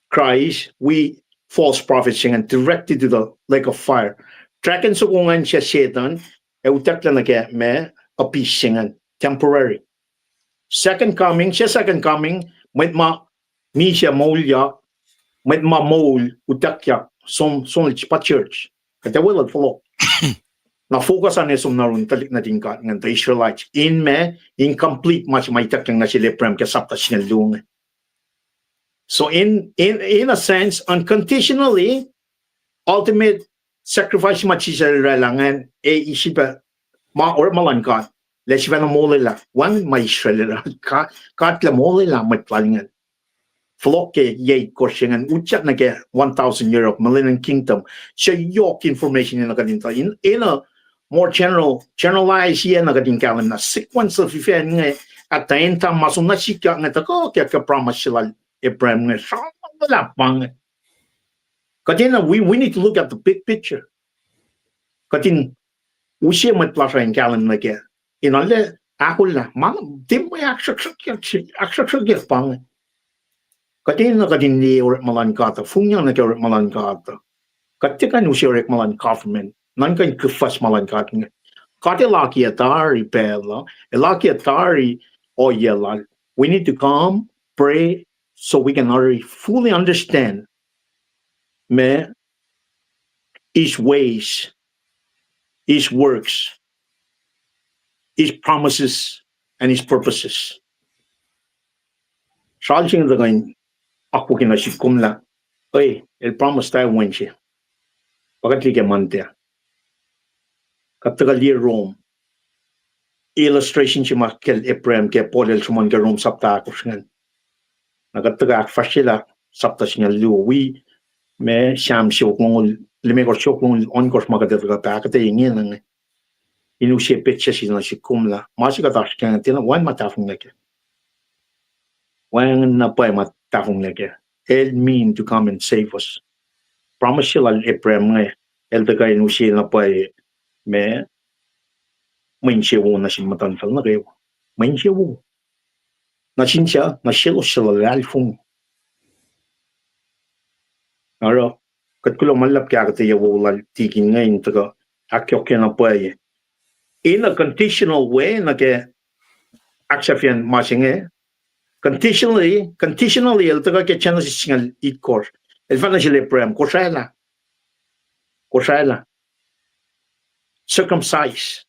Christ, wi false prophet se ingacn directed to the lake of fire. Dragon soko ingacn se Setan, ac utucklac nuh ke ma, abyss se ingacn, temporary. Second coming, se second coming, mwet ma misac moulyak, mwet ma moul utuckyak, som, som pa church. Kuht ac weluhl fohlohk. Na focus an ac som nuh yurin tuhlihk nuhtin God ingacn, the Israelites. In ma, in complete ma se ma ituckyang nuh sel Abraham ke sapta singucul luo inge. So in, in, in a sense, unconditionally, ultimate sacrifice ma Jisus El oraclah ingacn, e, sifilpac ma, orekma luhn God, lah sifacna molwelah, wacngihn ma Israel, God, God El molwelah mwet Lal ingacn. Fohlohk ke yac itkohsr se ingacn, utyak nuh ke one thousand year of millennium kingdom. Suc yohk information enenuh kuht in tuh, in, in a more general, generalize, enenuh kuht in kahlwem na sequence of event inge, at the end time ma som na sikyak inge tuhkuh ke, ke promise se lal Abraham inge, sramsram lah pa inge. Kuht enenuh, we, we need to look at the big picture. Kuht in use mwet lasr uh in kahlwem nuh ke, in arlac ahkolah, ma, tiac mwe ahksruhksruhkyak, ahksruhksruhkyak pa inge. Kuht enenuh kuht in liye orekma luhn God uh, fungiyang nuh ke orekma luhn God uh. Kuht tiac kuh in use orekma luhn government, nuhnkuh in kihfuhs ma luhn God inge. God El akiyac tari pacl uh, El akiyac tari ohiyac lal. We need to come, pray, so we can already fully understand ma His ways, His works, His promises, and His purposes. Sralsing tuhkuh in akwucki nuh sihk kom lah, oi, El promise tari Wednesday. Pa kuht liye ke Monday. Kuht tuhkuh liye Rome. Illustration se ma kacl Abraham ke Paul el sruhmuhn ke Rome sapta ahkosr ingacn. Na kuht tuhkuh ahkfahsryelah sapta singucul luo wi ma Sam siofok longoul, limekohsr siofok longoul ohnkohsr ma kuht ac tuhkuh pac ahkuhtweyac ingena inge. In use petsac se nuh sihk kom lah ma se kuht oasr kac inge, tiacna wacngihn ma tahfonglac kac. Wacngihn na pwacye ma tahfonglac kac. El mean to come and save us. Promise se lal Abraham inge, el tuhkuh in use na pwacye ma mwe insewowo nuh sin muhtuhnfacl nuh kwewa. Mwe insewowo nuh sin suc, nuh selos suc luhlahlfongi. Oruh, kuht kuloh ma luhlahp ke ahkuhtweyac wowo lal tikin inge in tuhkuh ahkyohkyena pwacye in a conditional way nuh ke ahksahfyacn ma se inge. Conditionally, conditionally, el tuhkuh ke Genesis singucul itkohsr. El fahk nuh sel Abraham, kosraclah. Kosraclah. Circumcise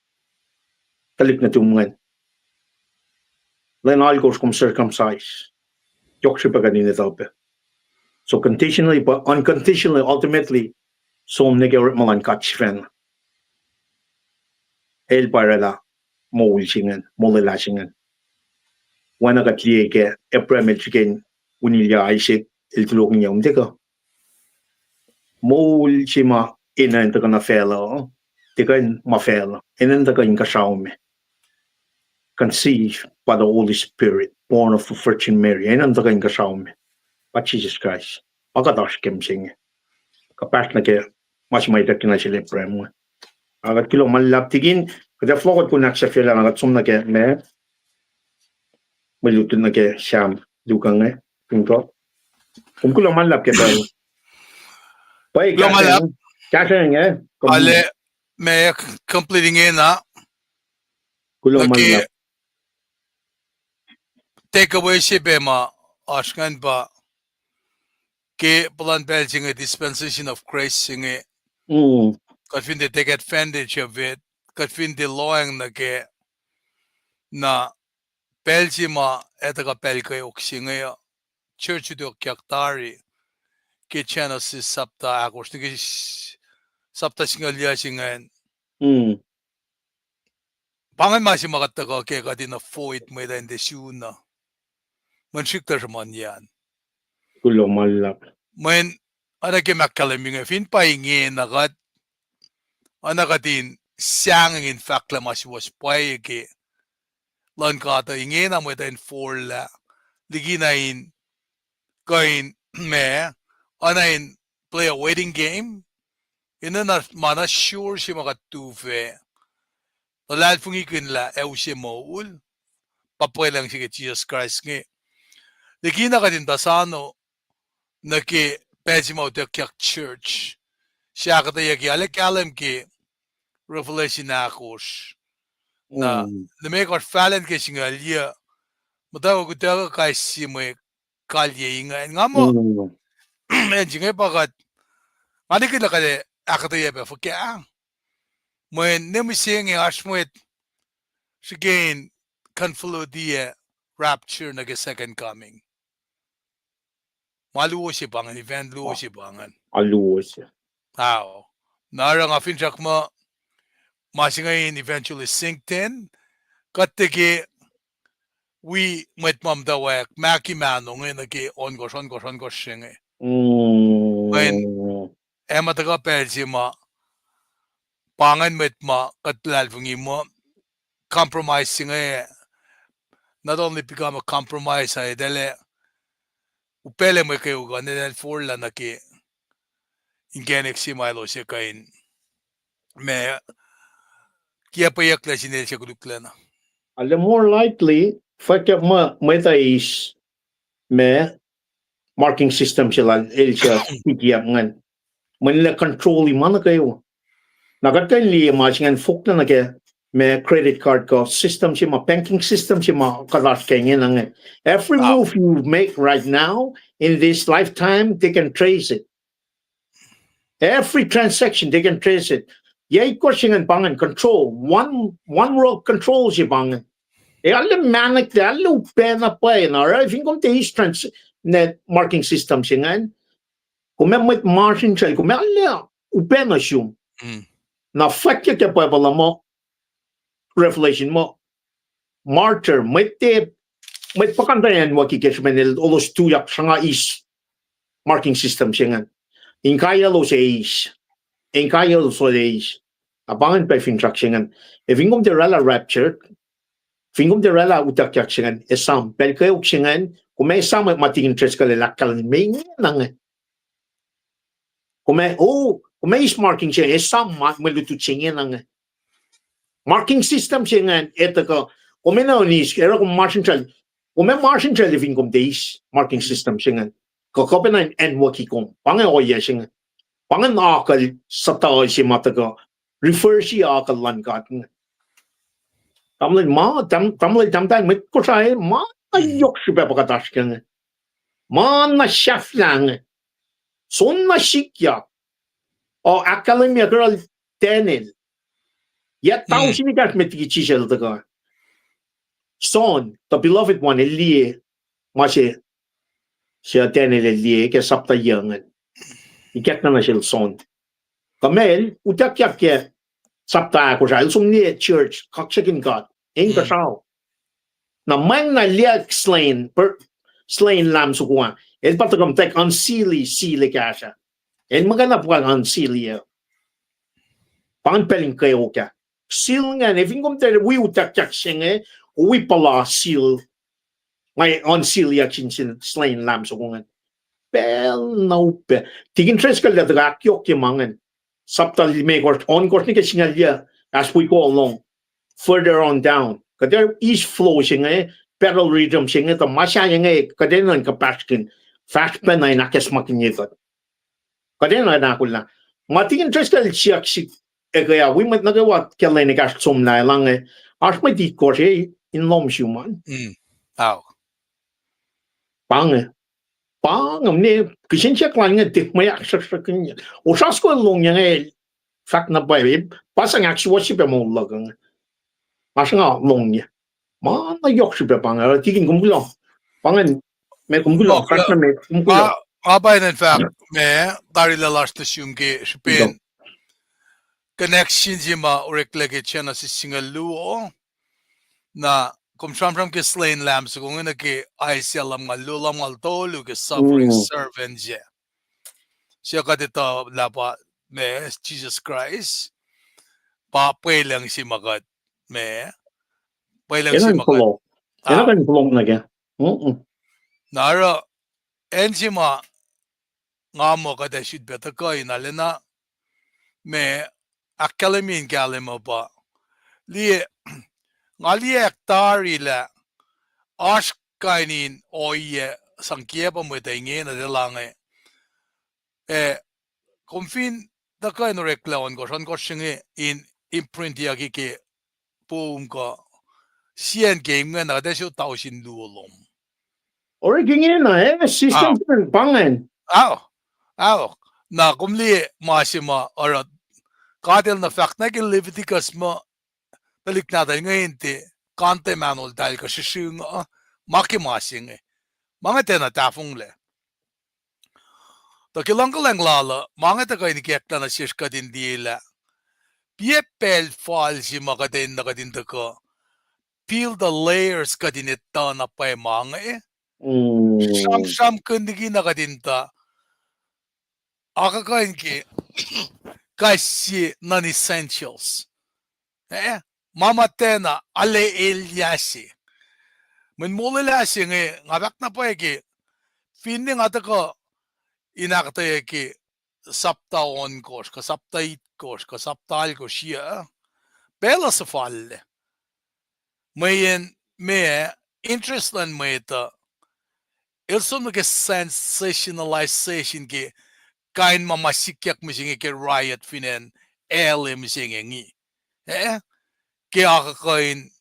tuhlihk nuhtum ingacn. Lwen alkosr kom circumcise. Yohk srihpac kuht in etuh pac. So conditionally, but unconditionally, ultimately, som nuh ke orekma luhn God sifacna. El pa oraclah moul se ingacn, molwelah se ingacn. Oacna kuht liye ke Abraham el srihke in unilyac Isaac, el tulohkihnyac, um, tiac kuh. Moul se ma enenuh in tuhkuh nuh facluh, tiac kuh in ma facluh, enenuh in tuhkuh inkuhsrao me. Conceived by the Holy Spirit, born of a Virgin Mary, enenuh in tuhkuh inkuhsrao me. Pa Jisus Kraist. Pa kuht oasr ke mihsenge. Kuhpahsr nuh ke ma se ma ituckyang nuh sel Abraham inge. Ac kuht kuloh ma luhlahp tikin, kuht ac fohlohkoht kuh in ahksahfyelah na kuht som nuh ke ma, mwe lutlut nuh ke Sam luhk inge. Kom kuloh ma luhlahp ke pacl. Pwacye, kuloh ma luhlahp. Kahsruh inge, eh? Kom ale, ma complete ingena. Kuloh ma luhlahp. Take away se pac ma oasr ingacn pa ke puhlan pacl se inge dispensation of grace se inge. Kuht fin tiac take advantage of it, kuht fin tiac lohacng nuh kac, na pacl se ma etuh kuh pacl kweok se inge, church utuckyak tari ke Genesis sapta ahkosr nuh ke sapta singucul yac se ingacn. Pa ingacn ma se ma kuht tuhkuh ke kuht in avoid mwet uh in tiac sun uh. Mweyen srihk tuh sruhmuhnyacn. Kuloh ma luhlahp. Mweyen, oacna ke ma kahlwem inge, fin pa ingena kuht, oacna kuht in sahngweng in fahklah ma suwohs pwacye ke luhn God uh, ingena mwet uh in forlah, likina in, kuh in, ma, oacna in play a waiting game, enenuh ma na sure se ma kuht tuhfah luhlahlfongi kihn lah ac use moul, pa pwelucng se ke Jisus Kraist inge. Likina kuht in tuh sano nuh ke pacl se ma utuckyak church, sahkuhtweyucki, arlac kahlwem ke Revelation ahkosr. Na, limekohsr fahlen ke singucul yac, muhtwacwacack utuckuh kais sie mwe kalye ingacn. Nga muh, acn se inge pa kuht, nga nihkihn lah kuht ac ahkuhtweyac pac fuhkah. Mweyen ne mihsenge oasr mwet srihke in convolutiyac rapture nuh ke second coming. Ma luo se pa ingacn, event luo se pa ingacn. Aluo se. Ao. Na oruh nga finsrak muh ma se inge in eventually sink in, kuht tiac ke wi mwet ma muhtwacwacack, ma ke mahno inge nuh ke ohnkohsr, ohnkohsr, ohnkohsr se inge. Mweyen, ac ma tuhkuh pacl se ma pa ingacn mwet ma kuht luhlahlfongi muh compromise se inge, not only become a compromise, a eltahl, upaclac mwe kweok uh, eltahl forlah nuh ke inkacnek se ma elos ac kuh in, ma, kiacpweyucklac sin el se koluklacna. Arlac more likely, fwackyuck muh mwet uh eis, ma, marking system se lal el suc pick up ingacn. Mweyen el control-i ma nuh kwewa. Na kuht kuh in liye ma se ingacn fohlohk nuh ke ma credit card kuh system se ma, banking system se ma kuht oasr ke ingena inge. Every move you make right now in this lifetime, they can trace it. Every transaction, they can trace it. Yac itkohsr se ingacn pa ingacn control, one, one world control se pa ingacn. Ac arlac mahnack, arlac upac na pwacye na, oruh fin kom tiac eis trans-, na marking system se ingacn, kom ac mwet masrinsral, kom ac arlac upac nuh sum. Na fwackyuck ke Bible uh muh, Revelation muh, martyr, mwet, mwet puhkantwen acnwucki ke srihpen elos tuyak sruhnga eis marking system se ingacn. Inkaiyaclos eis. Inkaiyaclos eis. Na pa ingacn pac finsrak se ingacn. Ac fin kom tiac oraclah rapture, fin kom tiac oraclah utuckyak se ingacn, esam, pacl kweok se ingacn, kom ac esam ma Tikin Driscoll el ahkkahlwemye me ingena inge. Kom ac, oh, kom ac eis marking se, esam ma mwe lutlut se ingena inge. Marking system se ingacn, e tuhkuh, kom enenuh in eis, oruh kom masrinsral, kom ac masrinsral fin kom tiac eis marking system se ingacn. Kuh kuh pacna in acnwucki kom. Pa inge ohiyac se inge. Pa ingacn akucl suhtuhuh se ma tuhkuh reverse-i akucl luhn God inge. Tamuhlwel ma, tam-, tamuhlwel tahmtahel mwet Kosrae, ma na yohk srihpac pa kuht oasr ke inge. Ma na sahflah inge. Soenna sikyak. O ahkkahlwemye ke oruh Daniel. Yac tausin ekahsr met liki Jisus el tuhkuh. John, the beloved one, el liye ma se, se Daniel el liye ke sapta yuc ingacn. Ikackna nuh sel John. Kuh ma el utuckyak ke sapta ahkosr ah, el som liye church, kaksakihn God, inkuhsrao. Na mwacng na liye slain, per-, slain lamb soko ah. El pa tuhkuh muhtwacwacack unseal-i seal ekahsr ah. El muhkwena pa unseal-i ah. Pa ingacn pacl in kweok ah. Seal ingacn, ac fin kom tiac wi utuckyak se inge, kom wi puhla seal, nga unseal-yak sin, sin slain lamb soko ingacn. Pacl na upac. Tikin Driscoll el tuhkuh ahkyohkye ma ingacn. Sapta limekohsr, ohnkohsr nuh ke singucul yuc, as we go along, further on down. Kuht ac eis flow se inge, pedal rhythm se inge, tuh ma sahyac inge, kuht enenuh in kuhpahsrkihn, fahsr pacna in ahkacsmakihnye kuht. Kuht enenuh in ahkolah. Ma Tikin Driscoll el siyuck sihk, eke ah, wi mwet nuh kwewa ke lwen ekahsr somlah elange, oasr mwet itkohsr in lohm sum an. Pa inge. Pa inge, mwe kihsen siyuck lal inge tiac mwe ahksruhksruhk inge. Osra soko el longyac inge, fahk na pwacye, pa sang ahksuwohsye pac moul luhk inge. Nga sruhnga longyac. Ma na yohk srihpac pa inge, tikin kom kuloh. Pa ingacn, me kom kuloh, fahk na me kom kuloh. Nga pa enenuh fahk me, tari lah lasr nuh sum ke srihpen connection se ma oreklac ke Genesis singucul luo. Na kom sramsram ke slain lamb soko inge nuh ke Isaiah lumngaul luo, lumngaul tolu ke suffering servant se. Se kuht etuh lah pa me Jisus Kraist, pa pwelucng se ma kuht, me, pwelucng se ma kuht. Na oruh, acn se ma nga muh kuht ac sifilpac tuhkuh in arulacna, me, ahkkahlwemye in kahlwem uh pa, liye, nga liye ahktarilah, oasr kain in ohiyac sang kiacpa mwet uh ingena, tuh elange, eh, kom fin tuhkuh in oreklac ohnkohsr, ohnkohsr se inge in imprintiyucki ke pom kuh siyacn ke ingena, kuht ac sot tausin luo lom. Orek ingena, eh, system se pa ingacn. Ao, ao, na kom liye ma se ma oruh God el na fahk nuh ke Leviticus muh, tuhlihk nahtuhl inge in tiac kante mahnoltahl kuh srihsrihng uh, ma ke ma se inge. Ma inge tiacna tahfonglac. Tuh ke luhngkuhlwacng lal uh, ma inge tuhkuh in ikacklah nuh sesr kuht in liye lah, piac pacl fal se ma kuht enenuh kuht in tuhkuh peel the layers kuht in etuh na pwacye ma inge, sramsramkihn liki na kuht in tuh akuhkuhin ke kais sie non-essentials. Eh, ma ma tiacna ale elyah se. Mweyen molwelah se inge nga fahk na pwacye ke, finne nga tuhkuh in ahkuhtweyac ke sapta ohnkohsr, kuh sapta itkohsr, kuh sapta alkohsr, yac, pacl uh suhfallac. Mweyen meac, interest luhn mwet uh, el som nuh ke sensationalization ke kain ma ma sikyak mihsenge ke riot fin acn L A mihsenge inge. Eh? Ke akuhkuhin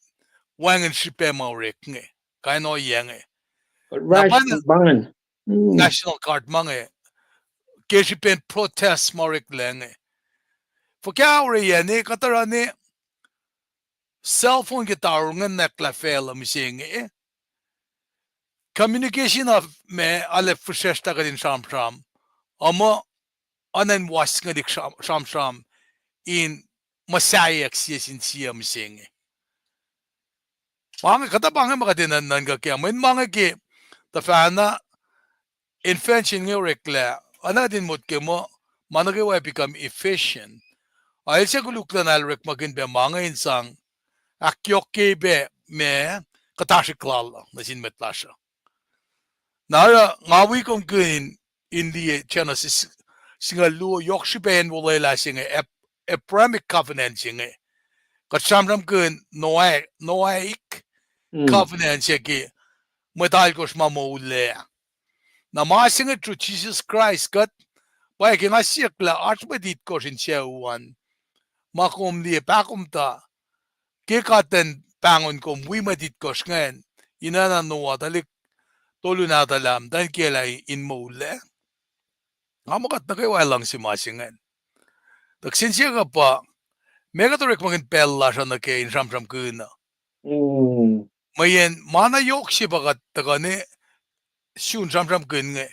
wacngihn srihpac ma orek inge. Kain ohiyac inge. National Guard ma inge. Ke srihpen protest ma oreklac inge. Fuhkah oreyacn kuht oruh ne cell phone ke taru ingacn nwacklah facluh mihsenge. Communication uh ma arlac fihsracsrta kuht in sramsram. Omuh, oacna in wasngelik sram-, sramsram in muhsaheack sie sin sie mihsenge. Ma inge, kuhtuh pa inge ma kuht enenuh in nuhnkuh kac. Mweyen ma inge ke tuhfahna invention inge oreklac, oacna kuht in motko muh, ma nuh kwewa become efficient. A el suc koluk luhn el orekmakihn pac ma inge in sang ahkyohkye pac ma kuhtasrihk lal uh nuh sin mwet lasr uh. Na oruh nga wi komkihn in liye Genesis singucul luo, yohk srihpac in olwelah se inge, Ab-, Abrahamic covenant se inge. Kuht sramsramkihn Noah, Noahic covenant se ke mwet alkosr ma moullac. Na ma se inge through Jesus Christ, kuht, pwacye ke nga siyuck lah oasr mwet itkohsr in sucu an, ma kom liye pahkomuhta, ke kuht in pahngon kom wi mwet itkohsr ingacn, in oacna Noah, tuhlihk tolu nahtuhl ah, muhtwacn kiyacl ah in moullac. Nga muh kuht nuh kwewa luhngse ma se ingacn. Tuh kihsen siyuck uh pa, meac kuht orekmakihn pacl lasr uh nuh ke in sramsramkihn uh? Mweyen ma na yohk se pa kuht tuhkuh ne sun sramsramkihn inge.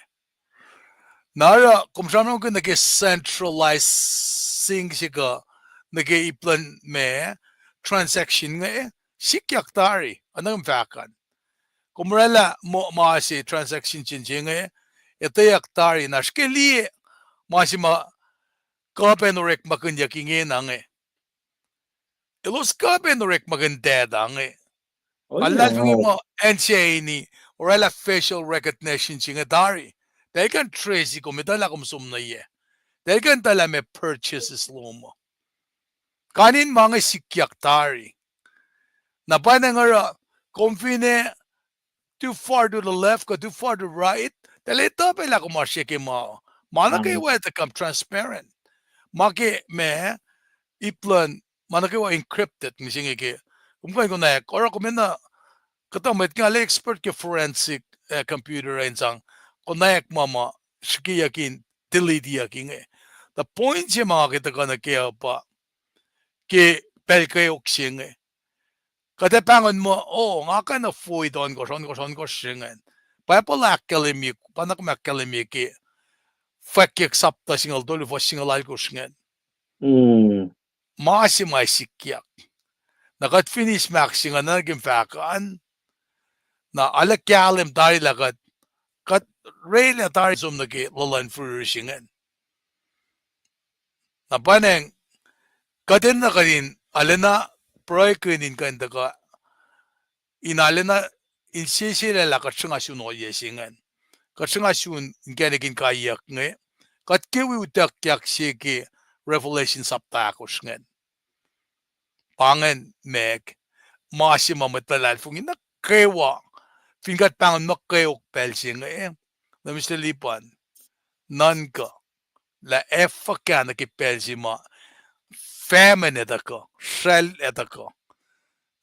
Na oruh kom sramsramkihn nuh ke centralizing se kuh nuh ke ip luhn ma transaction inge, sikyak tari, oacna kom fahk an. Kom oraclah muh ma se transaction se inge, etweyuck tari, na srihke liye ma se ma kuh pac in orekmakihnyuck ingena inge. Elos kuh pac in orekmakihn data inge. Nga luhlahlfongi muh acn se inge, oraclah facial recognition se inge tari. Tuh el kuh in trace kom, etuh lah kom som nuh yac. Tuh el kuh in etuh lah meac purchases lom uh. Kain in ma inge sikyak tari. Na pwacnwacng oruh kom finne too far to the left kuh too far to right, tuh el etuh pac lah kom oasr yac ke ma. Ma nuh kwewa tuhkuh transparent. Ma ke ma ip luhn, ma nuh kwewa encrypted mihsenge ke. Kom kuh in konwacack, oruh kom enenuh, kuhtuh mwet inge arlac expert ke forensic, eh, computer in sang konwacack ma ma srihkeyuck in deleteyuck inge. Tuh point se ma nga ke tuhkuh nuh kac uh pa ke pacl kweok se inge, kuht ac pahngon muh, oh, nga kuh in avoid ohnkohsr, ohnkohsr, ohnkohsr se ingacn. Bible ahkkahlwemye, pa na kom ahkkahlwemye ke Fwackyuck sapta singucul tolu fuhs singucul alkosr ingacn. Ma se ma sikyak. Na kuht fin eis mahk se ingacn, na kom fahk an, na arlac kahlwem tari lah kuht, kuht oraclah tari som nuh ke luhluhn fihrihr se ingacn. Na pwacnwacng, kuht enenuh kuht in arulacna pruhekihn in kuh in tuhkuh, in arulacna inseselac lah kuht sruhnga sun ohiyac se ingacn. Kuht sruhnga sun inkacnek in kaiyuck inge. Kuht ke wi utuckyak se ke Revelation sapta ahkosr ingacn. Pa ingacn mac, ma se ma mwet luhlahlfongi nuh kwewa, fin kuht pahngon muh kweok pacl se inge, na Mister Lipan, nuhnkuh lah ac fuhkah nuh ke pacl se ma famine ac tuhkuh, sracl ac tuhkuh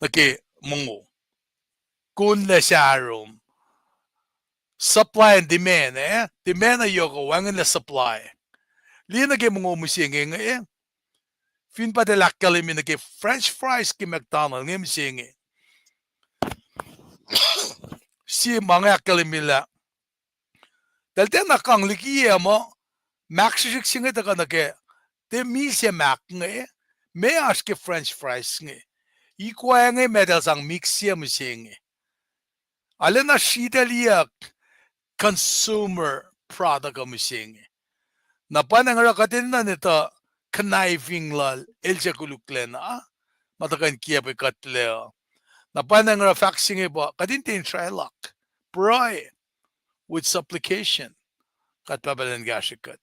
nuh ke mongo. Kunlac sarom, supply and demand, eh? Demand uh yohk uh wacngihnlac supply. Liye nuh ke mongo mihsenge inge, fin pa tuh ahkkahlwemye nuh ke French fries ke McDonald inge mihsenge, sie ma inge ahkkahlwemye lah tuh tiacna kang likiyac muh mahk srihsrihk se inge tuhkuh nuh ke, tiac misac mahk inge, meac oasr ke French fries inge. Ikwac inge ma tuh sang mix se mihsenge. Arulacna sritacliyuck consumer product uh mihsenge. Na pwacnwacng oruh kuht enenuh in etuh conniving lal el suc koluklacna, ma tuhkuh in kiacpwe kuhtlac uh. Na pwacnwacng oruh fahk se inge pa kuht in tiac in srwacklah, pruhe with supplication. Kuht Pahpah Lucn kahsrwe kuht.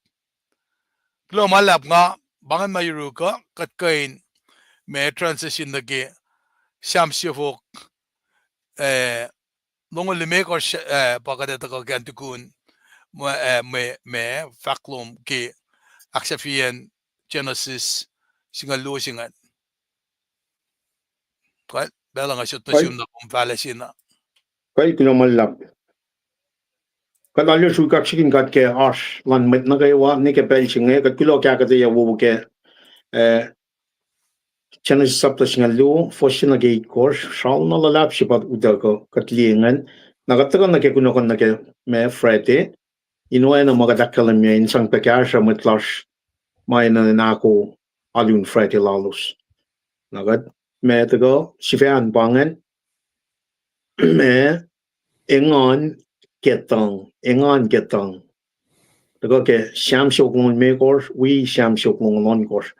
Kuloh ma luhlahp, nga pa ingacn ma yuruk uh, kuht kuh in ma transition nuh ke Sam siofok, eh, longoul limekohsr, eh, pa kuht etuh kuh ke an tukun mwe, eh, mwe, mwe fahk lom ke ahksahfyeyacn Genesis singucul luo se ingacn. Kuh, pacl nga sot nuh sum na kom fahlac se na. Kuh, kuloh ma luhlahp. Kuht arlac sruhk kaksakihn God ke oasr luhn mwet nuh kwewa, ne ke pacl se inge, kuht kuloh ke ahkuhtweyac wowo ke, eh, Genesis sapta singucul luo, fuhs se nuh ke itkohsr, sral na luhlahp se pa utuckuh, kuht liye ingacn. Na kuht tuhkuh nuh ke kunohkohn nuh ke ma Friday, in oacna ma kuht ahkkahlwemye in sang pac kahsruh mwet lasr ma enenuh in ahko alu in Friday lalos. Na kuht ma tuhkuh sifac an pa ingacn, ma engan ke tuhng, engan ke tuhng. Tuhkuh ke Sam siofok longoul limekohsr, wi Sam siofok longoul ohnkohsr.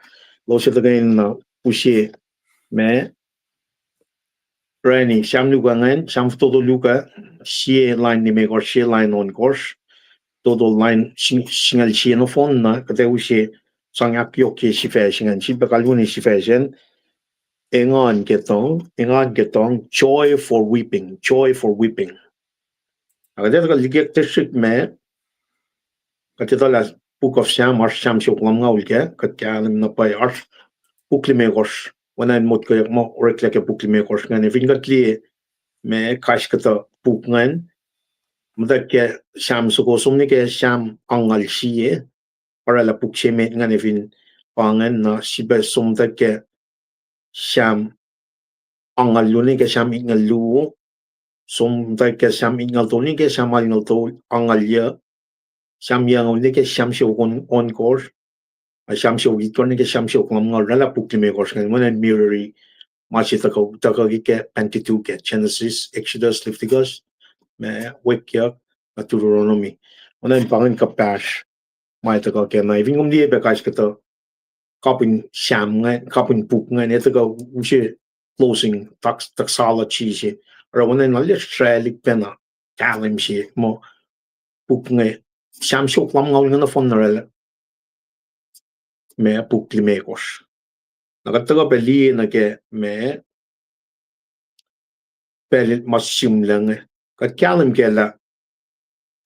Elos tuhkuh in na use ma Rani, Sam Luka ingacn, Sam fototo Luka, sie lain limekohsr, sie lain ohnkohsr, fototo lain sing-, singucul sie nohfohn na, kuht ac use sang ahkyohkye sifac se ingacn, sifilpac kalweni sifac sacn, engan ke tuhng, engan ke tuhng, joy for weeping, joy for weeping. Na kuht ac tuhkuh liki district ma, kuht etuh lah Book of Sam, oasr Sam siofok lumngaul kac, kuht kahlwem na pwacye oasr puk limekohsr, oacna in motko muh oreklac ke puk limekohsr ingacn, fin kuht liye ma kais kuhtuh puk ingacn, muhtwacwacack ke Sam soko som nuh ke Sam angngaul sie, oraclah puk se met ingacn fin pa ingacn na sifilpac som nuh ke Sam angngaul luo nuh ke Sam itngucul luo, som nuh ke Sam itngucul tolu nuh ke Sam alngucul tolu, angngaul yuc, Sam yucngucul nuh ke Sam siofok ohnkohsr, ac Sam siofok itkohsr nuh ke Sam siofok lumngaul, oraclah puk limekohsr ingacn, oacna in mirror-i ma se tuhkuh, tuhkuh ke Pentateuch, Genesis, Exodus, Leviticus, ma Wakeyuck, ma Deuteronomy. Oacna in pa ingacn kuhpahsr ma tuhkuh ke na, fin kom liye pac kais kuhtuh kapihn Sam ingacn, kapihn puk ingacn, ac tuhkuh use closing, dox-, doxology se, oruh oacna in arlac sraclihk pacna kahlwem se muh puk inge, Sam siofok lumngaul inge nohfohn na oraclah ma puk limekohsr. Na kuht tuhkuh pac liye nuh ke ma pacl ma sihmlac inge. Kuht kahlwem kac lah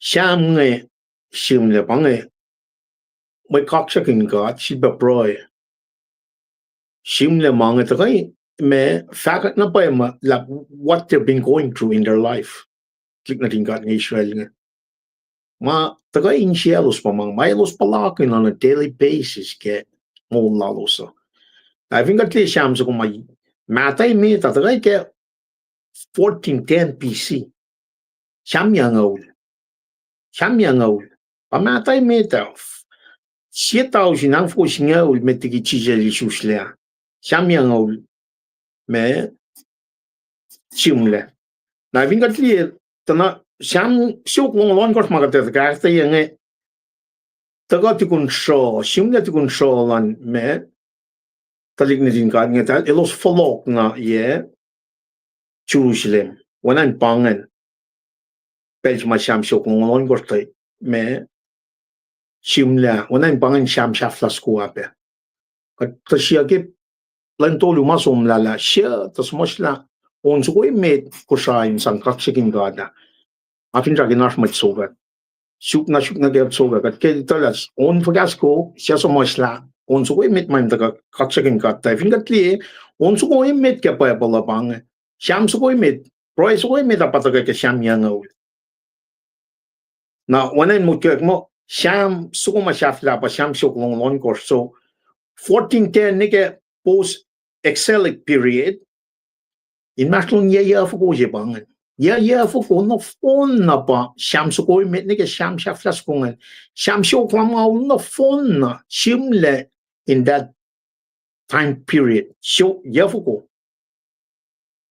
Sam inge sihmlac pa inge mwe kaksakihn God, sifilpac pruhe. Sihmlac ma inge tuhkuh ma fahkwack na pwacye ma lah what they've been going through in their life. Tuhlihk nuhtin God inge Israel inge. Ma tuhkuh insiyaclos pa ma, ma elos puhlakihn on a daily basis ke moul lalos uh. Na fin kuht liye Sam soko ma mahtuh emet ah tuhkuh ke fourteen ten B C. Sam yucngucul. Sam yucngucul. Pa mahtuh emet ah. Sie tausin angngaul foko singucul met liki Jisus el isuslac. Sam yucngucul ma sihmlac. Na fin kuht liye, tuh na Sam siofok longoul ohnkohsr ma kuht etuh kac inge, tuhkuh tukun sruh, sihmlac tukun sruh luhn ma tuhlihk nuhtin God inge, elos fohlohk nuh ye Jerusalem. Oacna in pa ingacn pacl se ma Sam siofok longoul ohnkohsr tuh ma sihmlac, oacna in pa ingacn Sam sahflah soko ah pac. Kuht tuh siyuck ke lwen tolu ma somlah lah sie tuh suhmuhslah on soko emet Kosrae in sang kaksakihn God ah. Nga finsrak in oasr mwet soko ah. Suk na suk nuh ke soko ah. Kuht ke etuh lah on fuhkah soko, sie suhmuhslah on soko emet ma in tuhkuh kaksakihn God. Tuh fin kuht liye, on soko emet ke Bible uh pa inge, Sam soko emet, pruhe soko emet ah pa tuhkuh ke Sam yucngucul. Na oacna in motkoek muh Sam soko ma sahflah pa Sam siofok longoul ohnkohsr. So fourteen ten nuh ke post exilic period, inmahsrlon yac yucfoko se pa ingacn. Yac yucfoko nohfohn na pa Sam soko emet nuh ke Sam sahflah soko ingacn. Sam siofok lumngaul nohfohn na sihmlac in that time period. So yucfoko.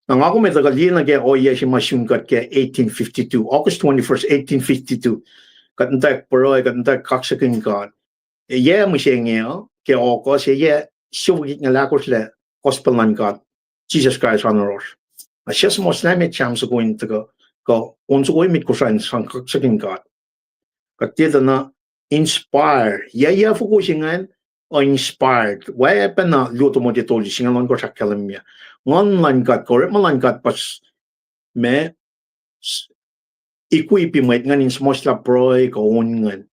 Na nga kom etuh kuh liye nuh ke ohiyac se ma sun kuht ke eighteen fifty-two, August twenty-first, eighteen fifty-two. Kuht muhtwacwacack pruhe, kuht muhtwacwacack kaksakihn God. Yac mihsenge uh, ke August, yac siofok itngucul ahkosr lac Gospel luhn God, Jisus Kraist oan oruh. Na sie suhmuhslah emet Sam soko in tuhkuh, kuh on soko emet Kosrae in sang kaksakihn God. Kuht tiac tuh na inspire. Yac yucfoko se ingacn, uh, inspired. Oacpacna Luo Timothy tolu singucul ohnkohsr ahkkahlwemye. Nguhn luhn God, kuh orekma luhn God pa s-, ma s-, equip mwet ingacn in suhmuhslah pruhe kuh on ingacn.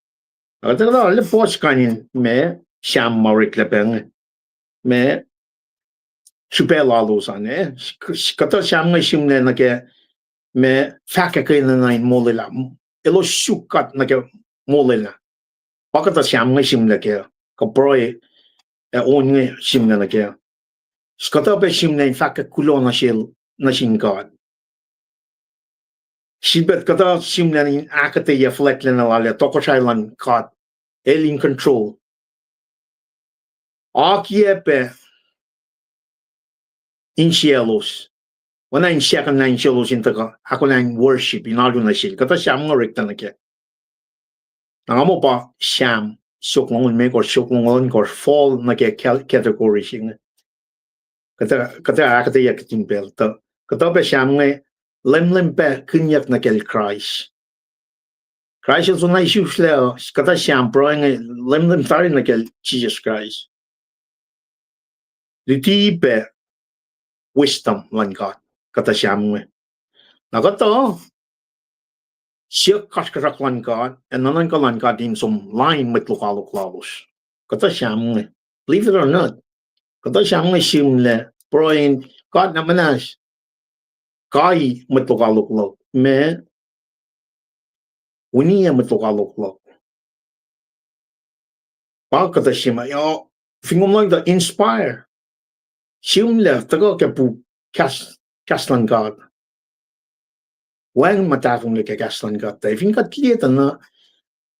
Ac kuhtuh lah le pos kain in me Sam ma oreklac pac inge. Me srihpac lalos an, eh? Kuhtuh Sam inge sihmlac nuh ke me fahkwack enenuh in molwelah. Elos suk God nuh ke molwelah. Pa kuhtuh Sam inge sihmlac kac, kuh pruhe, ac on inge sihmlac nuh kac. Kuhtuh pac sihmlac in fahkwack kuloh nuh sel, nuh sin God. Srihpac kuhtuh sihmlac in ahkuhtweyac fuhlwactlacna lal ac tohkohsrahi luhn God, el in control. Akiyac pac insiyaclos. Oacna in second na insiyaclos in tuhkuh ahkolah in worship, in alu nuh sel. Kuhtuh Sam inge oreklac nuh kac. Na nga muh pa Sam siofok longoul limekohsr, siofok longoul ohnkohsr, fall nuh ke cal-, category se inge. Kuhtuh, kuhtuh ahkuhtweyac kihtin pacl. Tuh kuhtuh pac Sam inge, leumleum pac kihnyuck nuh kacl Kraist. Kraist el soenna isuslac uh, kuhtuh Sam pruhe inge, leumleum tari nuh kacl Jisus Kraist. Luti pac wisdom luhn God, kuhtuh Sam inge. Na kuhtuh, siyuck kasrkuhsrak luhn God, ac nuhnuhnkuh luhn God in som lain mwet lokoalok lalos. Kuhtuh Sam inge. Believe it or not. Kuhtuh Sam inge sihmlac, pruhe in God na muhnahs kai mwet lokoalok luhk, me winiyac mwet lokoalok luhk. Pa kuhtuh Sam, uh, fin kom lohng tuh inspire. Sihmlac tuhkuh ke puk kahs, kahs luhn God. Wacngihn ma tahfonglac ke kahs luhn God. Tuh fin kuht liye tuh na,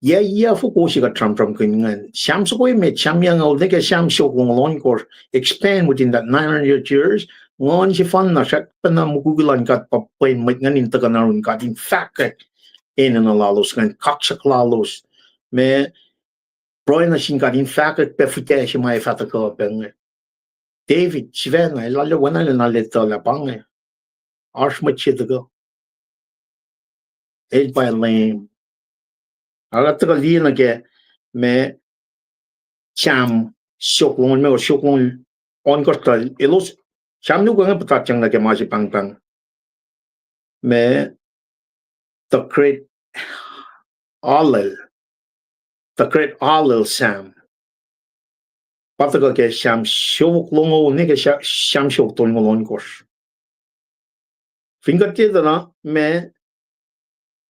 yac, yac foko se kuht sramsramkihn ingacn. Sam soko emet, Sam yucngucul, nuh ke Sam siofok longoul ohnkohsr, expand within that nine hundred years, nguhn sefanna srackpacna mukwikwi luhn God pa pwen mwet ingacn in tuhkuh nuh yurin God in fahkwack enenuh lalos ingacn, kaksak lalos, me pruhe nuh sin God in fahkwack pac fihtac se ma ac fah tuhkuh pac inge. David, sifacna, el arlac oacna lwen na el etuh lah pa inge, oasr mwet se tuhkuh. El pa Leum. Ac kuht tuhkuh liye nuh ke me Sam siofok longoul limekohsr, siofok longoul ohnkohsr tuh elos, Sam luo inge puhtatyang nuh ke ma se pahngpahng me the great Hallel, the great Hallel Sam. Pa tuhkuh ke Sam siofok longoul, nuh ke Sa-, Sam siofok tolngoul ohnkohsr. Fin kuht liye tuh na me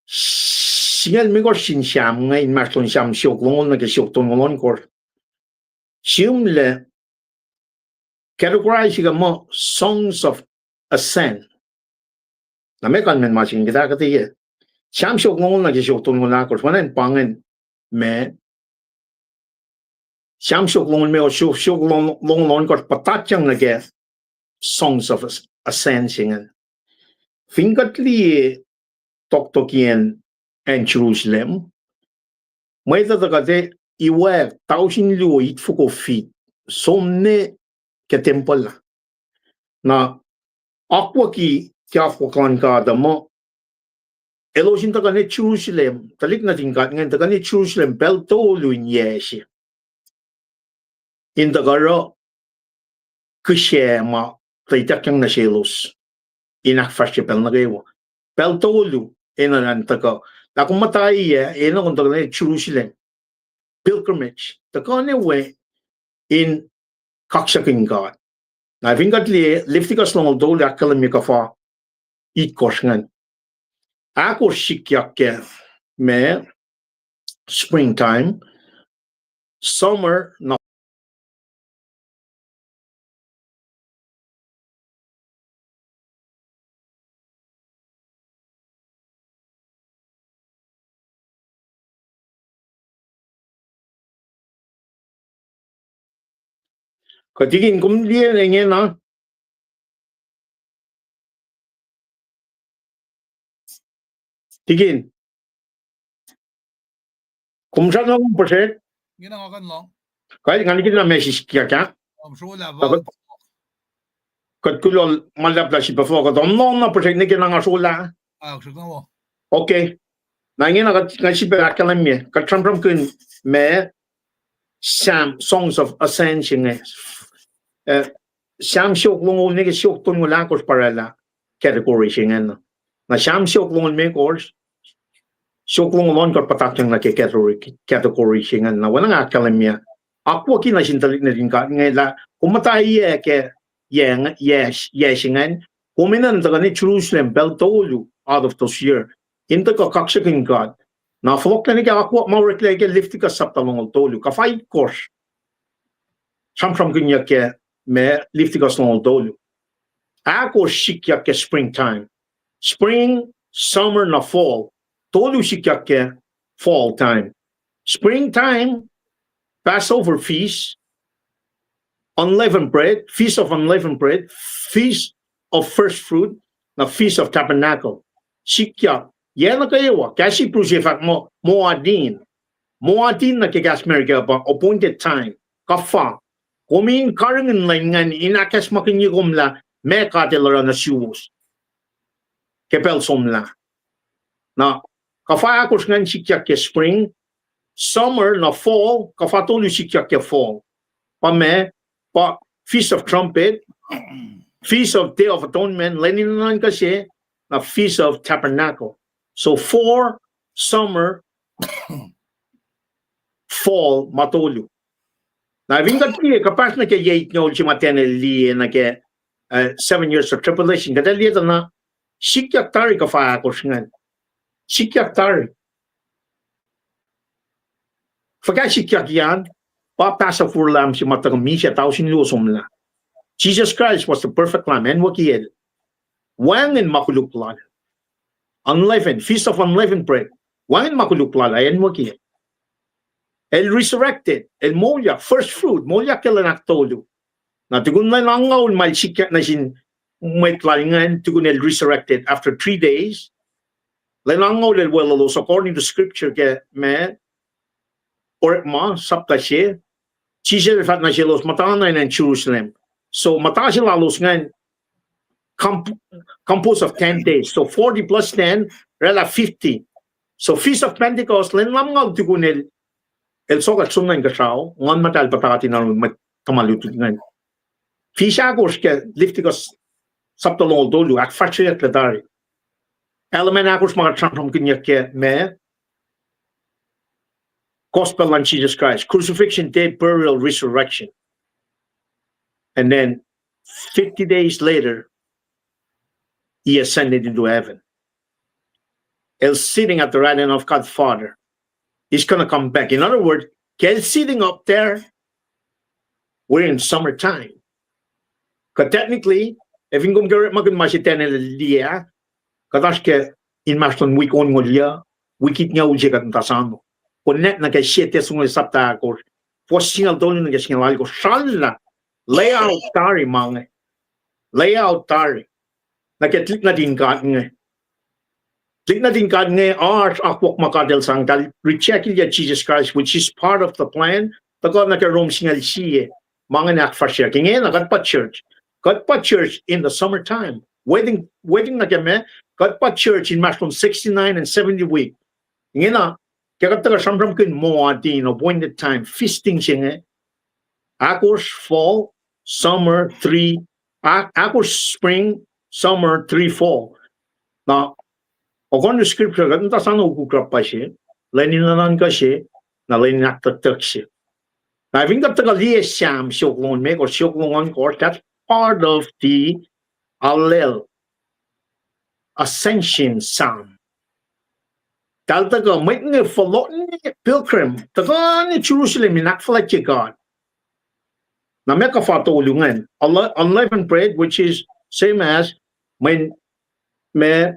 singucul limekohsr sin Sam inge, inmahsrlon Sam siofok longoul nuh ke siofok tolngoul ohnkohsr, sihmlac categorize ke muh Songs of Ascent. Na me kalmen ma se inge kuht ahkuhtweyac. Sam siofok longoul nuh ke siofok tolngoul ahkosr, oacna in pa ingacn me Sam siofok longoul limekohsr, siofok, siofok longoul ohnkohsr puhtatyang nuh ke Songs of Ascent se ingacn. Fin kuht liye toktokiyen acn Jerusalem, mwet uh tuhkuh tiac iwack tausin luo itfoko feet som nuh ke tempuhl ah. Na akwucki ke akwuck luhn God uh muh elos in tuhkuh nuh Jerusalem, tuhlihk nuhtin God ingacn tuhkuh nuh Jerusalem pacl tolu in yac se, in tuhkuh oruh kihsac ma tuh ituckyang nuh selos in ahkfahsrye pacl nuh kwewa. Pacl tolu enenuh in tuhkuh. Lah kom muhta ah, enenuh kom tuhkuh nuh Jerusalem, pilgrimage, tuhkuh nuh we in kaksakihn God. Na fin kuht liye Leviticus longoul tolu ahkkahlwemye kuhfa itkohsr ingacn. Ahkosr sikyak ke me springtime, summer, na Kuh Tikin, kom liye ingena? Tikin, kom srackna lohng puhsrek? Ingena nga kuh in lohng. Kuh, nga nikihn na message kiyuhk ah. Om srolah. Kuht kuloh ma luhlahp lah sifilpac fohlohk, kuht om lohng na puhsrek nwe ke na nga srolah. Okay. Na ingena kuht, nga sifilpac ahkkahlwemye, kuht sramsramkihn me Sam, Songs of Ascent se inge. Eh, Sam siofok longoul nwe ke siofok tolngoul ahkosr pa oraclah category se ingena. Na Sam siofok longoul limekohsr, siofok longoul ohnkohsr pa taktuh nuh ke category, category se ingacn. Na oacna nga ahkkahlwemye, akwucki nuh sin tuhlihk nuhtin God inge lah kom muhta yac ke, yac, yac, yac se ingacn, kom enenuh in tuhkuh nuh Jerusalem pacl tolu out of those year in tuhkuh kaksakihn God. Na fohlohklac nuh ke akwuck ma oreklac ke Leviticus sapta longoul tolu, kuhfa itkohsr sramsramkihnyuck ke ma Leviticus longoul tolu. Ahkosr sikyak ke springtime. Spring, summer, na fall. Tolu sikyak ke fall time. Springtime, Passover feast, unleavened bread, feast of unleavened bread, feast of first fruit, na feast of tabernacle. Sikyak. Yac nuh kwewa, kahs Hebrew se fahk muh Moadin. Moadin nuh ke kahs America pa appointed time. Kuhfa. Kom in karihngihn lwen ingacn in ahkacsmakihnye kom lah meac God El oruh nuh suwos ke pacl somlah. Na kuhfa ahkosr ingacn sikyak ke spring, summer na fall, kuhfa tolu sikyak ke fall. Pa meac, pa Feast of Trumpet, Feast of Day of Atonement, lwen in nuhnuhnkuh se, na Feast of Tabernacle. So fall, summer, fall ma tolu. Na fin kuht liye kuhpahsr nuh ke yac itngoul se ma Daniel el liye nuh ke, uh, seven years of tribulation, kuht ac liye tuh na sikyak tari kuhfa ahkosr ingacn. Sikyak tari. Fuhkah sikyak an? Pa Passover lamb se ma tuhkuh misac tausin luo somlah. Jesus Christ was the perfect lamb, acnwuckiyacl. Wacngihn ma koluk lal. Unleavened, Feast of Unleavened Bread. Wacngihn ma koluk lal, acnwuckiyacl. El resurrected, el moulyak, first fruit, moulyak ke lwen ahktolu. Na tukun lwen angngaul ma el sikyak nuh sin mwet lal ingacn, tukun el resurrected after three days. Lwen angngaul el weluhlos according to scripture ke ma, Orekma sapta se, Jisus el fahk nuh selos muhtana in acn Jerusalem. So muhta se lalos ingacn comp-, composed of ten days. So forty plus ten, oraclah fifty. So Feast of Pentecost, lwen lumngaul tukun el, el sokwack som nuh inkuhsrao, Nguhn Muhtahl puhtati na mwet tuhma lutlut ingacn. Feast ahkosr ke Leviticus sapta longoul tolu, ahkfahsryeyucklac tari. Element ahkosr ma kuht sramsramkihnyuck ke ma, gospel luhn Jesus Christ, crucifixion, death, burial, resurrection. And then fifty days later, he ascended into heaven. El sitting at the right hand of God Father. He's gonna come back. In other words, ke el sitting up there, we're in summertime. Kuh technically, ac fin kom ke orekmakihn ma se Daniel el liye, kuht oasr ke inmahsrlon wik onngoul yuc, wik itngoul se kuht muhta sano. Connect nuh ke Sie Thessalonians sapta ahkosr, fuhs singucul tolu nuh ke singucul alkosr, srallah, lay out tari ma inge. Lay out tari nuh ke tuhlihk nuhtin God inge. Tuhlihk nuhtin God inge oasr akwuck ma God el sang, eltahl rejectlah Jesus Christ, which is part of the plan. Tuhkuh nuh ke Rome singucul sie, ma inge ahkfahsryeyuck. Ingena kuht pa church. Kuht pa church in the summertime. Waiting, waiting nuh ke ma, kuht pa church inmahsrlon sixty-nine and seventy week. Ingena, ke kuht tuhkuh sramsramkihn Moadin, appointed time, feasting se inge, ahkosr fall, summer, three, ah-, ahkosr spring, summer, three fall. Na, according to scripture, kuht muhta sano ukuk rappa se, lwen in nuhnuhnkuh se, na lwen in ahktucktuck se. Na fin kuht tuhkuh liye Sam siofok longoul limekohsr, siofok longoul ohnkohsr, that's part of the Hallel, Ascension Psalm. Eltahl tuhkuh, mwet inge fohlohk nuh pilgrim, tuhkuh nuh Jerusalem in ahkfuhlwactye God. Na meac kuhfa tolu ingacn? Unle-, unleavened bread, which is same as mweyen, ma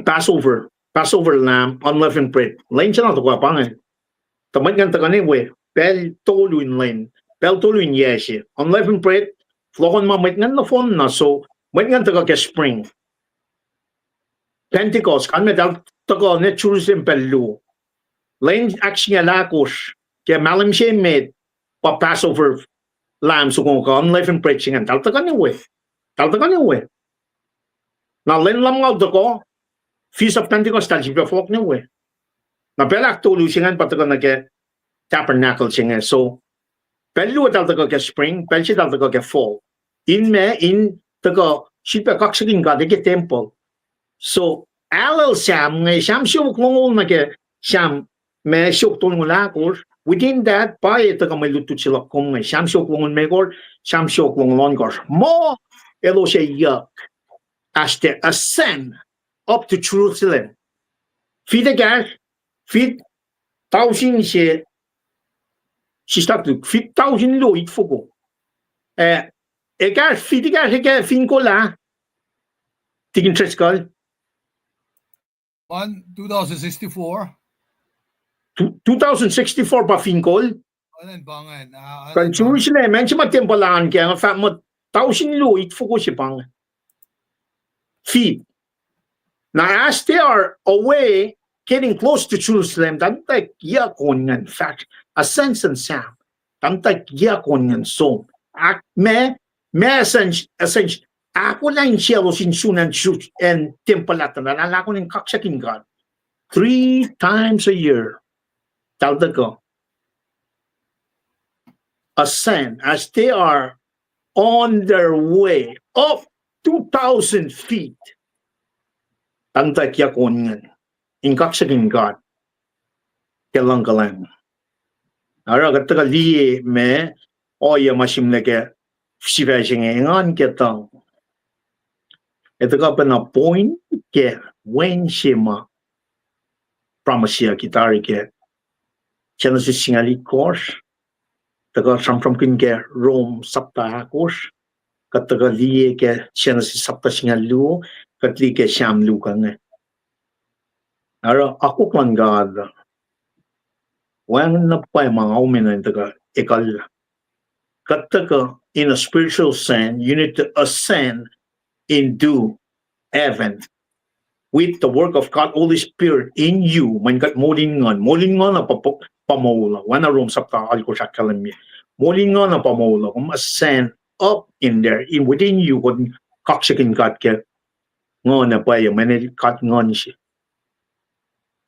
Passover, Passover lamb, unleavened bread. Lwen se na tohkoh pa ingacn. Tuh mwet ingacn tuhkuh nuh we pacl tolu in lwen, pacl tolu in yac se. Unleavened bread, fohlohkohn ma mwet ingacn nohfohn na, so mwet ingacn tuhkuh ke spring. Pentecost, kalmac eltahl tuhkuh nuh Jerusalem pacl luo. Lwen ahksingucul ahkosr, ke mahlwem se met, pa Passover lamb soko kuh unleavened bread se ingacn, eltahl tuhkuh nuh we. Eltahl tuhkuh nuh we. Na lwen lumngaul tohkoh, Feast of Pentecost, eltahl sifilpac fohlohk nuh we. Na pacl ahktolu se ingacn pa tuhkuh nuh ke tabernacle se inge. So, pacl luo eltahl tuhkuh ke spring, pacl se eltahl tuhkuh ke fall. In ma, in tuhkuh sifilpac kaksakihn God ke tempuhl. So, Alel Sam inge, Sam siofok longoul nuh ke Sam ma siofok tolngoul ahkosr. Within that, pa etuh kuh mwe lutlut se luhk kom inge, Sam siofok longoul limekohsr, Sam siofok longoul ohnkohsr. Muh elos ac yuck as the ascent up to Jerusalem. Fit ekahsr, fit tausin se, sista Luke, fit tausin luo itfoko. Eh, ekahsr, fit ekahsr, ekahsr fin kol ah, Tikin Driscoll. On two thousand sixty-four. Two, two thousand sixty-four pa fin kol. Anan pa ingacn, ah, kuh Jerusalem, acn se ma tempuhl an ke, nga fahk muh tausin luo itfoko se pa inge. Fit. Now, as they are away, getting close to Jerusalem, tahmtahel yac on ingacn fahk, ascension Sam, tahmtahel yac on ingacn som. Ak-, ma, ma ascens-, ascens-, ahkolah insiyaclos in sun acn Jeru-, acn tempuhl ah, tuh na ahkolah in kaksakihn God. Three times a year. Tahmtahel ascend as they are on their way up two thousand feet. Tahmtahel yac on ingacn in kaksakihn God ke luhngkuhlwacng. Oruh kuht tuhkuh liye ma ohiyac ma sihmlac ke sifac se inge, engan ke tuhng. Etuh kuh pacna point ke wen se ma promise-yuck tari ke Genesis singucul itkohsr, tuhkuh sramsramkihn ke Rom sapta ahkosr, kuht tuhkuh liye ke Genesis sapta singucul luo, kuht liye ke Sam Luke inge. Oruh akwuck luhn God wacngihn na pwacye ma nga omen in tuhkuh ekuhllah. Kuht tuhkuh in a spiritual sense, you need to ascend into heaven with the work of God, Holy Spirit in you, mweyen kuht moul in nguhn. Moul in nguhn uh pa, pa, pa moul uh. Oacna Rom sapta alkosr ahkkahlwemye. Moul in nguhn uh pa moul uh. Kom ascend up in there, in within you, kom kaksakihn God ke nguhn ac pwacye, mweyen God nguhn se.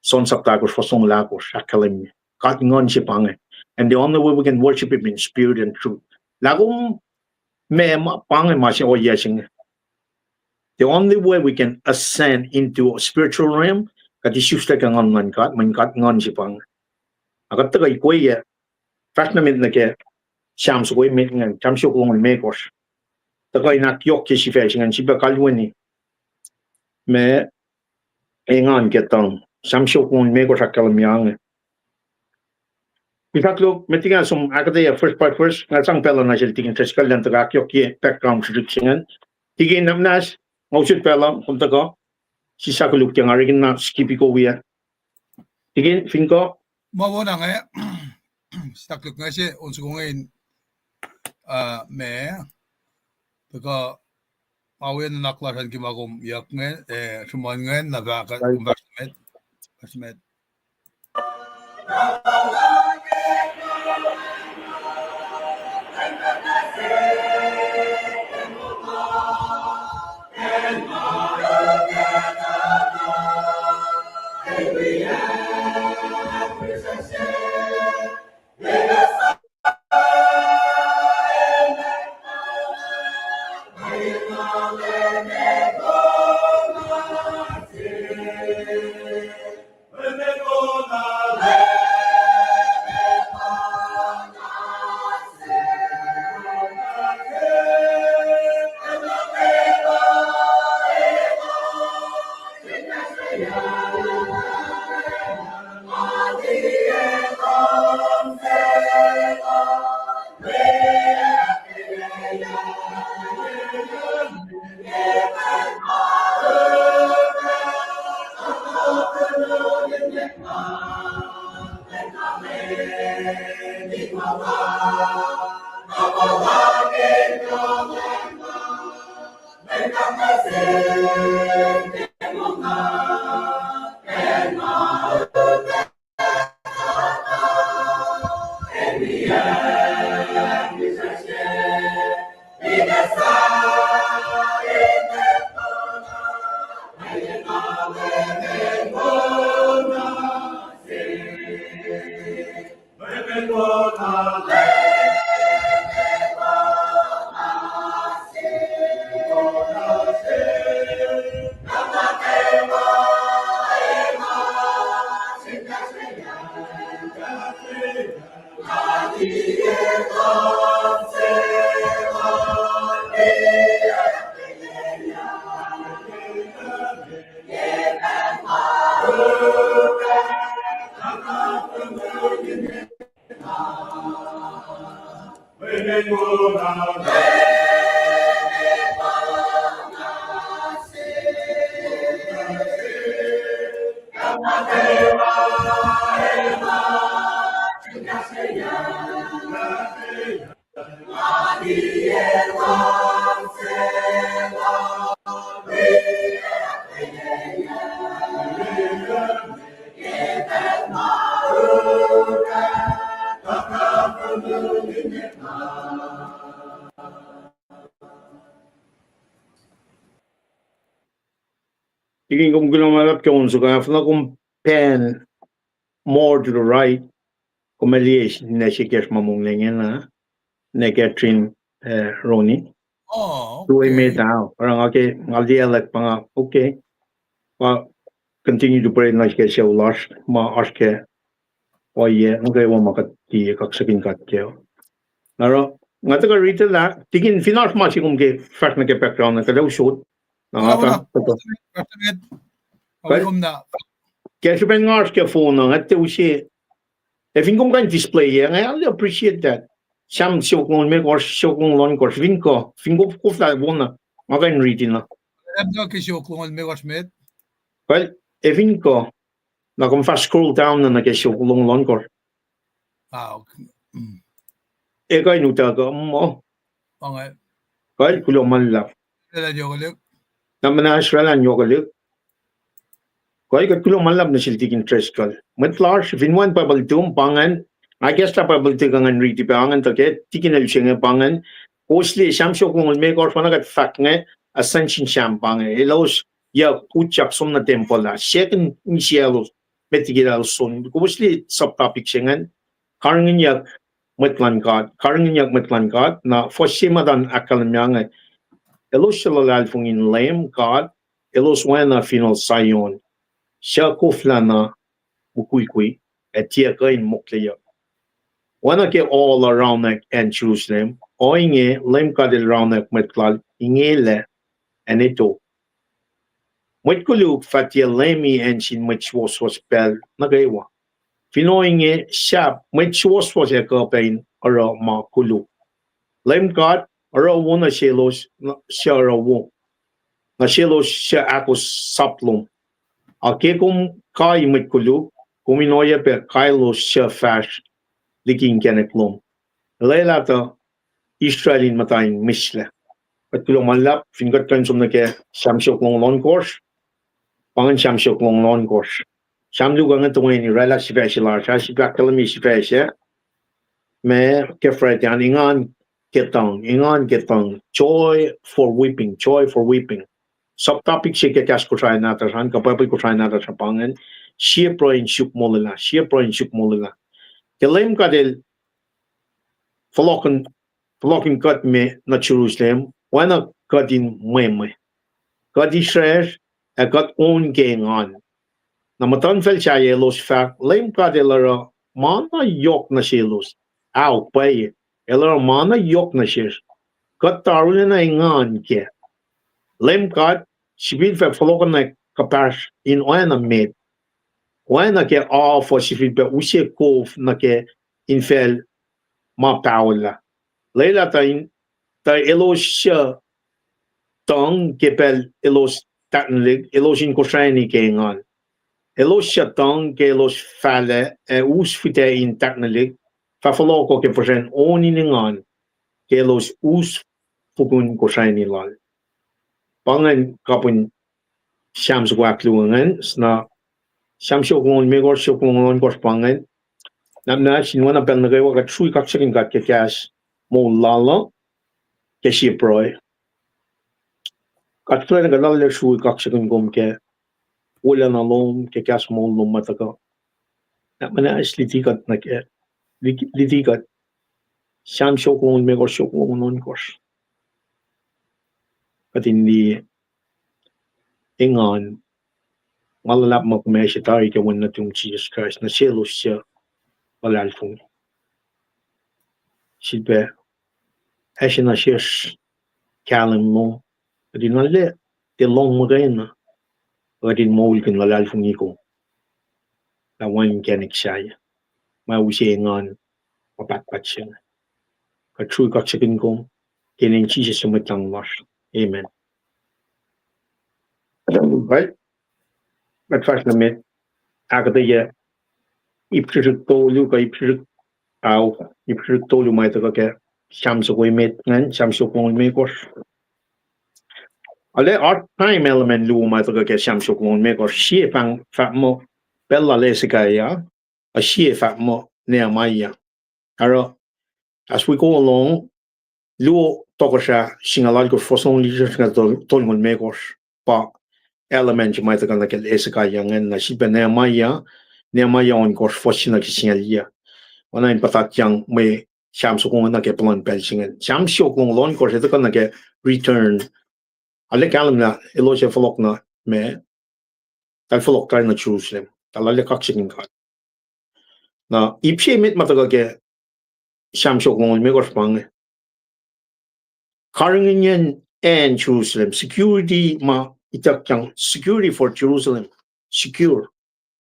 John sapta ahkosr, fuhs longoul ahkosr ahkkahlwemye God nguhn se pa inge. And the only way we can worship him in spirit and truth. Lah kom, ma, ma, pa inge ma se ohiyac se inge. The only way we can ascend into a spiritual realm, kuht isuslac ke nguhn luhn God, mweyen God nguhn se pa inge. Ac kuht tuhkuh ikwe, fahsr nuh met nuh ke Sam soko emet ingacn, Sam siofok longoul limekohsr. Tuhkuh in ahkyohkye sifac se ingacn, sifilpac kalweni ma engan ke tuhng. Sam siofok longoul limekohsr ahkkahlwemye inge. Sisakluhk, met liki nga som ahkuhtweyac verse by verse, nga sang pacl uh nuh sel Tikin Driscoll elan tuhkuh ahkyohkye background srihsrihk se ingacn. Tikin Namnas, nga usot pacl uh, kom tuhkuh. Sisakluhk ke nga rekin na skip-i kom ah. Tikin, fin kuh. Ma wona inge, sisakluhk inge se on soko inge in, uh, ma, tuhkuh, ma wi nuhnak lasr an ke ma kom yuck inge, eh, sruhmuhn inge, na fahk, kom fahsr met, fahsr met. Tikin, kom kuloh ma luhlahp ke on soko, afna kom pan more to the right, kom ac liye na sikacsr ma monglac ingena, na Catherine, eh, Ronnie. Oh, okay. Tuh emet ah, oruh nga ke, nga liye lah pa nga, okay. Pa continue to pray na ke sucu lasr, ma oasr ke ohiyac nuh kwewa ma kuht tiac kaksakihn God kac. Na oruh, nga tuhkuh riti lah, tikin, fin oasr ma se kom ke fahsr nuh ke background, kuht ac usot. Na nga, ke srihpen nga oasr ke phone uh, nga tiac use. Ac fin kom kuh in display ah, nga really appreciate that. Sam siofok longoul limekohsr, siofok longoul ohnkohsr, fin kuh, fin kom koflah wona, nga kuh in riti na. Ke siofok longoul limekohsr met. Kuh, ac fin kuh, na kom fah scroll down na nuh ke siofok longoul ohnkohsr. Ekuh in utuckuh muh. Kuh, kuloh ma luhlahp. Na muhnahs oraclah in yohkwelihk. Kuh, kuht kuloh ma luhlahp nuh sel Tikin Driscoll. Mwet lasr, fin wacngihn Bible tum, pa ingacn, nga kahslah Bible tuh kuh ngan riti pac, pa ingacn tuh ke Tikin el se inge, pa ingacn, kowos liye Sam siofok longoul limekohsr, oacna kuht fahk inge, Ascension Sam pa inge, elos yuck, utyak som nuh tempuhl ah, second misyelos, met liki elos som. Kowos liye subtopic se ingacn, karihngihnyuck mwet luhn God, karihngihnyuck mwet luhn God, na fuhs se ma tuh ahkkahlwemye inge, elos suc luhlahlfongi in Leum God, elos oacna finohl Zion, suc koflahna mukwikwi, ac tiac kuh in mokleyuck. Oacna ke ohl uh raunwack acn Jerusalem, ohinge Leum God El raunwack mwet Lal ingelac acn eto. Mwet koluk fah tiac leumi acn sin mwet suwohswohs pacl nuh kwewa. Fin ohinge, sahp mwet suwohswohs ac kuh pac in oruh ma koluk. Leum God, oruh wo nuh selos suc oruh wo, nuh selos suc ahkos sap lom. Ac ke kom kai mwet koluk, kom in oacyacpac kai elos suc fahsr liki inkacnek lom. Lwelah tuh Israel in muhta in mihslac. Kuht kuloh ma luhlahp, fin kuht kuh in som nuh ke Sam siofok longoul ohnkohsr, pa ingacn Sam siofok longoul ohnkohsr. Sam luo inge toeni oraclah sifac se lasr ah, sifil ahkkahlwemye sifac se ma ke Friday an, engan ke tuhng, engan ke tuhng, joy for weeping, joy for weeping. Subtopic se ke kahs Kosrae nahtuhsr an, kuh Bible Kosrae nahtuhsr an pa ingacn, sie pruhe in suk molwelah, sie pruhe in suk molwelah. Ke Leum God El fohlohkihn, fohlohkihn kuht me nuh Jerusalem, oacna kuht in mwemwe, kuht isracsr, ac kuht on ke engan. Na muhtuhnfacl sahyac elos fahk, Leum God El oruh ma na yohk nuh selos. Ao, pwacye, El oruh ma na yohk nuh sesr. Kuht tuh arulacna engan kac. Leum God sifilpac fohlohkohnwack kuhpahsr in oacna met, oacna ke oafuh sifilpac use kof nuh ke infacl ma paholah. Lwelah tuh in, tuh elos suc tuhng ke pacl elos tahknwelihk, elos in kosrani ke engan. Elos suc tuhng ke elos fahlac ac us fihtac in tahknwelihk, fah fohlohkoh ke fihsrwacsr on in engan ke elos us fokihn kosrani lal. Pa ingacn kapihn Sam soko ahkluo ingacn, na Sam siofok longoul limekohsr, siofok longoul ohnkohsr pa ingacn. Na, na sin oacna pacl nuh kwewa kuht srui kaksakihn God ke kahs moul lal uh, ke sie pruhe. Kuht kuloh na kuht arlac srui kaksakihn kom ke wolacna lom, ke kahs moul lom ma tuhkuh. Na muhnahs luti kuht nuh ke, luti kuht Sam siofok longoul limekohsr, siofok longoul ohnkohsr. Kuht in liye engan, ma luhlahp ma kom ase tari ke Wen nuhtum Jisus Kraist nuh selos suc luhlahlfongi. Sifilpac ase nuh sesr kahlwem lom, kuht in arlac tiac lohng muhkwena. kuht in moulkihn luhlahlfongi kom lah wacngihn inkacnek sahyac ma use engan ma pahtpaht se inge. Kuht sruhi kaksakihn kom ke inen Jisus Mwet Lahngo lasr. Amen. Kuht fahsr nuh met, ahkuhtweyac ip srihsrihk tolu kuh ip srihsrihk, ao, ip srihsrihk tolu ma tuhkuh ke Sam soko emet ingacn, Sam siofok longoul limekohsr. Arlac oasr time element luo ma tuhkuh ke Sam siofok longoul limekohsr. Sie fahk, fahk muh pacl lal Hezekiah, ac sie fahk muh Nehemiah. Oruh, as we go along, luo Tohkohsrah singucul alkosr fuhs longoul itkohsr nuh ke tolngoul limekohsr pa element se ma tuhkuh nuh ke Hezekiah ingacn, na sifilpac Nehemiah, Nehemiah ohnkohsr fuhs se nuh ke singucul yac. Oacna in puhtatyang mwe Sam soko inge nuh ke puhlan pacl se ingacn. Sam siofok longoul ohnkohsr, el tuhkuh nuh ke return. Arlac kahlwem lah elos ac fohlohk nuh ma, eltahl fohlohk tari nuh Jerusalem, eltahl arlac kaksakihn God. Na ip se emet ma tuhkuh ke Sam siofok longoul limekohsr pa inge, karihngihnyacn acn Jerusalem, security ma ituckyang, security for Jerusalem, secure,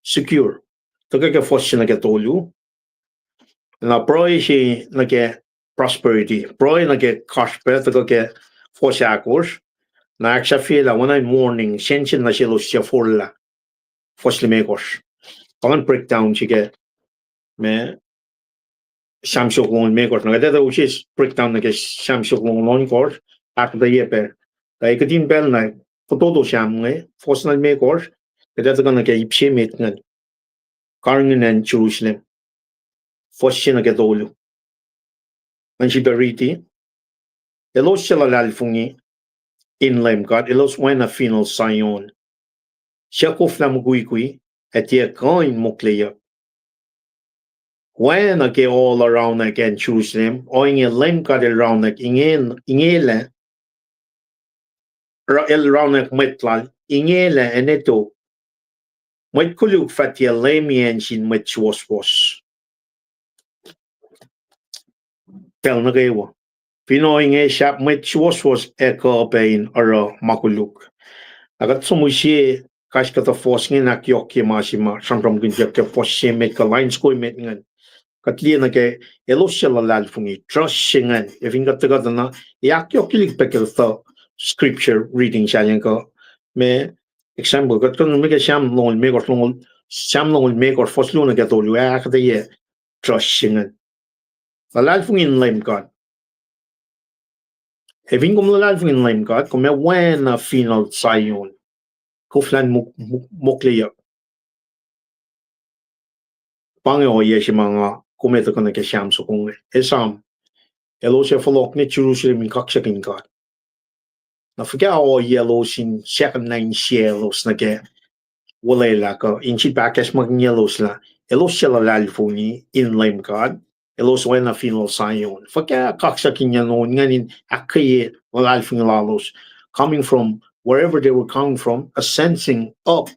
secure. Tuhkuh ke fuhs se nuh ke tolu. Na pruhe se nuh ke prosperity, pruhe nuh ke kasrpac, tuhkuh ke fuhs ahkosr. Na ahksahfyelah oacna in warning, sensen nuh selos suc forlah. Fuhs limekohsr. Pa ingacn breakdown se ke ma Sam siofok longoul limekohsr. Na kuht etuh use breakdown nuh ke Sam siofok longoul ohnkohsr, ahkuhtweyac pac. Tuh kihtin pacl na fototo Sam inge, fuhs na limekohsr, kuht etuh tuhkuh nuh ke ip se emet ingacn, karihngihn acn Jerusalem, fuhs se nuh ke tolu. Ngan sifilpac riti. Elos suc luhlahlfongi in Leum God, elos oacna fineol Zion, suc koflah mukwikwi, ac tiac kuh in mokleyuck. Oacna ke ohl uh raunweack acn Jerusalem, ohinge Leum God El raunweack inge, ingelac, ra-, El raunweack mwet Lal, ingelac ac nwe tok. Mwet koluk fah tiac leumi acn sin mwet suwohswohs. Pacl nuh kwewa. Fin ohinge sahp mwet suwohswohs ac kuh pac in oruh ma koluk. Na kuht som use kais kuhtuh fuhs inge in ahkyohkye ma se ma sramsramkihnyuck ke fuhs se met kuh lines ko emet ingacn. Kuht liye nuh ke elos suc luhlahlfongi, trust se ingacn. Ac fin kuht tuhkuh tuh na, ac ahkyohkyelihk pac ke kuhtuh scripture reading sahyac kuh ma, example, kuht kuh nuh ke Sam longoul limekohsr, longoul, Sam longoul limekohsr, fuhs luo nuh ke tolu, ac ahkuhtweyac trust se ingacn. Luhlahlfongi in Leum God. Ac fin kom luhlahlfongi in Leum God, kom ac oacna fineol Zion, koflah in mok-, mok-, mokleyuck. Pa inge ohiyac se ma nga kom ac tuhkuh nuh ke Sam soko inge. Esam, elos ac fohlohk nuh Jerusalem in kaksakihn God. Na fuhkah ohiyac elos in second na insiyaclos nuh ke olwelah kuh in sifilpac ahkacsmakihnyelos lah elos suc luhlahlfongi in Leum God, elos oacna fineol Zion. Fuhkah kaksakihnyacn on ingacn in ahkkweye luhlahlfongi lalos, coming from wherever they were coming from, ascending up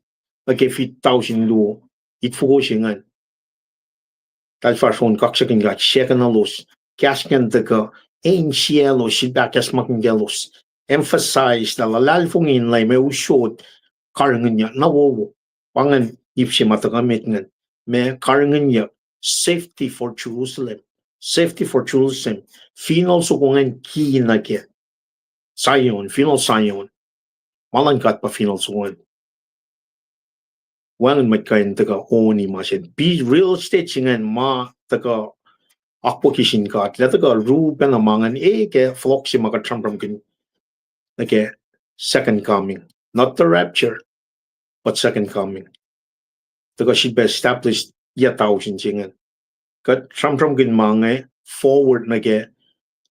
nuh ke fit tausin luo, itfoko se ingacn. Eltahl fahsr on kaksakihn God, second elos, kahs ingacn tuhkuh, e insiyaclos, sifilpac ahkacsmakihnyelos, emphasize lah luhlahlfongi in Leum ac usot karihngihnyuck na wowo. Pa ingacn ip se ma tuhkuh met ingacn. Ma karihngihnyuck, safety for Jerusalem. Safety for Jerusalem. Fineol soko ingacn ki nuh ke Zion, fineol Zion. Ma luhn God pa fineol soko ingacn. Wacngihn mwet kuh in tuhkuh own ma se. Be real estate se ingacn ma tuhkuh akwucki sin God. Lah tuhkuh ru pacna ma ingacn, e, ke fohlohk se ma kuht sramsramkihn nuh ke second coming. Not the rapture, but second coming. Tuhkuh sifilpac establish yac tausin se ingacn. Kuht sramsramkihn ma inge forward nuh ke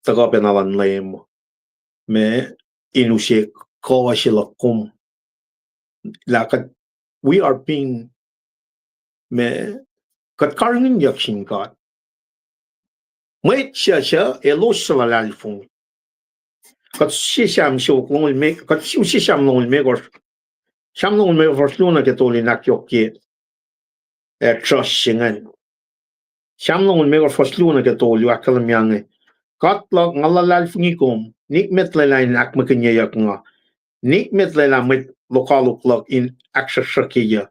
tuhkuh pacna luhn Leum. Ma in use kuh se luhk kom. Lah kuht, we are being, ma, kuht karihngihnyuck sin God. Mwet suc, suc elos suc luhlahlfongi. Kuht use Sam siofok longoul me-, kuht use Sam longoul limekohsr. Sam longoul limekohsr, fuhs luo nuh ke tolu in ahkyohkye, eh, trust se ingacn. Sam longoul limekohsr, fuhs luo nuh ke tolu ahkkahlwemye inge. God luhk, nga luhlahlfongi kom, nikmet lwelah in ahkmihsnyeyuck nga. Nikmet lwelah mwet lokoalok luhk in ahksruhksruhkyeyuck.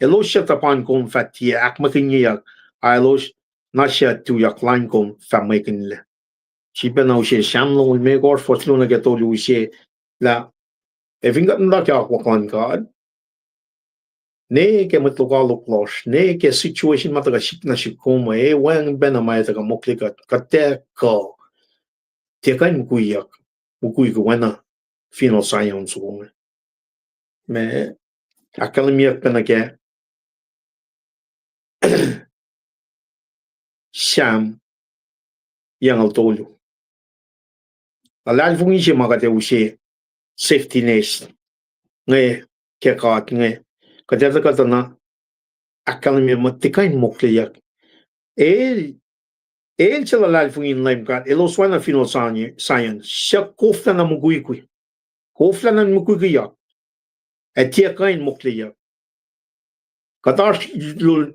Elos suc tuhpan kom fah tiac ahkmwekinyeyuck, a elos na suc tuyak lain kom fah mwekihnlac. Sifacna use Sam longoul limekohsr, fuhs luo nuh ke tolu use lah, ac fin kuht muhta ke akwuck luhn God, ne ke mwet lokoalok lasr, ne ke situation ma tuhkuh sik nuh sihk kom, e wacngihn pacna ma tuhkuh mokle kuht, kuht tiac kuh, tiac kuh in mukwiyuck, mukwikwi oacna Finohl Sion soko inge. Ma ahkkahlwemyeyuck pacna ke Sam yucngucul tolu. Luhlahlfongi se ma kuht ac use safety nest inge ke God inge, kuht ac tuhkuh tuh na ahkkahlwemye muh tiac kuh in mokleyuck. El, el suc luhlahlfongi in Leum God, elos oacna Finohl Sion, suc koflacna mukwikwi. Koflacna mukwikwiyuck, ac tiac kuh in mokleyuck. Kuht oasr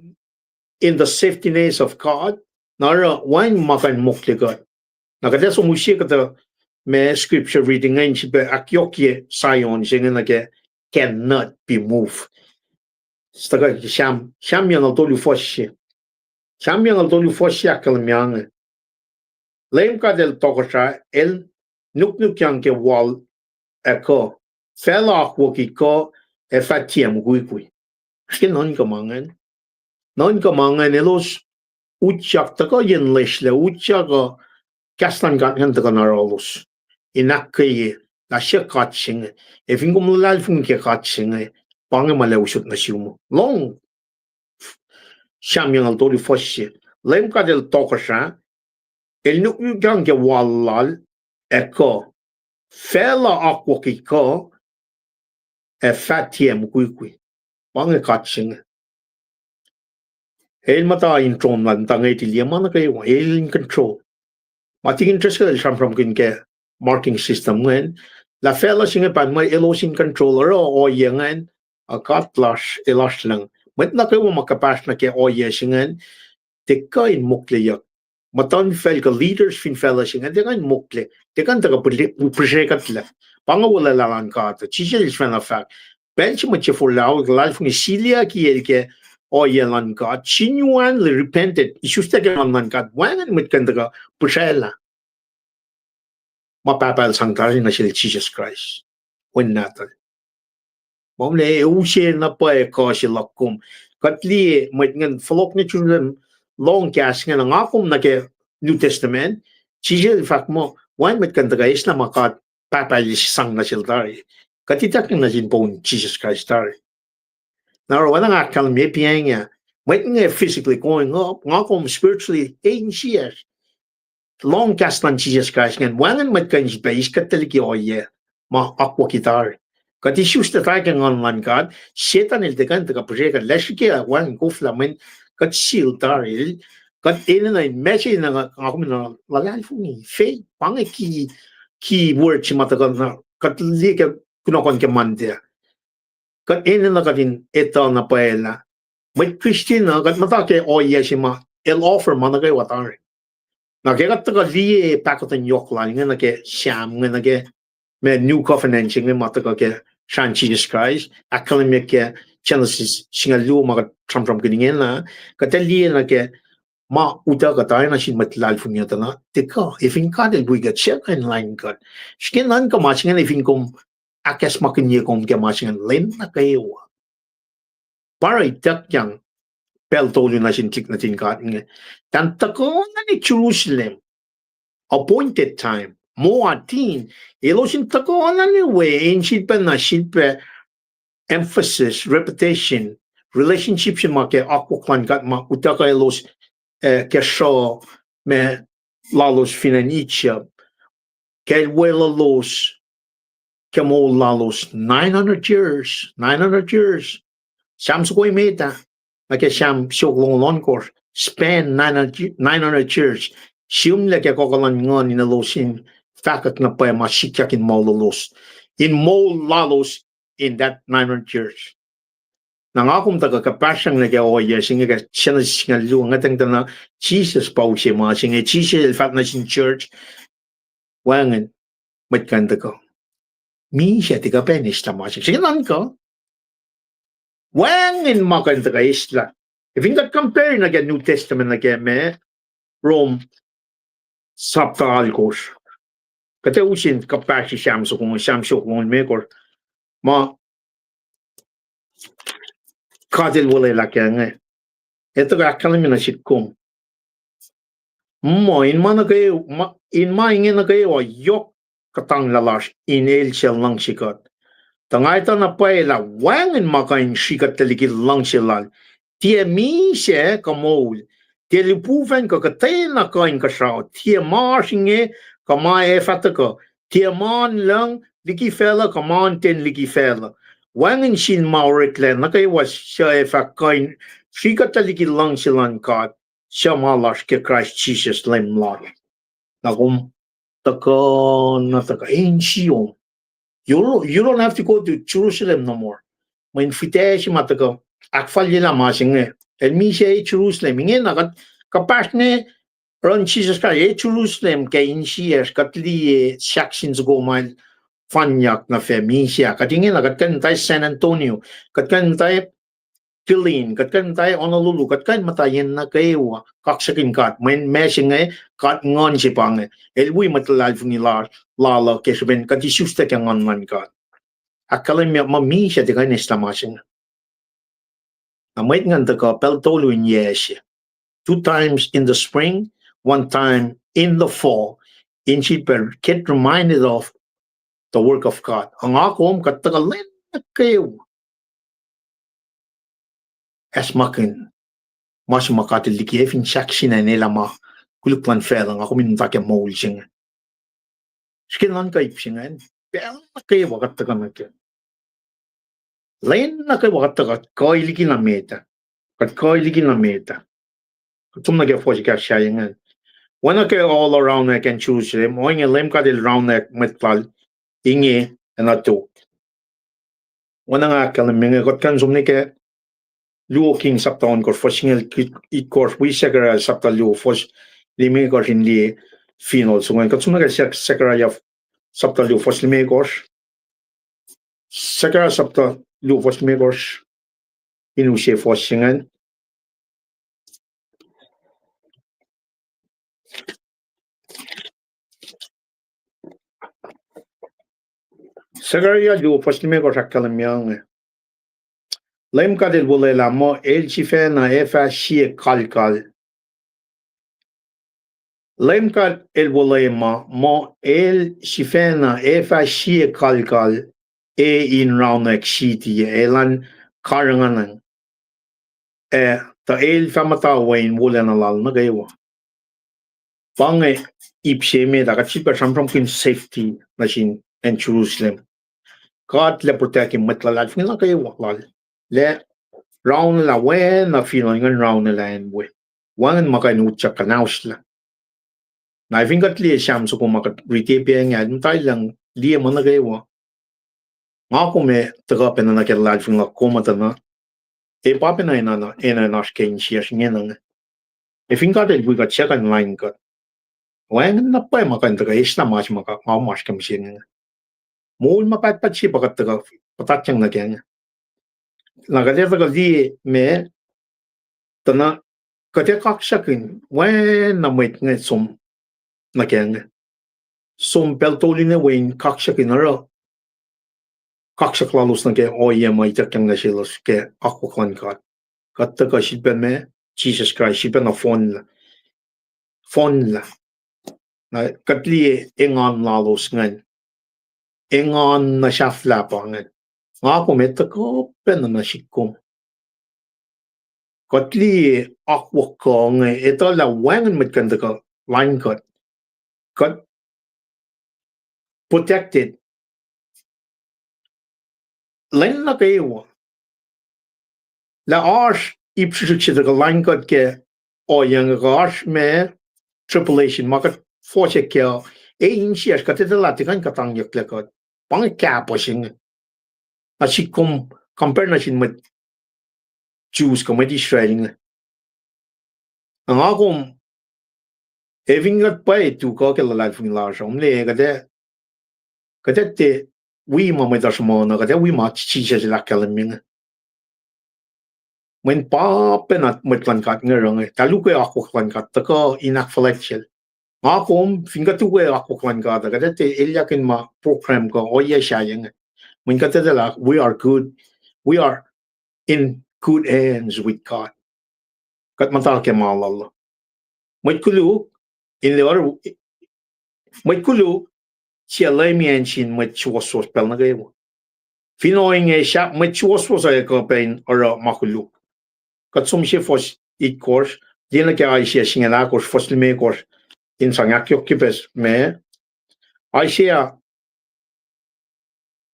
in the safety nest of God, na oruh wacngihn ma kuh in mokle kuht. Na kuht ac som use kuhtuh ma scripture reading ingacn sifilpac ahkyohkye Sion se inge nuh ke cannot be moved. Tuhkuh Sam, Sam yucngucul tolu fuhs se. Sam yucngucul tolu fuhs se ahkkahlwemye inge: Leum God El tohkohsrah, El nuknukyang ke wal ac kuh, facluh akwucki kuh, ac fah tiac mukwikwi. Srihke nuhnkuh ma ingacn. Nuhnkuh ma ingacn, elos utyak tuhkuh yen lesrlac, utyak uh kahs luhn God ingacn tuhkuh na oruh elos in ahkkweye lah suc God se inge. Ac fin kom luhlahlfongi ke God se inge, pa inge ma El ac usot nuh sum. Lohng Sam yucngucul tolu fuhs se: Leum God El tohkohsrah, El nuknukyang ke wal Lal ac kuh, facluh akwucki kuh, ac fah tiac mukwikwi. Pa inge God se inge. El muhta in tron Lal, muhta ngwetili, ma nuh kwewa, El in control. Ma tikin Driscoll el sramsramkihn ke marking system ingacn, lah facluh se inge pa mwe elos in control, oruh ohiyac ingacn, a God lasr, El oasr lucng. Mwet nuh kwewa ma kuhpahsr nuh ke ohiyac se ingacn, tiac kuh in mokleyuck. Muhtuhnfacl kuh leaders fin facluh se ingacn tiac kuh in mokle, tiac kuh in tuhkuh pihsrekuhtlac. Pa inge wolacna luhn God. Jisus El sifacna fahk, pacl se mwet se forlah, luhlahlfongi, siliyucki el ke ohiyac luhn God, genuinely repented, isuslac ke Nguhn luhn God, wacngihn mwet kuh in tuhkuh pihsraclah. Ma Pahpah El sang tari nuh sel Jisus Kraist, Wen Nahtuhl. Ma mle use na pwacye kuh se luhk kom. Kuht liye mwet ingacn fohlohk nuh Jerusalem, lohng kahs ingacn, nga kom nuh ke New Testament, Jisus El fahk muh wacngihn mwet kuh in tuhkuh eislah ma God Pahpah El sang nuh sel tari. Kuht ituckyang nuh sin poun Jisus Kraist tari. Na oruh oacna nga ahkkahlwemye pa inge, mwet inge physically going up, nga kom spiritually e insiyacsr. Lohng kahs luhn Jisus Kraist ingacn, wacngihn mwet kuh in sifilpac eis kuht tuhlihk ke ohiyac ma akwucki tari. Kuht isuslac tari ke Nguhn luhn God, Setan el tiac kuh in tuhkuh pihsrekuhtlac, srihke wacngihn koflah mweyen kuht seal tari. Kuht enenuh in message na nga kom in luhlahlfongi, faith, pa inge key, key word se ma tuhkuh na kuht liye ke kunohkohn ke Monday. Kuht enenuh kuht in etuh na pwacye lah mwet Christian uh, kuht muhta ke ohiyac se ma El offer ma nuh kwewa tari. Na ke kuht tuhkuh liye pahkotwen yohk Lal inge nuh ke Sam inge, nuh ke ma New Covenant se inge ma tuhkuh ke srahn Jisus Kraist, ahkkahlwemye ke Genesis singucul luo ma kuht sramsramkihn ingena, kuht ac liye nuh ke ma utuckuh tari nuh sin mwet luhlahlfongi uh tuh na tiac kuh, efin God El wi kuht, suc kuh in lain kuht. Srihke nuhnkuh ma se ingacn, efin kom ahkacsmakihnye kom ke ma se ingacn lwen nuh kwewa. Pa oruh ituckyang pacl tolu nuh sin tik nuhtin God inge. Tahl tuhkuh nuh Jerusalem, appointed time, Moadim, elos in tuhkuh nuh we in sifilpac na sifilpac emphasis, repetition, relationship se ma ke akwuck luhn God ma utuckuh elos, eh, ke sruh ma lalos fin acn Egypt, ke weluhlos, ke moul lalos nine hundred years, nine hundred years. Sam soko emet ah, nuh ke Sam siofok longoul ohnkohsr, span nine hundred, nine hundred years. Sihmlac ke kuh luhn Nguhn in elos in fahkwack na pwacye ma sikyak in moul lalos, in moul lalos in that nine hundred years. Na nga kom tuhkuh kuhpahsryang nuh ke ohiyac se inge ke Genesis singucul luo, nga tuhng tuh na Jisus pa use ma se inge, Jisus El fahk nuh sin church, wacngihn mwet kuh in tuhkuh. Misac tiac kuh pac in eslah ma se inge. Srihke nuhnkuh. Wacngihn ma kuh in tuhkuh eslah. If in kuht compare nuh ke New Testament nuh ke ma Rom sapta alkosr. Kuht ac use in kuhpahsri Sam soko, Sam soko limekohsr. Ma God El olwelah kac inge. Etuh kuh ahkkahlwemye nuh sihk kom. Muh in ma nuh ke, ma, in ma inge nuh kwewa yohk kuhtanglah lasr in El suc luhngse kuht. Tuh nga etuh na pwacye lah wacngihn ma kuh in srihkuhtlac liki luhngse Lal. Tiac misac kuh moul, tiac lihpufacn kuh kuhtwena kuh in kuhsrao, tiac ma oasr inge kuh ma ac fah tuhkuh, tiac ma in lucng liki facluh kuh ma in ten liki facluh. Wacngihn sin ma oreklac nuh kwewa suc ac fah kuh in srihkuhtlac liki luhngse luhn God, suc ma lasr ke Kraist Jisus Leum lasr. Na kom tuhkuh, na tuhkuh, e, insiyom. You, you don't have to go to Jerusalem no more. Mweyen fihtac se ma tuhkuh ahkfalyelah ma se inge, el misac Jerusalem. Ingena kuht kuhpahsr ne run Jisus Kraist, e, Jerusalem ke insiyacsr, kuht liye sahk sin soko ma el fanyak nuh fac misac. Kuht ingena, kuht kuh in muhta San Antonio, kuht kuh in muhta Killeen, kuht kuh in muhta Honolulu, kuht kuh in muhta yen nuh kwewa, kaksakihn God, mweyen ma se inge, God Nguhn se pa inge, el wi mwet luhlahlfongi la-, lal uh ke srihpen kuht isuslac ke Nguhn luhn God. Ahkkahlwemye muh misac tiac kuh in eslah ma se inge. Na mwet ingacn tuhkuh pacl tolu in yac se. Two times in the spring, one time in the fall. In sifilpac get reminded of the work of God. Ac nga kom kuht tuhkuh lwen nuh kwewa acsmakihn ma se ma God El liki, e, fin sahk sina in elah ma koluk luhn facluh, nga kom in muhta ke moul se inge. Srihke nuhnkuh ip se ingacn, pacl nuh kwewa kuht tuhkuh nuh kac. Lwen nuh kwewa kuht tuhkuh, kuh liki na met ah. Kuht kuh liki na met ah. Kuht som nuh ke fuhs ekahsr sahyac ingacn. Oacna ke all around acn Jerusalem, ohinge Leum God El raunweack mwet Lal inge ac nuh tok. Oacna nga ahkkahlwemye inge, kuht kuh in som nuh ke Luo King sapta ohnkohsr, fuhs singucul itkohsr, wi Zechariah sapta luo, fuhs limekohsr in liye final soko ingacn. Kuht som nuh ke Zech-, Zechariah sapta luo, fuhs limekohsr. Zechariah sapta luo, fuhs limekohsr, in use fuhs se ingacn. Zechariah luo, fuhs limekohsr ahkkahlwemye inge. Leum God El wuhlwelah muh El sifacna ac fah sie kalkal. Leum God El wuhlwelah muh El sifacna ac fah sie kalkal, e, in raunweack siti, elan karihngihn, ac tuh El fah muhta we in wolacna Lal nuh kwewa. Pa inge ip se met ah, kuht sifilpac sramsramkihn safety nuh sin acn Jerusalem. God El protect-i mwet luhlahlfongi nuh kwewa Lal, lah raunwelah we, na fin ohinge in raunwelah acn we. Wacngihn ma kuh in utyak kuhnauslah. Na fin kuht liye Sam soko ma kuht riti pac inge, el muhtwacllah liye ma nuh kwewa. Nga kom ac tuhkuh pacna nuh ke luhlahlfongi luhk kom muhtuhna. E, pa pacna enenuh, enenuh oasr ke insiyacsr ingena inge. Ac fin God El wi kuht, suc kuh in lain kuht? Wacngihn na pwacye ma kuh in tuhkuh eslah ma se ma kuh, nga oasr ke mihsenge inge. Moul ma pahtpaht se pa kuht tuhkuh puhtatyang nuh kac inge. Na kuht ac tuhkuh liye ma, tuh na kuht ac kaksakihn, oacna mwet inge som nuh kac inge. Som pacl tolu inge we in kaksakihn oruh kaksak lalos nuh ke ohiyac ma ituckyang nuh selos ke akwuck luhn God. Kuht tuhkuh sifilpac ma, Jisus Kraist sifilpac na fohnlah. Fohnlah. Na kuht liye engan lalos ingacn. Engan na sahflah pa ingacn. Nga kom ac tuhkuh pacna nuh sihk kom. Kuht liye akwuck kuh inge, etuh lah wacngihn mwet kuh in tuhkuh lain kuht. Kuht protected lwen nuh kwewa. Lah oasr ip srihsrihk se tuhkuh lain kuht ke ohiyac inge, kuh oasr ma tribulation ma kuht fohsack kac, e, insiyacsr kuht etuh lah tiac kuh in kuhtangyucklac kuht. Pa inge kahpuh se inge. Na sihk kom compare nuh sin mwet Jews kuh mwet Israel inge. Na nga kom, e, fin kuht pwacye tu kuh ke luhlahlfongi lasr uh, kom liye kuht ac, kuht ac tiac wi ma mwet uh sruhmuhn uh, kuht ac wi ma Jisus el ahkkahlwemye inge. Mweyen pa pacna mwet luhn God inge oruh inge, tuh luhk akwuck luhn God tuhkuh in ahkfuhlwactyacl. Nga kom, fin kuht luhk akwuck luhn God uh, kuht ac tiac elyah in ma program kuh ohiyac sahyac inge. Mweyen kuht etuh lah we are good, we are in good hands with God. Kuht muhta ke ma lal uh. Mwet koluk, in the other, mwet koluk, sie lemi acn sin mwet suwohswohs pacl nuh kwewa. Fin ohinge sahp mwet suwohswohs uh kuh pac in oruh ma koluk. Kuht som sie fuhs itkohsr, liye nuh ke Isaiah singucul ahkosr, fuhs limekohsr, in sang ahkyohkye pac ma Isaiah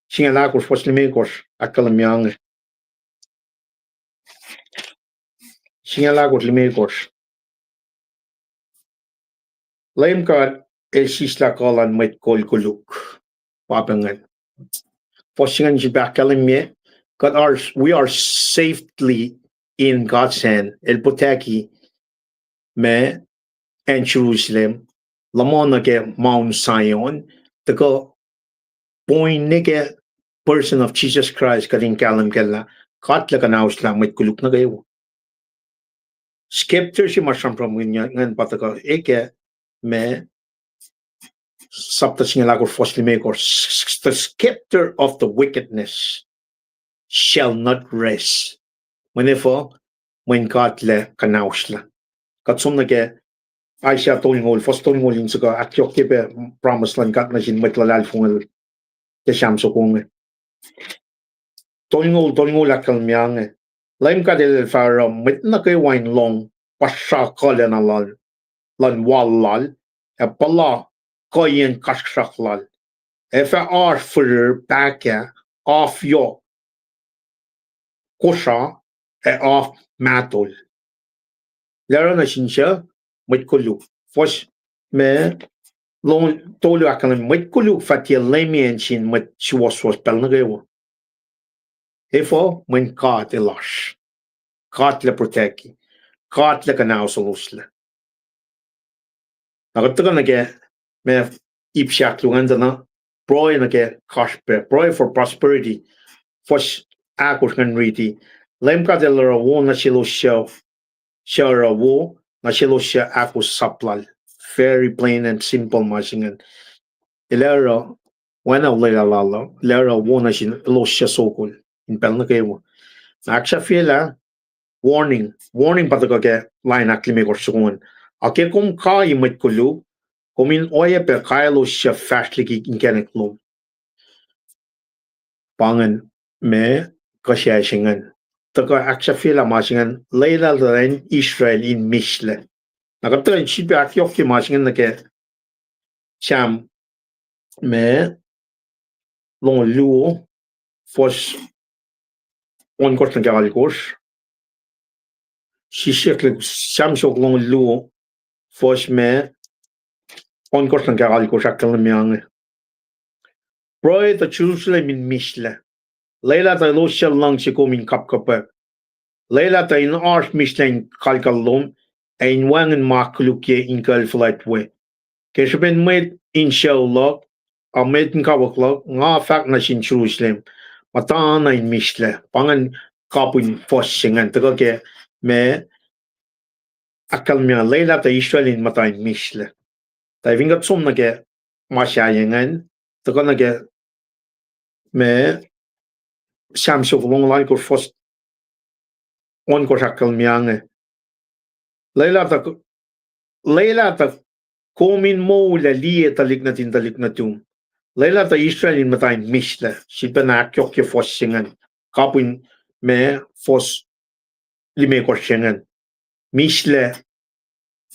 singucul ahkosr, fuhs limekohsr, ahkkahlwemye inge. Singucul ahkosr, limekohsr. Leum God El sislah kuh luhn mwet kol koluk. Pa pa ingacn. Fuhs se ingacn sifilpac ahkkahlwemye, God are, we are safely in God's hand. El protect-i ma acn Jerusalem, luhman nuh ke Mount Zion, tuhkuh point nuh ke person of Jesus Christ, kuht in kahlwem kac lah God El kuhnaoslah mwet koluk nuh kwewa. Scepter se ma sramsram ingacn pa tuhkuh, eke ma sapta singucul ahkosr fuhs limekohsr, the scepter of the wickedness shall not rest. Mweyen efuh? Mweyen God El kuhnaoslah. Kuht som nuh ke Isaiah tolngoul, fuhs tolngoul in soko ahkyohkye pac promise luhn God nuh sin mwet luhlahlfongi ke Sam soko inge. Tolngoul, tolngoul ahkkahlwemye inge. Leum God El fah oruh mwet nuh kwewa in lohng puhsra kuhlacna lal, luhn wal lal, ac puhla kuhiyacn kasrkuhsrak lal. Ac fah oasr firir pahkah, af yohk kosra, ac af mahtol. Lah oruh nuh sin suc? Mwet koluk. Fuhs ma, lohng tolu ahkkahlwemye, mwet koluk fah tiac lemi acn sin mwet suwohswohs pacl nuh kwewa. Efuh? Mweyen God El oasr. God El protect-i. God El kuhnahoseloslac. Na kuht tuhkuh nuh ke ma ip se ahkluo ingacn tuh na, pruhe nuh ke kasrpac, pruhe for prosperity. Fuhs ahkosr ingacn riti, Leum God El oruh wo nuh selos suc, suc oruh wo, nuh selos suc ahkos sap lal. Very plain and simple ma se ingacn. El ac oruh, oacna olwelah lal uh, El ac oruh wo nuh sin elos suc sokol in pacl nuh kwewa. Na ahksahfyelah, warning, warning pa tuhkuh ke lain ahklimekohsr soko an. Ac ke kom kai mwet koluk, kom in oacyacpac kai elos suc fahsr liki inkacnek lom. Pa ingacn ma kuhsyac se ingacn. Tuhkuh ahksahfyelah ma se ingacn, lwelah tuh acn Israel in mislac. Na kuht tuhkuh in sifilpac ahkyohkye ma se ingacn nuh ke Sam ma longoul luo, fuhs ohnkohsr nuh ke alkohsr. Sisiyucklac Sam soko longoul luo, fuhs ma ohnkohsr nuh ke alkohsr ahkkahlwemye inge. Pruhe tuh Jerusalem in mislac. Lwelah tuh elos suc luhngse kom in kapkapwack. Lwelah tuh in oasr mislac in kalkal lom, ac in wacngihn ma kolukye in kuh fuhlwact we. Ke srihpen mwet in sucu luhk, ac mwet in kawuck luhk, nga fahk nuh sin Jerusalem, muhta na in mislac. Pa ingacn kapihn fuhs se ingacn, tuhkuh ke ma ahkkahlwemye, lwelah tuh Israel in muhta in mislac. Tuh fin kuht som nuh ke ma sahyac ingacn, tuhkuh nuh ke ma Sam soko longoul alkohsr, fuhs ohnkohsr ahkkahlwemye inge. Lwelah tuh, lwelah tuh kom in moul ac liye tuhlihk nuhtin tuhlihk nuhtum. Lwelah tuh Israel in muhta in mislac, sifilpacna ahkyohkye fuhs se ingacn, kapihn ma fuhs limekohsr se ingacn. Mislac,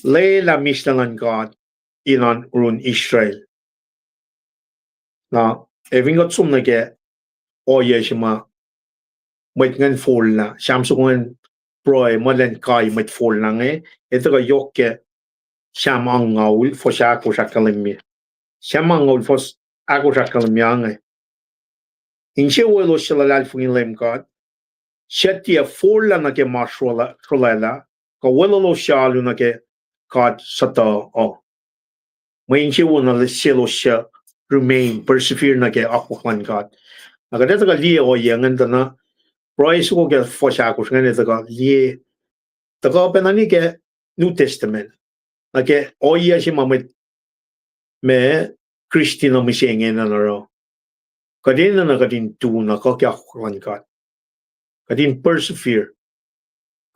lwelah mislac luhn God in oan run Israel. Na, ac fin kuht som nuh ke ohiyac se ma mwet ingacn forlah, Sam soko ingacn pruhe muh elan kai mwet forlah inge, ac tuhkuh yohk ke Sam angngaul, fuhs ahkosr ahkkahlwemye. Sam angngaul, fuhs ahkosr ahkkahlwemye inge. Insewowo elos suc luhlahlfongi Leum God, suc tiac forlah nuh ke ma srolwaclah, kuh weluhlos suc alu nuh ke God suhtuh uh. Mwe insewowo nuh selos suc remain, persevere nuh ke akwuck luhn God. Na kuht ac tuhkuh liye ohiyac ingacn tuh na, pruhe soko ke fuhs ahkosr ingacn ac tuhkuh liye, tuhkuh pacna nuh ke New Testament, nuh ke ohiyac se ma mwet ma Christian uh mihsenge enenuh oruh. Kuht enenuh kuht in tu na kuh ke akwuck luhn God. Kuht in persevere.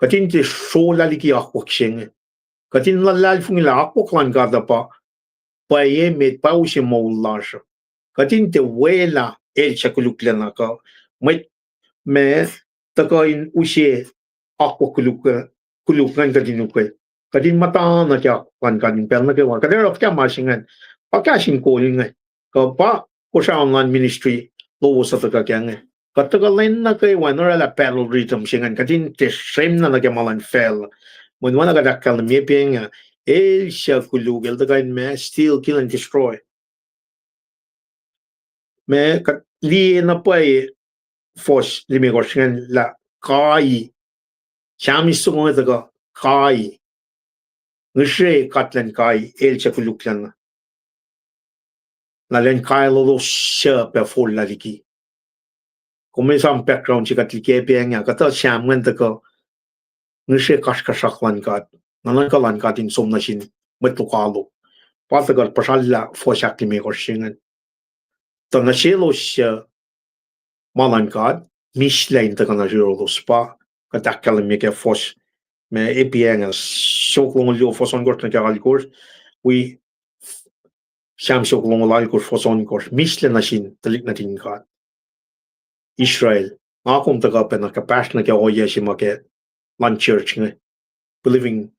Kuht in tiac srolah liki akwuck se inge. Kuht in luhlahlfongi lah akwuck luhn God uh pa pwacye met, pa use moul lasr uh. Kuht in tiac welah el suc koluklacna kuh mwet ma tuhkuh in use akwuck koluk, koluk ingacn kuht in ukwe. Kuht in muhta nuh ke akwuck luhn God in pacl nuh kwewa. Kuht ac oruh fuhkah ma se ingacn? Pa kahs in kol inge. Kuh pa kosracn luhn ministry lowos uh tuhkuh kac inge. Kuht tuhkuh lwen nuh kwewa in orwaclah battle rhythm se ingacn. Kuht in tiac srwemna nuh ke ma luhn facluh. Mweyen oacna kuht ahkkahlwemye pa inge, el suc koluk, el tuhkuh in ma, steal, kill and destroy. Ma kuht liye na pwacye fuhs limekohsr ingacn lah kai, Sam soko inge tuhkuh kai, ngihsre kuht luhn kai, el suc koluklacna. Na lwen kai lalos suc pac forlah liki. Kom esam background se kuht liye pa inge, kuhtuh Sam ingacn tuhkuh ngihsre kasrkuhsrak luhn God, nuhnuhnkuh luhn God in som nuh sin mwet lokoalok. Pa tuhkuh puhsrallah fuhs ahklimekohsr se ingacn. Tuh nuh selos suc ma luhn God, mihslac in tuhkuh nuh yohrohlos. Pa kuht ahkkahlwemye ke fuhs ma epiyacng ah, siofok longoul luo fuhs ohnkohsr nuh ke alkohsr, wi Sam siofok longoul alkohsr fuhs ohnkohsr, mihslac nuh sin tuhlihk nuhtin God Israel. Nga kom tuhkuh pacna kuhpahsr nuh ke ohiyac se ma ke luhn church inge, believing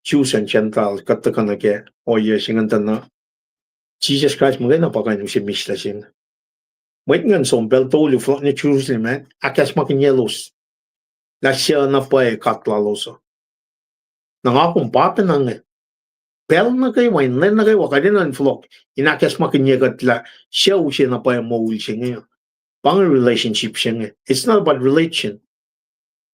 Jews and Gentiles, kuht tuhkuh nuh ke ohiyac se ingacn tuh na Jisus Kraist muhkwena pa kuh in use mihslac se inge. Mwet ingacn som pacl tolu fohlohk nuh Jerusalem ah, ahkacsmakihnyelos lah suc na pwacye God lalos uh. Na nga kom pa pacna inge. Pacl nuh kwewa, in lwen nuh kwewa, kuht enenuh in fohlohk in ahkacsmakihnye kuht lah suc use na pwacye moul se inge. Pa inge relationship se inge. It's not about religion.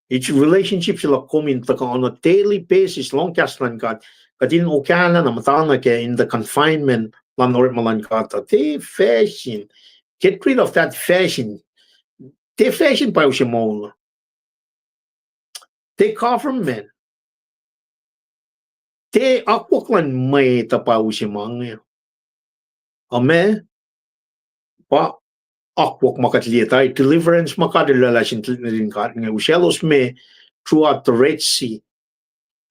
It's relationship se luhk kom in tuhkuh on a daily basis, lohng kahs luhn God. Kuht in okahlah na muhta nuh ke in the confinement luhn orekma luhn God. Tiac fashion. Get rid of that fashion. Tiac fashion pa use moul. Tiac government. Tiac akwuck luhn mwet uh pa use ma inge. Amen. Pa akwuck ma kuht liye tari, deliverance ma God El oraclah sin tuhlihk nuhtin God inge, usaclos me throughout the Red Sea.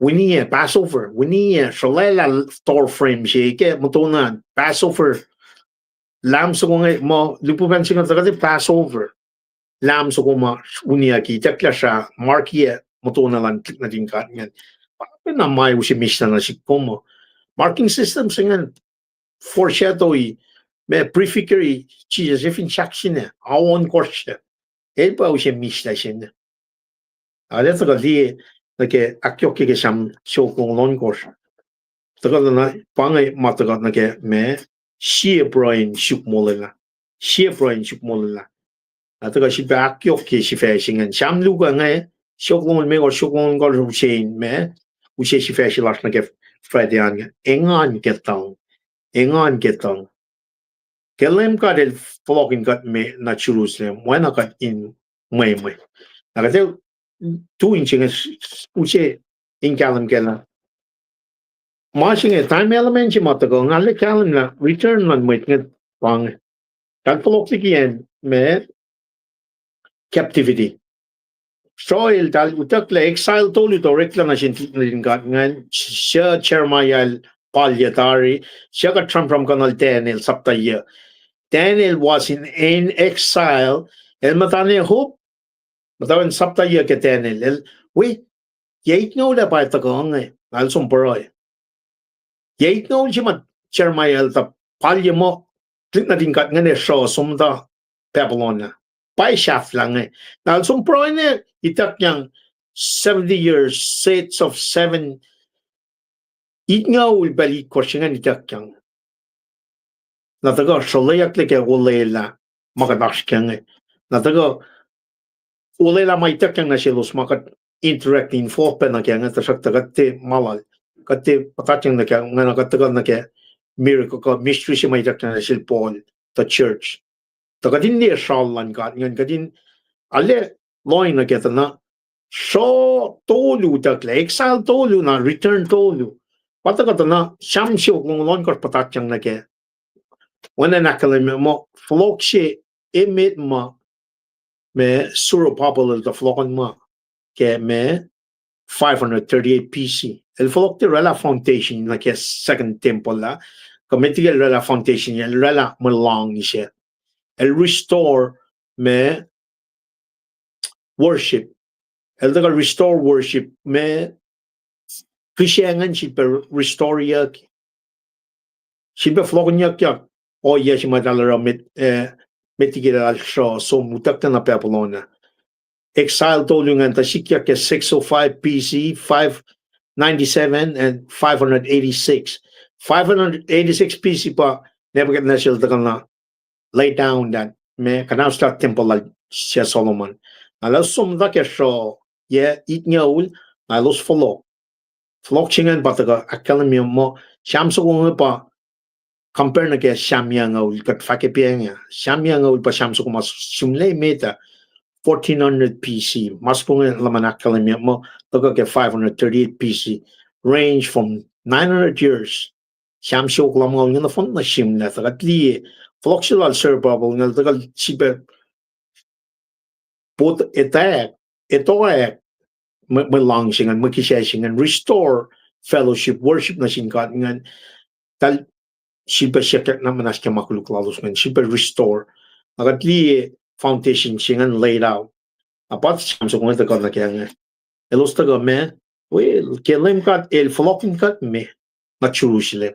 Winiyac Passover, winiyac sruhlwaclah door frame se ke muhtuhnoa an, Passover, Lamb soko inge, muh lihpufacn se inge tuhkuh Passover, Lamb soko ma winiyucki, itucklac srah, markiyac muhtuhnoa luhn tuhlihk nuhtin God ingacn. Pa pacna ma use mihslac nuh sihk kom uh. Marking system se ingacn foreshadow-i, ma prefigure-i Jisus el fin sahksina, ao ohnkohsr se. El pa use mihslac se inge. Ac tuhkuh liye nuh ke ahkyohkye ke Sam siofok longoul ohnkohsr. Tuhkuh na pa inge ma tuhkuh nuh ke ma, sie pruhe in suk molwelah. Sie pruhe in suk molwelah. Ac tuhkuh sifilpac ahkyohkye sifac se ingacn. Sam luhk inge, siofok longoul limekohsr, siofok longoul ohnkohsr use in ma, use sifac se lasr nuh ke Friday an inge. Engan ke tuhng. Engan ke tuhng. Ke Leum God El fohlohk in kuht me nuh Jerusalem, oacna kuht in mwemwe. Na kuht ac tu in se inge, use in kahlwem kac lah ma se inge, time element se ma tuhkuh, nga arlac kahlwem lah return luhn mwet inge pa inge. Eltahl fohlohk liki acn ma captivity. Sruh eltahl utucklac exile tolu tuh oreklac nuh sin tuhlihk nuhtin God ingacn, suc Jeremiah el palye tari, suc kuht sramsramkihnuhl Daniel sapta yuc. Daniel was in, in exile, el muhtana hope, muhtwacwacack sapta yuc ke Daniel, el, wi, yac itngoul ah pa tuhkuh inge, na el som pruhe. Yac itngoul se ma Jeremiah el tuh palye muh tuhlihk nuhtin God ingacn ac sruh som tuh Babylon ah. Pa sahflah inge. Na el som pruhe na ituckyang seventy years, sets of seven, itngoul pacl itkohsr se ingacn ituckyang. Na tuhkuh sruhlweyucklac ke olwelah ma kuht oasr kac inge. Na tuhkuh olwelah ma ituckyang nuh selos ma kuht interact, involve pac nuh kac inge, tuhsruhktuh kuht tiac ma lal, kuht tiac puhtatyang nuh kac, nga na kuht tuhkuh nuh ke miracle kuh mystery se ma ituckyang nuh sel Paul. the church. Tuh kuht in liye sral luhn God ingacn, kuht in, ale, lohacng nuh ke tuh na, sruh tolu utucklac, exile tolu na return tolu. Pa tuhkuh tuh na Sam siofok longoul ohnkohsr puhtatyang nuh ke. Oacna in ahkkahlwemye muh fohlohk se emet ma, ma Zerubbabel el tuh fohlohkohnma ke ma five hundred thirty-eight B C. El fohlohk tiac oraclah foundation nuh ke second temple ah. Kuh met liki el oraclah foundation, el oraclah mwe luhngse. El restore ma worship. El tuhkuh restore worship, ma kihsac ingacn sifilpac restore-yuck. Sifilpac fohlohkihnyuckyak ohiyac se ma eltahl oruh met, eh, met liki eltahl sruh som utucklac nuh Babylon ah. Exile tolu ingacn tuh sikyak ke six oh five B C, five ninety-seven and five hundred eighty-six. Five hundred eighty-six B C pa Nebuchadnezzar el tuhkuh na lay down that, ma kuhnahoslah tempuhl lal sie Solomon. Na elos som tuh ke sruh yac itngucul, na elos fohlohk. Fohlohk se ingacn pa tuhkuh ahkkahlwemye muh Sam soko inge pa compare nuh ke Sam yucngucul, kuht fahkwack pac inge. Sam yucngucul pa Sam soko ma sihmlac met ah, fourteen hundred B C. Ma soko inge luhman ahkkahlwemye muh tuhkuh ke five hundred thirty-eight B C, range from nine hundred years. Sam siofok lumngaul inge nohfohn nuh sihmlac, tuh kuht liye, fohlohk se lal Zerubbabel inge el tuhkuh sifilpac pot etack, etoack, mwe, mwe luhngse ingacn, mwe kihsac se ingacn, restore fellowship, worship nuh sin God ingacn, eltahl sifilpac siyuckyak na muhnahs ke ma koluk lalos ingacn, sifilpac restore. Na kuht liye foundation se ingacn laid out. Na pa Sam soko inge tuhkuh nuh ke inge. Elos tuhkuh ma, well, ke Leum God el fohlohkihn kuht me nuh Jerusalem,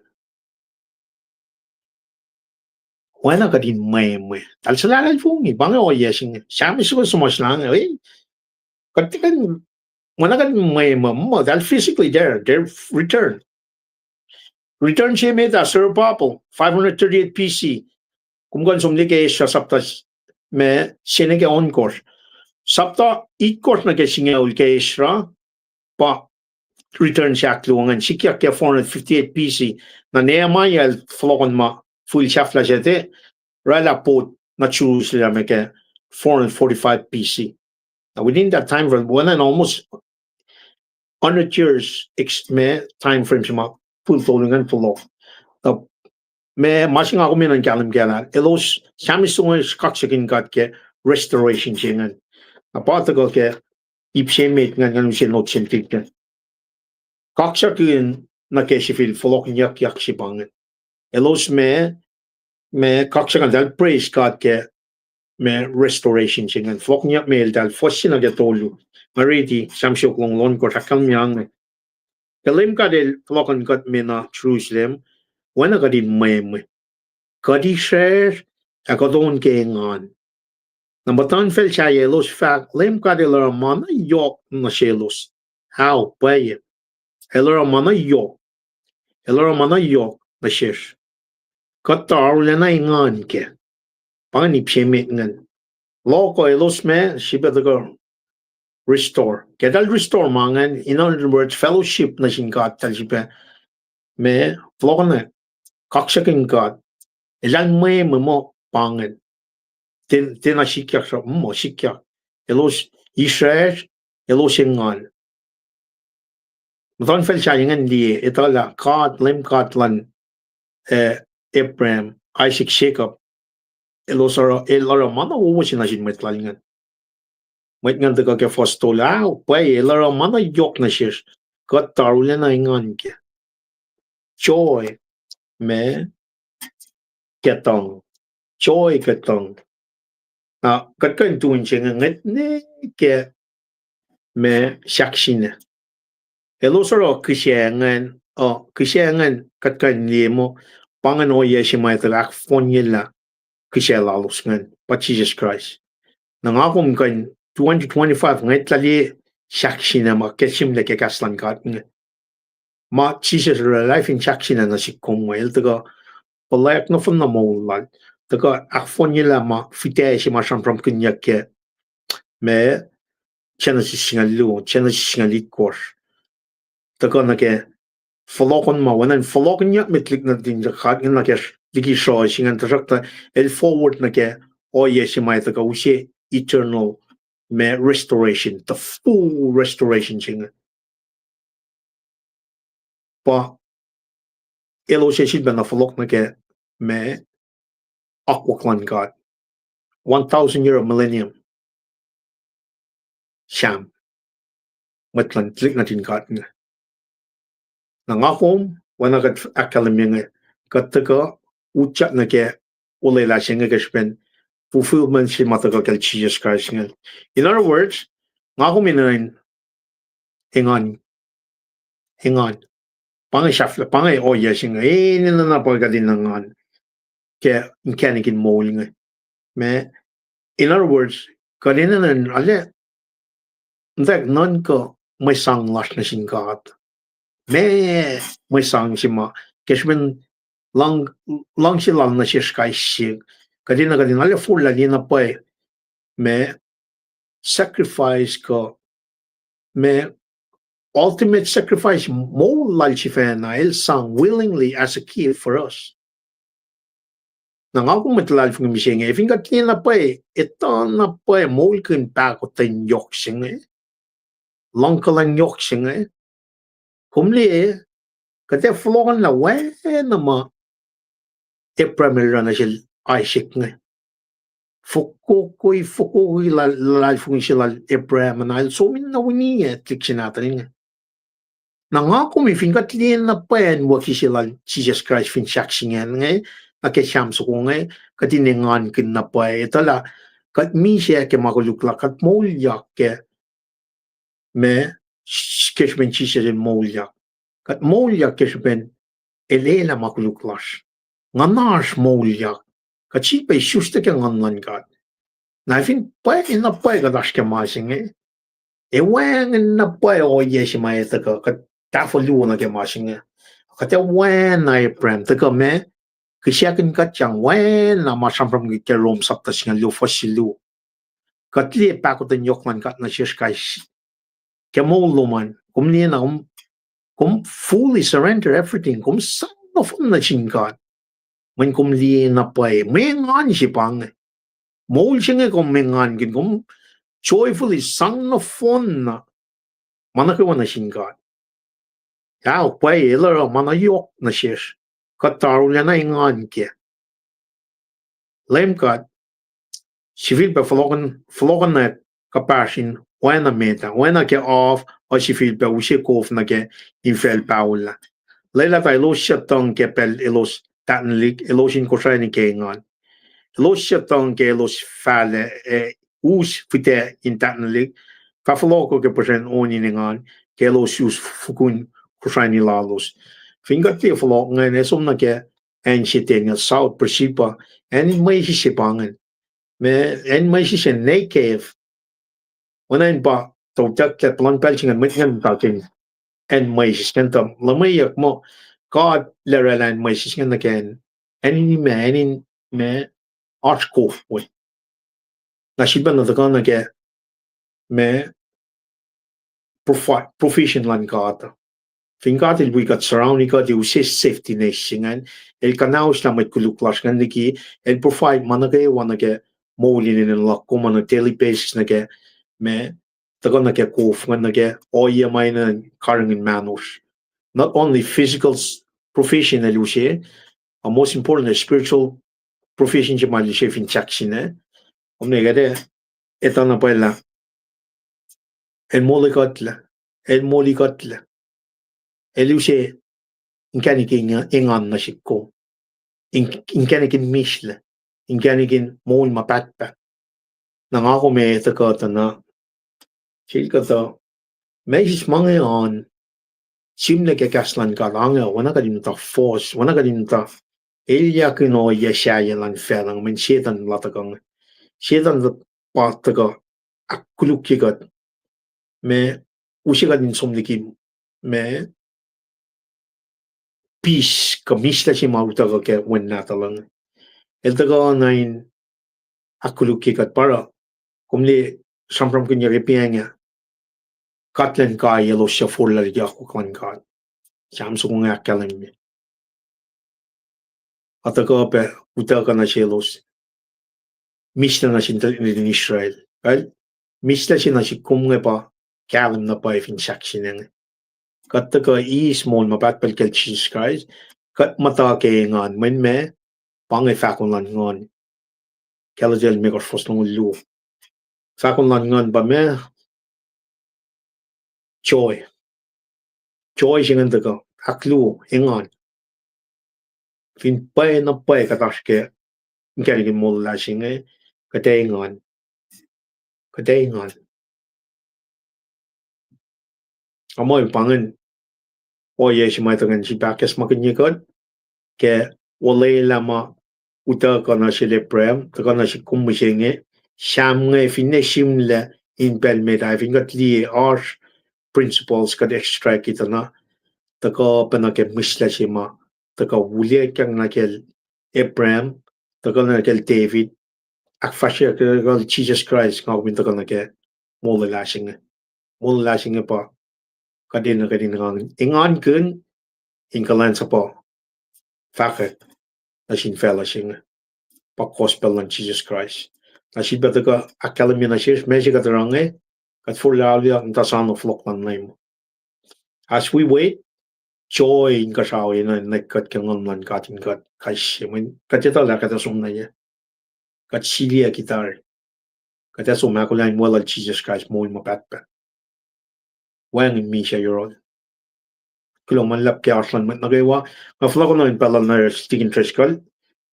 oacna kuht in mwemwe. Eltahl suhlahlahlfongi, pa inge ohiyac se inge. Sam soko suhmuhslah inge, eh? Kuht tiac kuh in, oacna kuht in mwemwe, muh, eltahl physically there, they return. Return se met ah Zerubbabel, five hundred thirty-eight B C. Kom kuh in som liye ke Ezra sapta s-, ma, se nuh ke ohnkohsr. Sapta itkohsr nuh ke singucul ke Ezra, pa return se ahkluo ingacn, sikyak ke four hundred fifty-eight B C. Na Nehemiah el fohlohkohnma fihl sahflah se te, oraclah pot nuh Jerusalem ke four hundred forty-five B C. Na within that time frame, oacna in almost hundred years ex-, ma, time frame se ma fihl tolu ingacn fohlohk. Na ma, ma se nga kom enenuh in kahlwem kac lah elos, Sam soko inge kaksakihn God ke restoration se ingacn. Na pa tuhkuh ke ip se met ingacn, ingacn use note se met ingacn. Kaksakihn nuh ke sifil fohlohkihnyuckyak se pa ingacn. Elos ma, ma kaksakihn, eltahl praise God ke ma restoration se ingacn. Fohlohkihnyuck me eltahl, fuhs se nuh ke tolu. Nga riti Sam siofok longoul ohnkohsr ahkkahlwemye inge. Ke Leum God el fohlohkihn kuht me nuh Jerusalem, oacna kuht in mwemwe. Kuht isracsr, ac kuht on ke engan. Na muhtuhnfacl sahyac elos fahk, Leum God el oruh ma na yohk nuh selos. Ao, pwacye. El oruh ma na yohk. El oruh ma na yohk nuh sesr. Kuht tuh arulacna engan kac. Pa ingacn ip se met ingacn. Loh kuh elos ma, sifilpac tuhkuh restore. Ke eltahl restore ma ingacn, in other words, fellowship nuh sin God, eltahl sifilpac ma, fohlohkohnna, kaksakihn God. Eltahl mwemwe muh pa ingacn. Ten, tiacna sikyak sruh, muh sikyak. Elos isracsr, elos engan. Muhtuhnfacl sahyac ingacn liye, etuh lah God, Leum God luhn, eh, Abraham, Isaac, Jacob. Elos oruh, el oruh ma na wowo se nuh sin mwet lal ingacn. Mwet ingacn tuhkuh ke fuhs tolu, ao, pwacye, el oruh ma na yohk nuh sesr, kuht tuh arulacna engan kac. Joy, ma, kuhtuhng. Joy, kuhtuhng. Na kuht kuh in tu in se inge, ngwet ne ke ma sahksina. Elos oruh kihsac ingacn, uh, kihsac ingacn kuht kuh in liye muh, pa ingacn ohiyac se ma etuh ahkfohnyelah kihsac lalos ingacn, pa Jisus Kraist. Na nga kom kuh in twenty twenty-five ngwet lal liye sahksina ma ke sihmlac ke kahs luhn God inge. Ma Jisus el oraclah fin sahksina nuh sihk kom inge, el tuhkuh puhlaik nohfohn na moul lal, tuhkuh ahkfohnyelah ma fihtac se ma sramsramkihnyuck ke ma Genesis singucul luo, Genesis singucul itkohsr. Tuhkuh nuh ke fohlohkohnma, oacna in fohlohkihnyuck met liki nuhtin God inge nuh ke liki sruh se ingacn, tuhsruhktuh el forward nuh ke ohiyac se ma etuh kuh use eternal, ma restoration, the full restoration se inge. Pa elos ac sifilpac na fohlohk nuh ke ma akwuck luhn God. One thousand year of millennium. Sam, mwet luhn tuhlihk nuhtin God inge. Na nga kom, oacna kuht ahkkahlwemye inge, kuht tuhkuh utyak nuh ke olwelah se inge ke srihpen fulfillment se ma tuhkuh kacl Jisus Kraist inge. In other words, nga kom enenuh in engan, engan. Pa inge sahflah, pa inge ohiyac se inge, enenuh na pa kuht in engan ke inkacnek in moul inge. Ma, in other words, kuht enenuh in arlac, muhtwacwacack nuhnkuh mwe sang lasr nuh sin God. Ma, mwe sang se ma ke srihpen luhngse lal nuh sesr kais sie, kuht enenuh kuht in arlac forlah liye na pwacye ma sacrifice kuh ma ultimate sacrifice, moul lal sifacna el sang willingly as a gift for us. Na nga kom mwet luhlahlfongi mihsenge, fin kuht liye na pwacye, etuh na pwacye moulkihn pahkotwen yohk se inge, luhngkuhlwacng yohk se inge, kom liye, kuht ac fohlohkohnlah oacna ma Abraham el oruh nuh sel Isaac inge. Fokokoi, fokokoi luhlahlfongi se lal Abraham, na el som in na winiyac tuhlihk se nahtuhl inge. Na nga kom fin kuht liye na pwacye acnwucki se lal Jisus Kraist fin sahk se ingacn inge, nuh ke Sam soko inge, kuht in engankihn na pwacye, etuh lah kuht misac ke ma koluk la, kuht moulyak ke ma, ke srihpen Jisus el moulyak. Kuht moulyak ke srihpen el elah ma koluk lasr. Nguhnasr moulyak. Kuht sifilpac isuslac ke Nguhn luhn God. Na fin pwacye na pwacye kuht oasr ke ma se inge, ac wacngihn na pwacye ohiyac se ma etuh kuh kuht tahfuh luo nuh ke ma se inge. Kuht ac oacna Abraham, tuhkuh ma, kihsackuhnkuhtyang oacna ma sramsramkihn ke Rom sapta singucul luo fuhs luo. Kuht liye pahkotwen yohk luhn God nuh sesr kais sie. Ke moul lom an, kom liye na, kom, kom fully surrender everything, kom sang nohfohn nuh sin God. Mweyen kom liye na pwacye, mwe engan se pa inge. Moul se inge kom engankihn, kom joyfully sang nohfohn na ma nuh kwewa nuh sin God. Ac pwacye el oruh ma na yohk nuh sesr, kuht arulacna engan kac. Leum God, sifilpac fohlohkohn-, fohlohkohnwack kuhpahsr in oacna met ah, oacna ke af uh sifilpac use kof nuh ke infacl paholah. Lwelah tuh elos suc tuhng ke pacl elos tahnelihk, elos in kosrani ke engan. Elos suc tuhng ke elos fahlac ac us fihtac in tahnelihk, fah fohlohkoh ke puhsren on in engan, ke elos us fukun kosrani lalos. Fin kuht liye fohlohk ingacn, ac som nuh ke acn se Daniel, South Beersheba, acn in mwesis se pa ingacn. Ma, acn mwesis se Negev. Oacna in pa, tuh utucklac puhlan pacl se ingacn, mwet ingacn muhta ke acn mwesis ingacn, tuh luhmweyuck muh God El oraclah acn mwesis ingacn nuh ke acn, acn in ma, acn in ma, oasr kof we. Na sifilpac na tuhkuh nuh ke ma, profi-, provision luhn God. Fin God El wi kuht, surround kuht, El use safety nets se ingacn, El kuhnaoslah mwet koluk lasr ingacn liki, El provide ma nuh kwewa nuh ke moul in enenuh luhk kom on a daily basis nuh ke ma, tuhkuh nuh ke kof ingacn, nuh ke ohiyac ma enenuh karihngihn mahnosr. Not only physical s-, provision El use, uh, most importantly, spiritual provision se ma El use fin sahk se inge. Kom ne kuht ac etuh na pwacye lah El moli kuhtlac, El moli kuhtlac. El use inkacnek in engan nuh sihk kom. In-, inkacnek in mislac, inkacnek in moul ma pahtpaht. Na nga kom ac etuh kuhtuh na, sel kuhtuh, ma sis ma inge an, sihmlac ke kahs luhn God, ange, oacna kuht in muhta fohs, oacna kuht in muhta elyahkihn ohiyac sahyac luhn facluh, mweyen Setuhn la tuhkuh inge. Setuhn pa tuhkuh ahkkolukye kuht, ma use kuht in som liki, ma peace kuh mislac se ma utuckuh ke Wen nahtuhl inge. El tuhkuh na in ahkkolukye kuht pa oruh, kom liye, sramsramkihnyuck ke pacl inge, kuht elan kai elos suc forlah liki akwuck luhn God. Sam soko inge ahkkahlwemye. a tuhkuh pac utuckuh nuh selos. Mihslac nuh sin tuhlihk nuhtin Israel. Kal, mihslac se nuh sihk kom inge pa kahlwem na pwacye fin sahk se inge. Kuht tuhkuh eis moul ma pahtpaht kacl Jisus Kraist, kuht muhta ke engan, mweyen meac, pa inge fahko luhn Nguhn. Galatia limekohsr fuhs longoul luo. Fahko luhn Nguhn pa meac? Joy. Joy se ingacn tuhkuh, ahkluo, engan. Fin pwacye na pwacye kuht oasr ke inkacnek in molwelah se inge, kuht ac engan. Kuht ac engan. Ama pa ingacn, ohiyac se ma tuhkuh in sifil ahkacsmakihnye kuht ke olwelah ma utuckuh nuh sel Abraham, tuhkuh nuh sihk kom mihsenge, Sam inge finne sihmlac in pacl met ah, fin kuht liye oasr principles kuht extract tuh na, tuhkuh pacna ke mihslac se ma tuhkuh wuliyackyak nuh kacl Abraham, tuhkuh nuh kacl David, ahkfahsryeyuck ke Jisus Kraist, nga kom in tuhkuh nuh ke molwelah se inge. Molwelah se inge pa kuht enenuh kuht in engankihn in kuhlwacnsapuh fahkwack nuh sin facluh se inge. Pa gospel luhn Jisus Kraist. Na sifilpac tuhkuh ahkkahlwemye nuh sesr ma se kuht oruh inge, kuht forlah auliyak muhta soano fohlohk luhn Leum. As we wait, joy inkuhsrao enenuh in nwackkuht ke nguhn luhn God in kuht kais sie. Mweyen kuht etuh lah kuht ac som nuh ye, kuht siliyucki tari. Kuht ac som ahkolah in weluhl Jisus Kraist moul ma pahtpaht. Wacngihn misac yohrohl. Kuloh ma luhlahp ke oasr luhn mwet nuh kwewa. Nga fohlohkohn in pacl lal nuh Deacon Driscoll,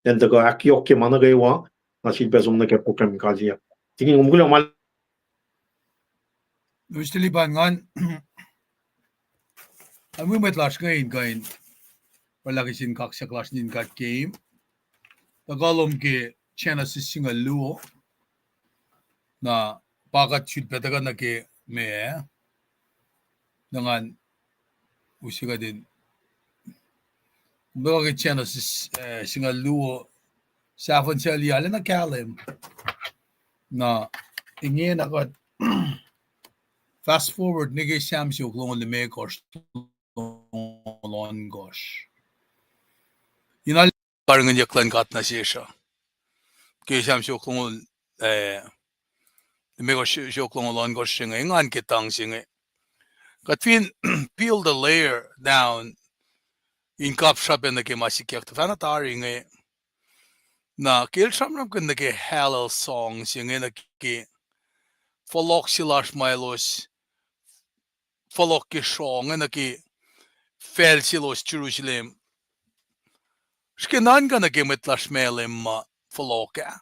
elan tuhkuh ahkyohkye ma nuh kwewa, na sifilpac som nuh ke program kalyak. Deacon, kom kuloh ma Mister Lipan, ngan, ngan wi mwet lasr inge in kuh in oraclah kihtin kaksak lasr nuh in God ke, tuhkuh lom ke Genesis singucul luo, na pa kuht sifilpac tuhkuh nuh ke meac, na ngan use kuht in tuhkuh ke Genesis, eh, singucul luo, sahfuhn sel arulacna kahlwem. Na ingena kuht fast forward nuh ke Sam siofok longoul limekohsr, longoul ohnkohsr. Ina karihngihnyuck luhn God nuh sesr uh ke Sam siofok longoul, eh, limekohsr, siofok longoul ohnkohsr se inge, engan ke tuhng se inge. Kuht fin peel the layer down in kapsrapacna ke ma sikyak tuhfahna tari inge, na ke el sramsramkihn nuh ke Hallel song se inge nuh ke fohlohk se lasr ma elos fohlohk ke srong inge nuh ke facl selos Jerusalem. Srihke nuhnkuh nuh ke mwet lasr Malem ma fohlohk ah.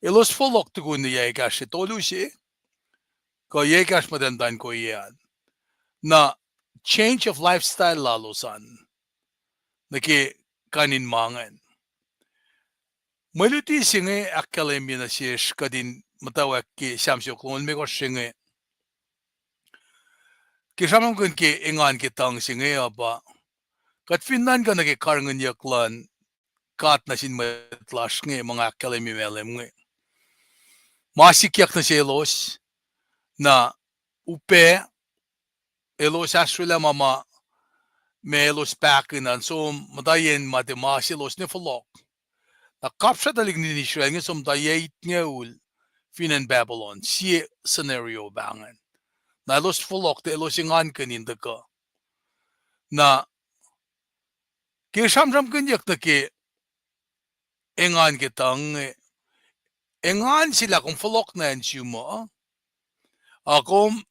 Elos fohlohk tukun yac ekahsr se tolu se, kuh yac ekahsr muhtwacn muhtwacn koiyac an. Na change of lifestyle lalos an nuh ke kain in ma ingacn. Mwe luti se inge ahkkahlwemye nuh sesr kuht in muhtwacwacack ke Sam siofok longoul limekohsr se inge. Ke sramsramkihn ke engan ke tuhng se inge uh pa, kuht fin nuhnkuh nuh ke karihngihnyuck luhn God nuh sin mwet lasr inge ma nga ahkkahlwemye Malem inge, ma sikyak nuh selos, na upac elos ahsrwelah ma ma, ma elos pahkihn an som muhta yen ma tiac ma selos ne fohlohk. Na kapsra tuhlihk nuhtin Israel inge som muhta yac itngoul fin acn Babylon, sie scenario pa ingacn. Na elos fohlohk tuh elos engankihn in tuhkuh. Na ke sramsramkihnyuck nuh ke engan ke tuhng inge, engan se lah kom fohlohk nuh acn sum uh, a kom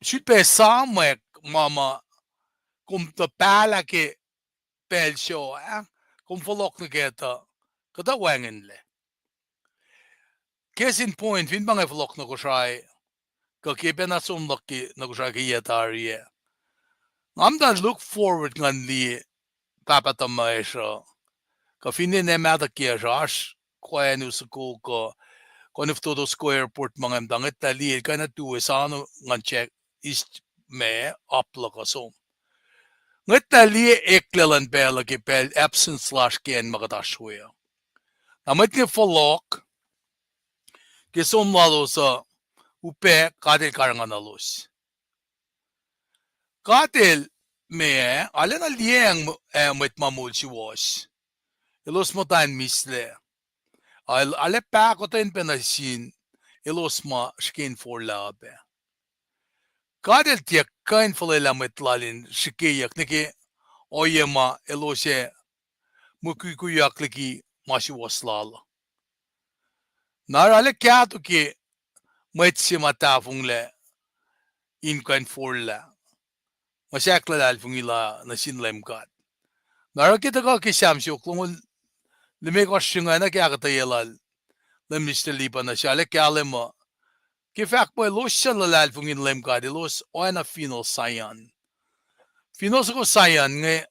sifilpac esamwack ma ma kom tuh pahlah ke pacl sou ah, kom fohlohk nuh kac tuh, kuhtuh wacngihnlac. Case in point, fin pa inge fohlohk nuh Kosrae, kuh ke pacna som luhk ke nuh Kosrae ke yac tari ah, nga muhta look forward ngan liye pahpah tuhmwacsr uh, kuh finne nwe mahtuh kiyacsr oasr, Koano soko kuh, kuh nwe fototo soko airport ma nga muhta ngwetlah liye el kena tu we sano ngan check east ma apluhk uh som. Ngwetlah liye eklac luhn pacl uh ke pacl absence lasr ke acn ma kuht oasr we uh. Na mwet inge fohlohk, ke som lalos uh, upac God El karihngihnuhlos. God El, meac, arulacna liyacacng, eh, mwet ma moul suwohs. elos muhta in mislac. Arlac pahkotwen pac nuh sin elos ma srihke in forlah uh pac. God El tiac kuh in fuhlwelah mwet Lal in srihkeyuck nuh ke ohiyac ma elos ac mukwikwiyak liki ma suwohs Lal uh. Na arlac kahto ke mwet se ma tahfonglac in kuh in forlah, muhsaheack luhlahlfongi la nuh sin Leum God. Na oruh ke tuhkuh ke Sam siofok longoul limekohsr se ingacn ke ahkuhtweyac lal Leum Mister Lipan nuh sel, arlac kahlwem uh ke fahk muh elos suc luhlahlfongi in Leum God, elos oacna finohl Zion. Finohl soko Zion inge,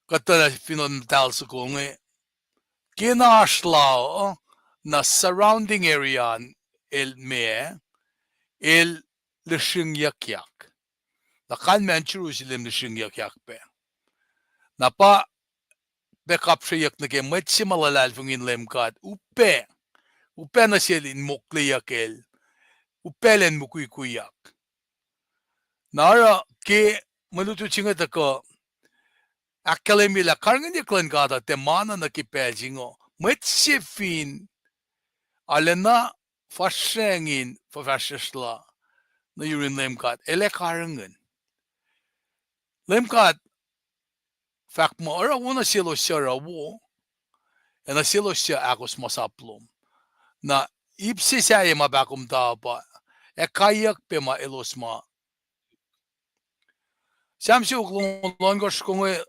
kuht tuh na finohl muhtahl soko inge, ke na oasr la uh, na surrounding area an el meac, el lihsringyuckyak. Na kalmac an Jerusalem lihsringyuckyak pac. Na pa pac kapsrweyuck nuh ke mwet se ma luhlahlfongi in Leum God, upac, upac nuh sel in mokleyuck el, upac elan mukwikwiyak. Na oruh ke mwe lutlut se inge tuhkuh ahkkahlwemye lah karihngihnyuck luhn God uh tiac ma na nuh ke pacl se inge, mwet se fin arulacna fahsrwacng in fuhfahsryucsr la nuh yurin Leum God, el ac karihngihn. Leum God fahk muh oruh wo nuh selos suc oruh wo, ac nuh selos suc ahkos masap lom. Na ip se sahyac ma pahkomtah pa ac kaiyuck pac ma elos ma Sam siofok longoul ohnkohsr soko inge,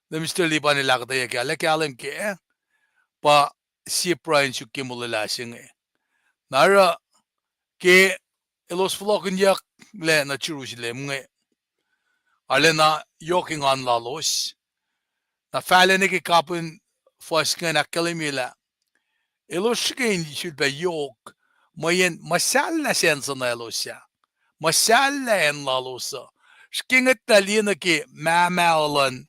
Leum Mister Lipan el ahkuhtweyac ke, arlac kahlwem ke, pa sie pruhe in suk ke molwelah se inge. Na oruh ke elos fohlohkihnyucklac nuh Jerusalem inge, arulacna yohk engan lalos. Na fahlac nuh ke kapihn fuhs ingacn ahkkahlwemye lah elos srihke in sulpac yohk, mweyen muhsahllah sensen lalos ah, muhsahllah acn lalos uh, srihke ngwetlah liye nuh ke mahmah luhn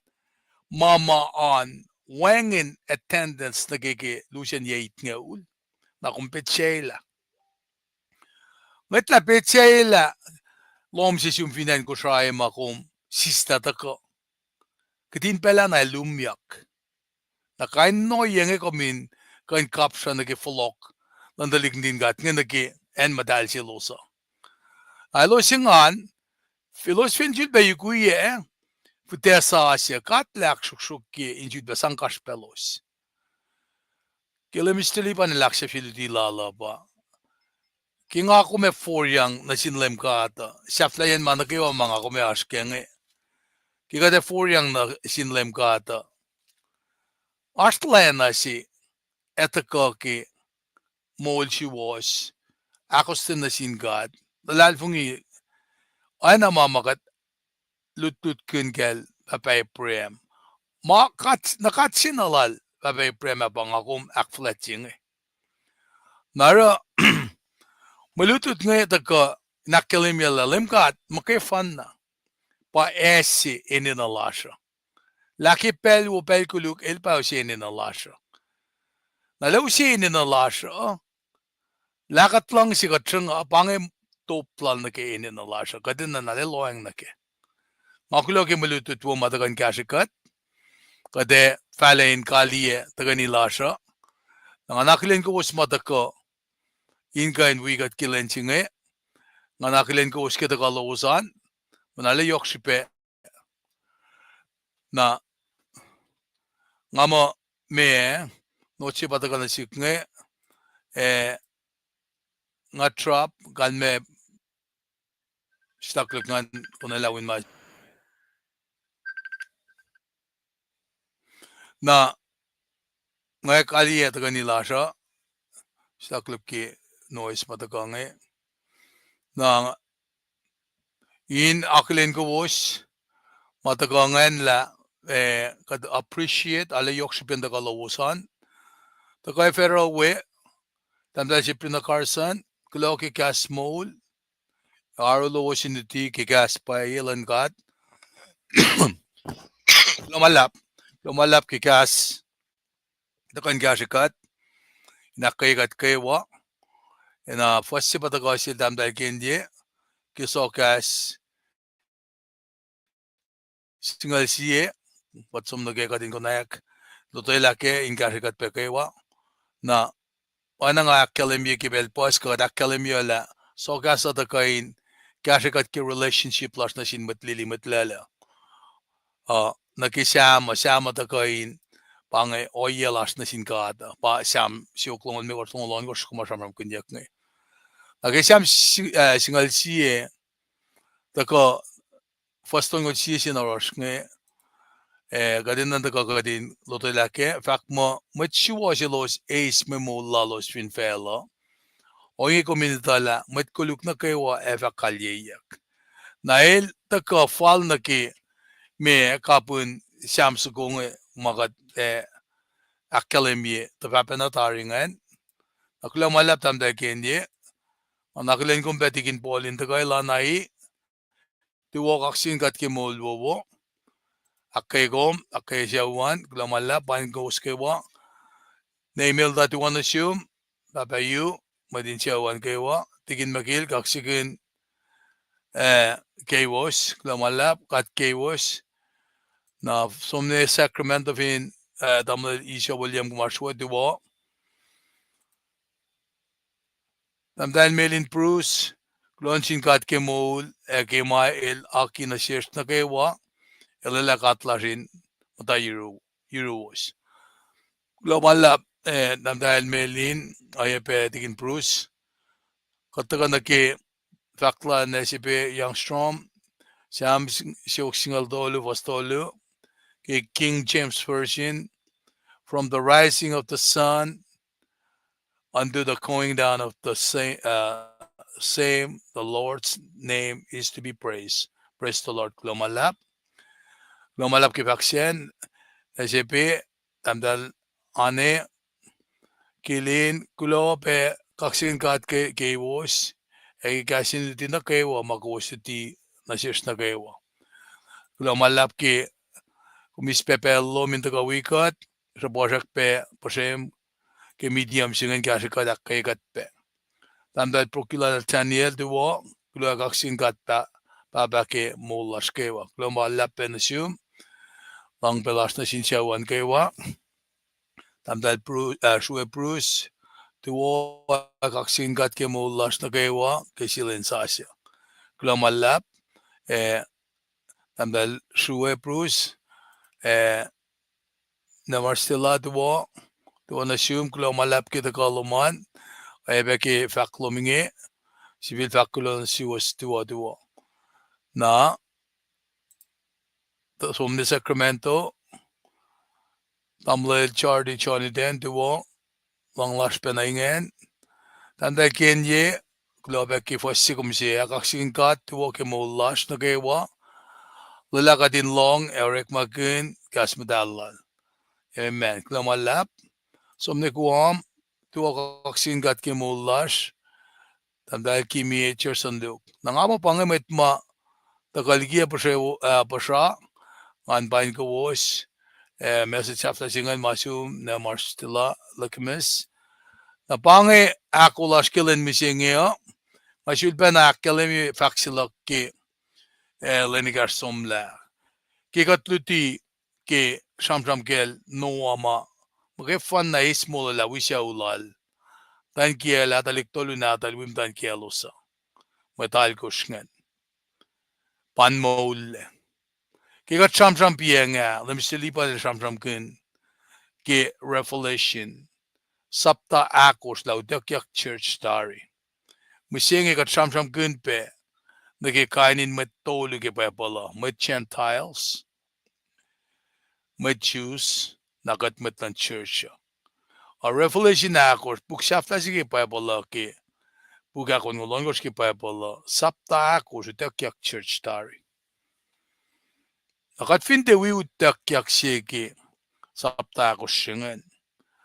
ma ma an, wacngihn attendance nuh ke ke lusen yac itngoul. Na kom petsacelah, ngwetlah petsacelah lohm se sum fin acn Kosrae ma kom sislah tuhkuh. Kihtin pacl ah na lumyak. Na kain ohiyac inge kom in kuh in kapsra nuh ke fohlohk luhn tuhlihk nuhtin God inge nuh ke acn muhtahl selos uh. Na elos engan, elos fin sulpac yukwiyac, fihtac sasuc, God El ahksruhksruhk ke in sulpac sang kasrpalos. Ke Leum Mister Lipan el ahksahfye luti lal uh pa, ke nga kom ac foriyang nuh sin Leum God uh, sahflahiyacn ma nuh kwewa ma nga kom ac oasr kac inge, ke kuht ac foriyang nuh sin Leum God uh, oasr lacna se, ac tuhkuh ke moul suwohs, ahkostwen nuh sin God, luhlahlfongi oacna ma ma kuht lutlutkihn kacl pahpah Abraham. Ma God, na God se na lal pahpah Abraham ah pa nga kom ahkfuhlwactye inge. Na oruh mwe lutlut inge tuhkuh in ahkkahlwemye lah Leum God muhkwefanna pa ase enenuh lasr uh. Lah ke pacl wo pacl koluk el pa use enenuh lasr uh. Na lah use enenuh lasr uh, lah kuht luhngse kuht sruhnga pa inge top lal nuh ke enenuh lasr uh, kuht enenuh na lah lohacng nuh kac. Nga kuloh ke mwe lutlut wo ma tuhkuh in kahsrwe kuht, kuht ac fahlac in kaliyac tuhkweni lasr uh. Na nga akihlen kowos ma tuhkuh in kuh in wi kuht ke lwen se inge. Nga akihlen kowos ke tuhkuh lowos an, muna lah yohk srihpac. Na nga muh meac, not se pa tuhkuh nuh sihk inge, eh, nga drop, kalmac, staklik ngan konwelah win ma. Na nga kaliyac tuhkweni lasr uh, staklik ke noise ma tuhkuh inge. Na in akihlen kowos ma tuhkuh ingacn lah, eh, kuht appreciate, arlac yohk srihpen tuhkuh lowos an. Tuhkuh fero we, Tahmtahel Sabrina Carson, kuloh ke kahs moul, oaru lowos in luti ke kahs pwacye luhn God. Kuloh ma luhlahp, kuloh ma luhlahp ke kahs tuhkuh in kahsrwe kuht, in ahkkweye kuht kwewa. Na fuhs se pa tuhkuh sel Tahmtahel Kenye, ke sohkahs singucul sie, kuht som nuh ke kuht in konwacack lotwelah kac in kahsrwe kuht pac kwewa. Na oacna nga ahkkahlwemye ke pacl puhs, kuht ahkkahlwemye lah sokahs uh tuhkuh in kahsrwe kuht ke relationship lasr nuh sin mwet lili, mwet lacluh. Uh, nuh ke Sam uh, Sam uh tuhkuh in pa inge ohiyac lasr nuh sin God uh, pa Sam siofok longoul limekohsr, longoul ohnkohsr, kom sramsramkihnyuck inge. Na ke Sam si-, uh, singucul sie, tuhkuh fuhs tolngoul sie se na oasr inge, eh, kuht enenuh in tuhkuh kuht in lotwelah kac, fahk muh mwet suwohs elos eis mwe moul lalos fin facluh. Ohinge kom in etuh lah mwet koluk nuh kwewa ac fah kalyeyuck. Na el tuhkuh fal nuh ke meac kapihn Sam soko inge ma kuht, eh, ahkkahlwemye tuh pahpah na tari ingacn. Na kuloh ma luhlahp tahmtahel Kenye. Nga akihlen kom pac Tikin Paul in tuhkuh elan ai, tuwo, kaksakihn God ke moul wowo. Ahkkweye kom, ahkkweye sucu an, kuloh ma luhlahp paing kowos kwewa. Ne Imelda, tuwo nuh sum, pahpah Yu, mwet in sucu an kwewa, Tikin Mekil, kaksakihn, eh, kowos, kuloh ma luhlahp, God kowos. Na som nuh Sacramento fin, eh, tamuhlwel Iso William, kom oasr we, tuwo. Tahmtahel Melin Bruce, kuloh nuh sin God ke moul ac ke ma el oaki nuh sesr nuh kwewa, el ac lah God lasr in muhta yuru-, yuruwos. Kuloh ma luhlahp, eh, tahmtahel Melin, oacyacpac Tikin Bruce. Kuht tuhkuh nuh ke fahk lal Nasibe Youngstrom, Sam siofok singucul tolu, fuhs tolu, ke King James Version, from the rising of the sun unto the going down of the same, uh, same, the Lord's name is to be praised. Praise the Lord. Kuloh ma luhlahp. Kuloh ma luhlahp ke fahk sacn, Nasibe, tahmtahel Ane, Kilin, kuloh pac kaksakihn God ke, kowos, ac ke kahs in luti nuh kwewa ma kowos luti nuh sesr nuh kwewa. Kuloh ma luhlahp ke kom eis pac pacl lom in tuhkuh wi kuht, sruhpuhsrak pac puhsrem ke medium se inge in kahsrwe kuht, ahkkweye kuht pac. Tahmtahel Prokila Nathaniel, tuwo, kuloh ac kaksakihn God pa-, Pahpah ke moul lasr kwewa. Kuloh ma luhlahp pac nuh sum, luhngse lasr nuh sin sucu an kwewa. Tahmtahel Bru-, ah, Srue Bruce, tuwo, kaksakihn God ke moul lasr nuh kwewa ke sie lwen sasuc. Kuloh ma luhlahp, eh, tahmtahel Srue Bruce, eh, Nemarstela, tuwo, tuwo nuh sum, kuloh ma luhlahp ke tuhkuh lom an, ac pac ke fahk lom inge, sifil fahk kuloh nuh suwos, tuwo, tuwo. Na, som nuh Sacramento, tamuhlwel Charlie Jonathan, tuwo, luhng lasr pacna ingacn. Tahmtahel Kenye, kuloh pac ke fuhs se kom se ah, kaksakihn God, tuwo ke moul lasr nuh kwewa. Lwelah kuht in lohng ac orekmakihn kahs muhtahl lal. Amen. Kuloh ma luhlahp. Som nuh Guam, tuwo, kaksakihn God ke moul lasr. Tahmtahel Kimie Jerson Luke. Na nga muh pa inge mwet ma tuhkuh liki ah puhsra, ah, puhsra, ngan paing kowos, ah, message sahflah se ingacn ma sum, Nemarstela Lukimus. Na pa inge ahkolah lasr ke lwen mihsenge uh, nga sulpacna ahkkahlwemye fahk se luhk ke, ah, lwen ekahsr somlah. Ke kuht luti ke sramsram kacl Noah ma, muhkwena eis molwelah wi sucu lal, muhtwacn kiyacl ah, tuhlihk tolu nahtuhl wi muhtwacn kiyaclos uh, mwet alkosr ingacn, pa in moullac. Ke kuht sramsram piyacng ah, Leum sel Lipan el sramsramkihn ke Revelation, sapta ahkosr lah utuckyak church tari. Mihsenge kuht sramsramkihn pac nuh ke kain in mwet tolu ke Bible uh, mwet Gentiles, mwet Jews, na kuht mwet luhn church uh. A Revelation ahkosr, puk sahflah se ke Bible uh ke, puk ahkonngoul ohnkohsr ke Bible uh, sapta ahkosr utuckyak church tari. Na kuht fin tiac wi utuckyak se ke sapta ahkosr se ingacn,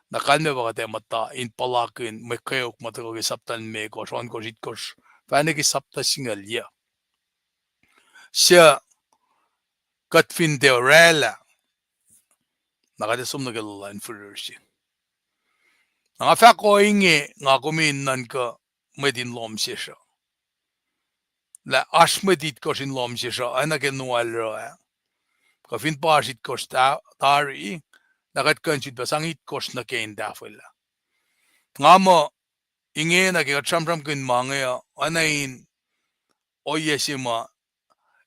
na kalmac pa kuht ac muhta in puhlakihn mwe kweok ma tuhkuh ke sapta limekohsr, ohnkohsr, itkohsr, fahna ke sapta singucul yac. Suc kuht fin tiac oraclah, na kuht ac som nuh ke luhluh in fihrihr se. Na nga fahk ohinge, nga kom in nuhnkuh mwet in lohm sesr uh, lah oasr mwet itkohsr in lohm sesr uh, oacna ke Noah el oruh ah. Kuh fin pa oasr itkohsr ta-, tari, na kuht kuh in sifilpac sang itkohsr nuh ke in tahfwelah. Nga muh, ingena ke kuht sramsramkihn ma inge uh, oacna in ohiyac se ma,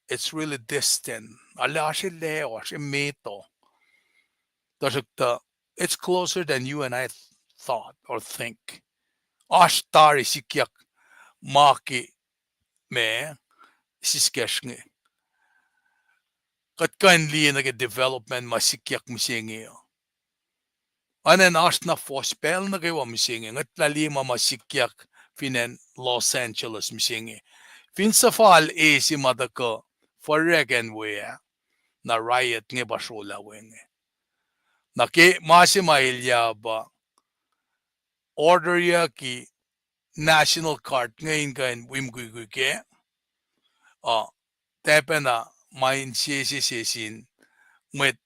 it's really distant. Arlac oasr elac, oasr emet uh. Tuhsruhktuh, it's closer than you and I thought or think. Oasr tari sikyak ma ke ma siskacsr inge. Kuht kuh in liye nuh ke development ma sikyak mihsenge uh. Oacna oasr na fohs pacl nuh kwewa mihsenge, ngwetlah liye ma ma sikyak fin acn Los Angeles mihsenge. Fin suhfal e se ma tuhkuh furek acn we ah, na riot inge pa srolah we inge. Na ke ma se ma elyah pa orderyucki National Guard inge in kuh in wi mukwikwi kac, uh, tiac pacna ma insese se sin mwet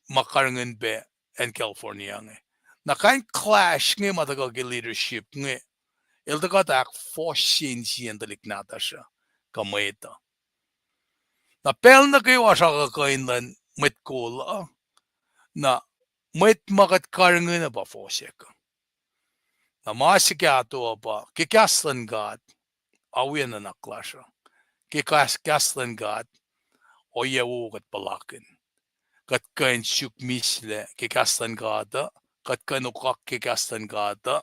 ma karihngihn pac acn California inge. Na kain clash inge ma tuhkuh ke leadership inge, el tuhkuh tuh ahkfohsye insiyacn tuhlihk nahtuhsr uh, kuh mwet uh. Na pacl nuh kwewa sruhkuhkuhin luhn mwet kol uh, na mwet ma kuht karihngihn uh pa fohsack uh. Na ma se kahto uh pa, ke kahs luhn God, a wi nuhnak lasr uh. Ke kahs, kahs luhn God, ohiyac wo kuht puhlakihn. Kuht kuh in suk mislac ke kahs luhn God uh, kuht kuh in okak ke kahs luhn God uh,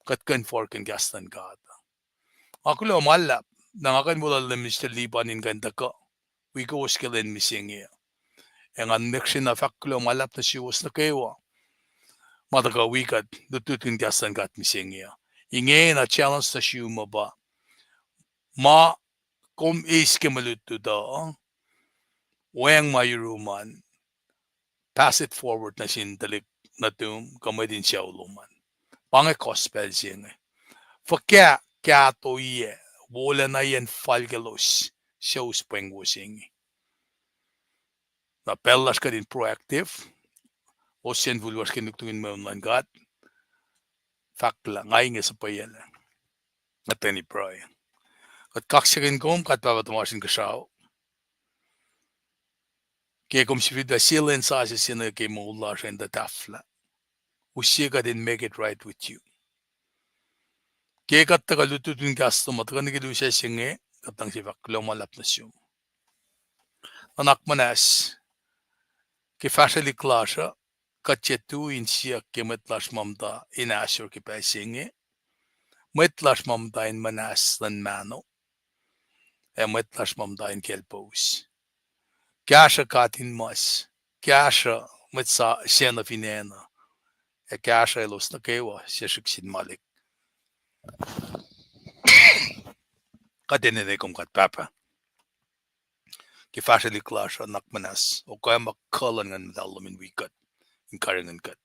kuht kuh in forkihn kahs luhn God uh. Nga kuloh ma luhlahp, na nga kuh in wolahl Minister Lipan in kuh in tuhkuh wi kowos ke lwen mihsenge. Ac nga nwacsnwacsna fahk kuloh ma luhlahp nuh suwos nuh kwewa ma tuhkuh wi kuht lutlutkihn kahs luhn God mihsenge uh. Ingena challenge nuh sum uh pa, ma kom eis ke mwe lutlut uh, weacng ma yurum an, pass it forward nuh sin tuhlihk nuhtum kuh mwet in sucu lom an. Pa inge gospel se inge. Fuhkah kahtoiyac, wolacna yen fal ke elos suc us pweng wo se inge. Na pacl lasr kuht in proactive, ohsun fuhlwacsr ke nuknuk in mweun luhn God. Fahk lah nga inge suhpweyuclac. Nga tuhkweni pruhe. Kuht kaksakihn kom, kuht Pahpah tuhmasr Inkuhsrao. Ke kom sifilpac sie lwen sasuc se nuh ke moul lasr in tuh tahfwelah. Use kuht in make it right with you. Ke kuht tuhkuh lutlutkihn kahs lom uh, tuhkuh nuh ke lusac se inge, kuht luhngse fahk kuloh ma luhlahp nuh sum. Nuhnak muhnahs, ke fahsrwelihk lasr uh, kuht tiac tui in siyuck ke mwet lasr ma muhta in ahsor ke pacl se inge, mwet lasr ma muhta in muhnahs luhn mahno, ac mwet lasr ma muhta in kaclpous. Kahsruh katinmas, kahsruh mwet sa-, sacna fin acn uh, ac kahsruh elos nuh kwewa suc srihk sin malik. Kuht enenuh kom kuht Pahpah. Ke fahsrwelihk lasr uh, nuhnak muhnahs, okoac ma kuh luhn Nguhn Muhtahl lom in wi kuht, in karihngihn kuht.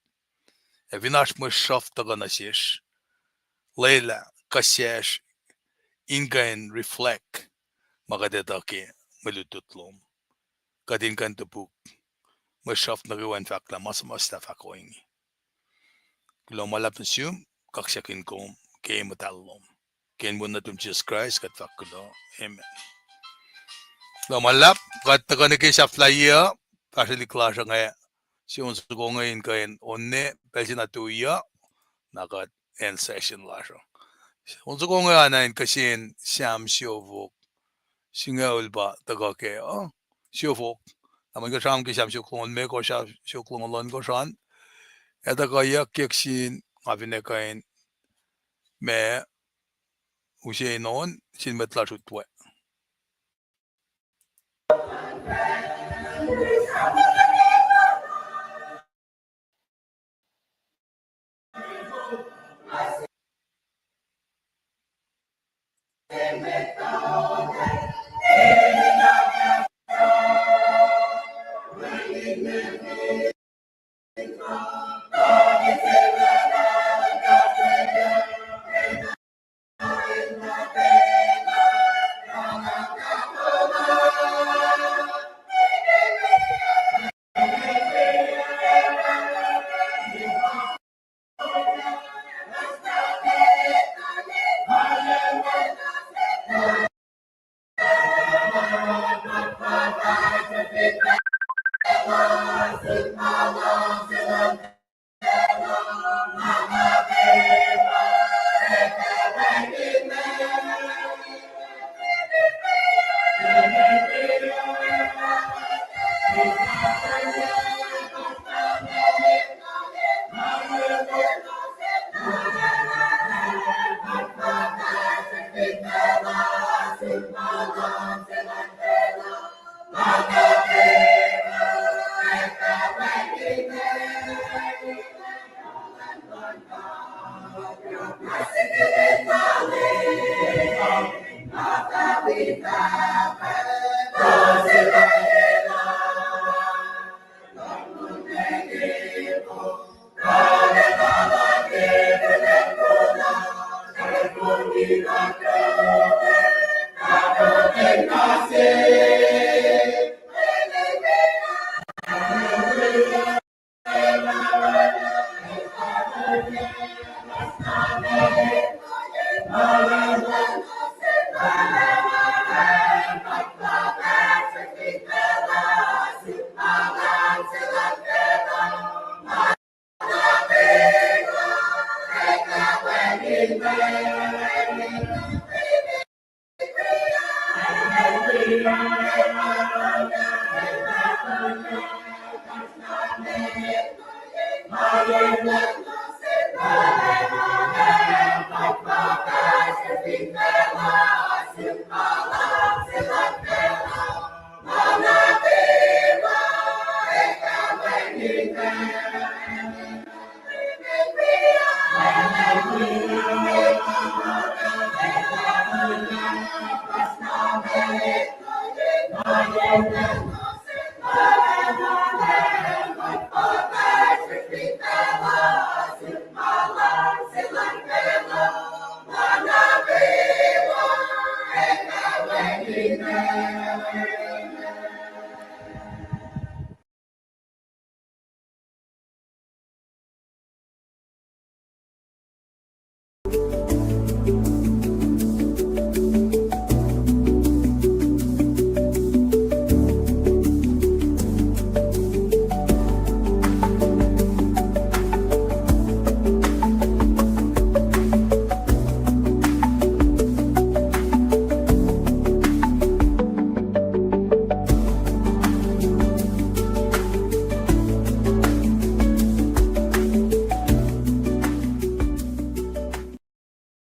Ac fin oasr mwe sruhf tuhkuh nuh sesr, lwelah kuh sesr in kuh in reflect ma kuht etuh ke mwe lutlut lom. Kuht in kuh in topuk mwe sruhf nuh kwewa in fahk lah ma suhmuhslah fahk ohinge. Kuloh ma luhlahp nuh sum, kaksakihn kom ke muhtahl lom. Ke inen wen nuhtum Jisus Kraist kuht fahk kuloh. Amen. Kuloh ma luhlahp, kuht tuhkuh nuh ke sahflahiyac, fahsrwelihk lasr uh inge, sie on soko inge in kuh in onne, pacl se na tuyak, na kuht end session lasr uh. On soko inge oacna in kihsen Sam siofok singucul pa tuhkuh ke, uh, siofok. Na mwe kuh sramsram ke Sam siofok longoul limekohsr, Sam siofok longoul ohnkohsr an. Ac tuhkuh yuckyak sin, nga finne kuh in ma use in on sin mwet lasr utwe.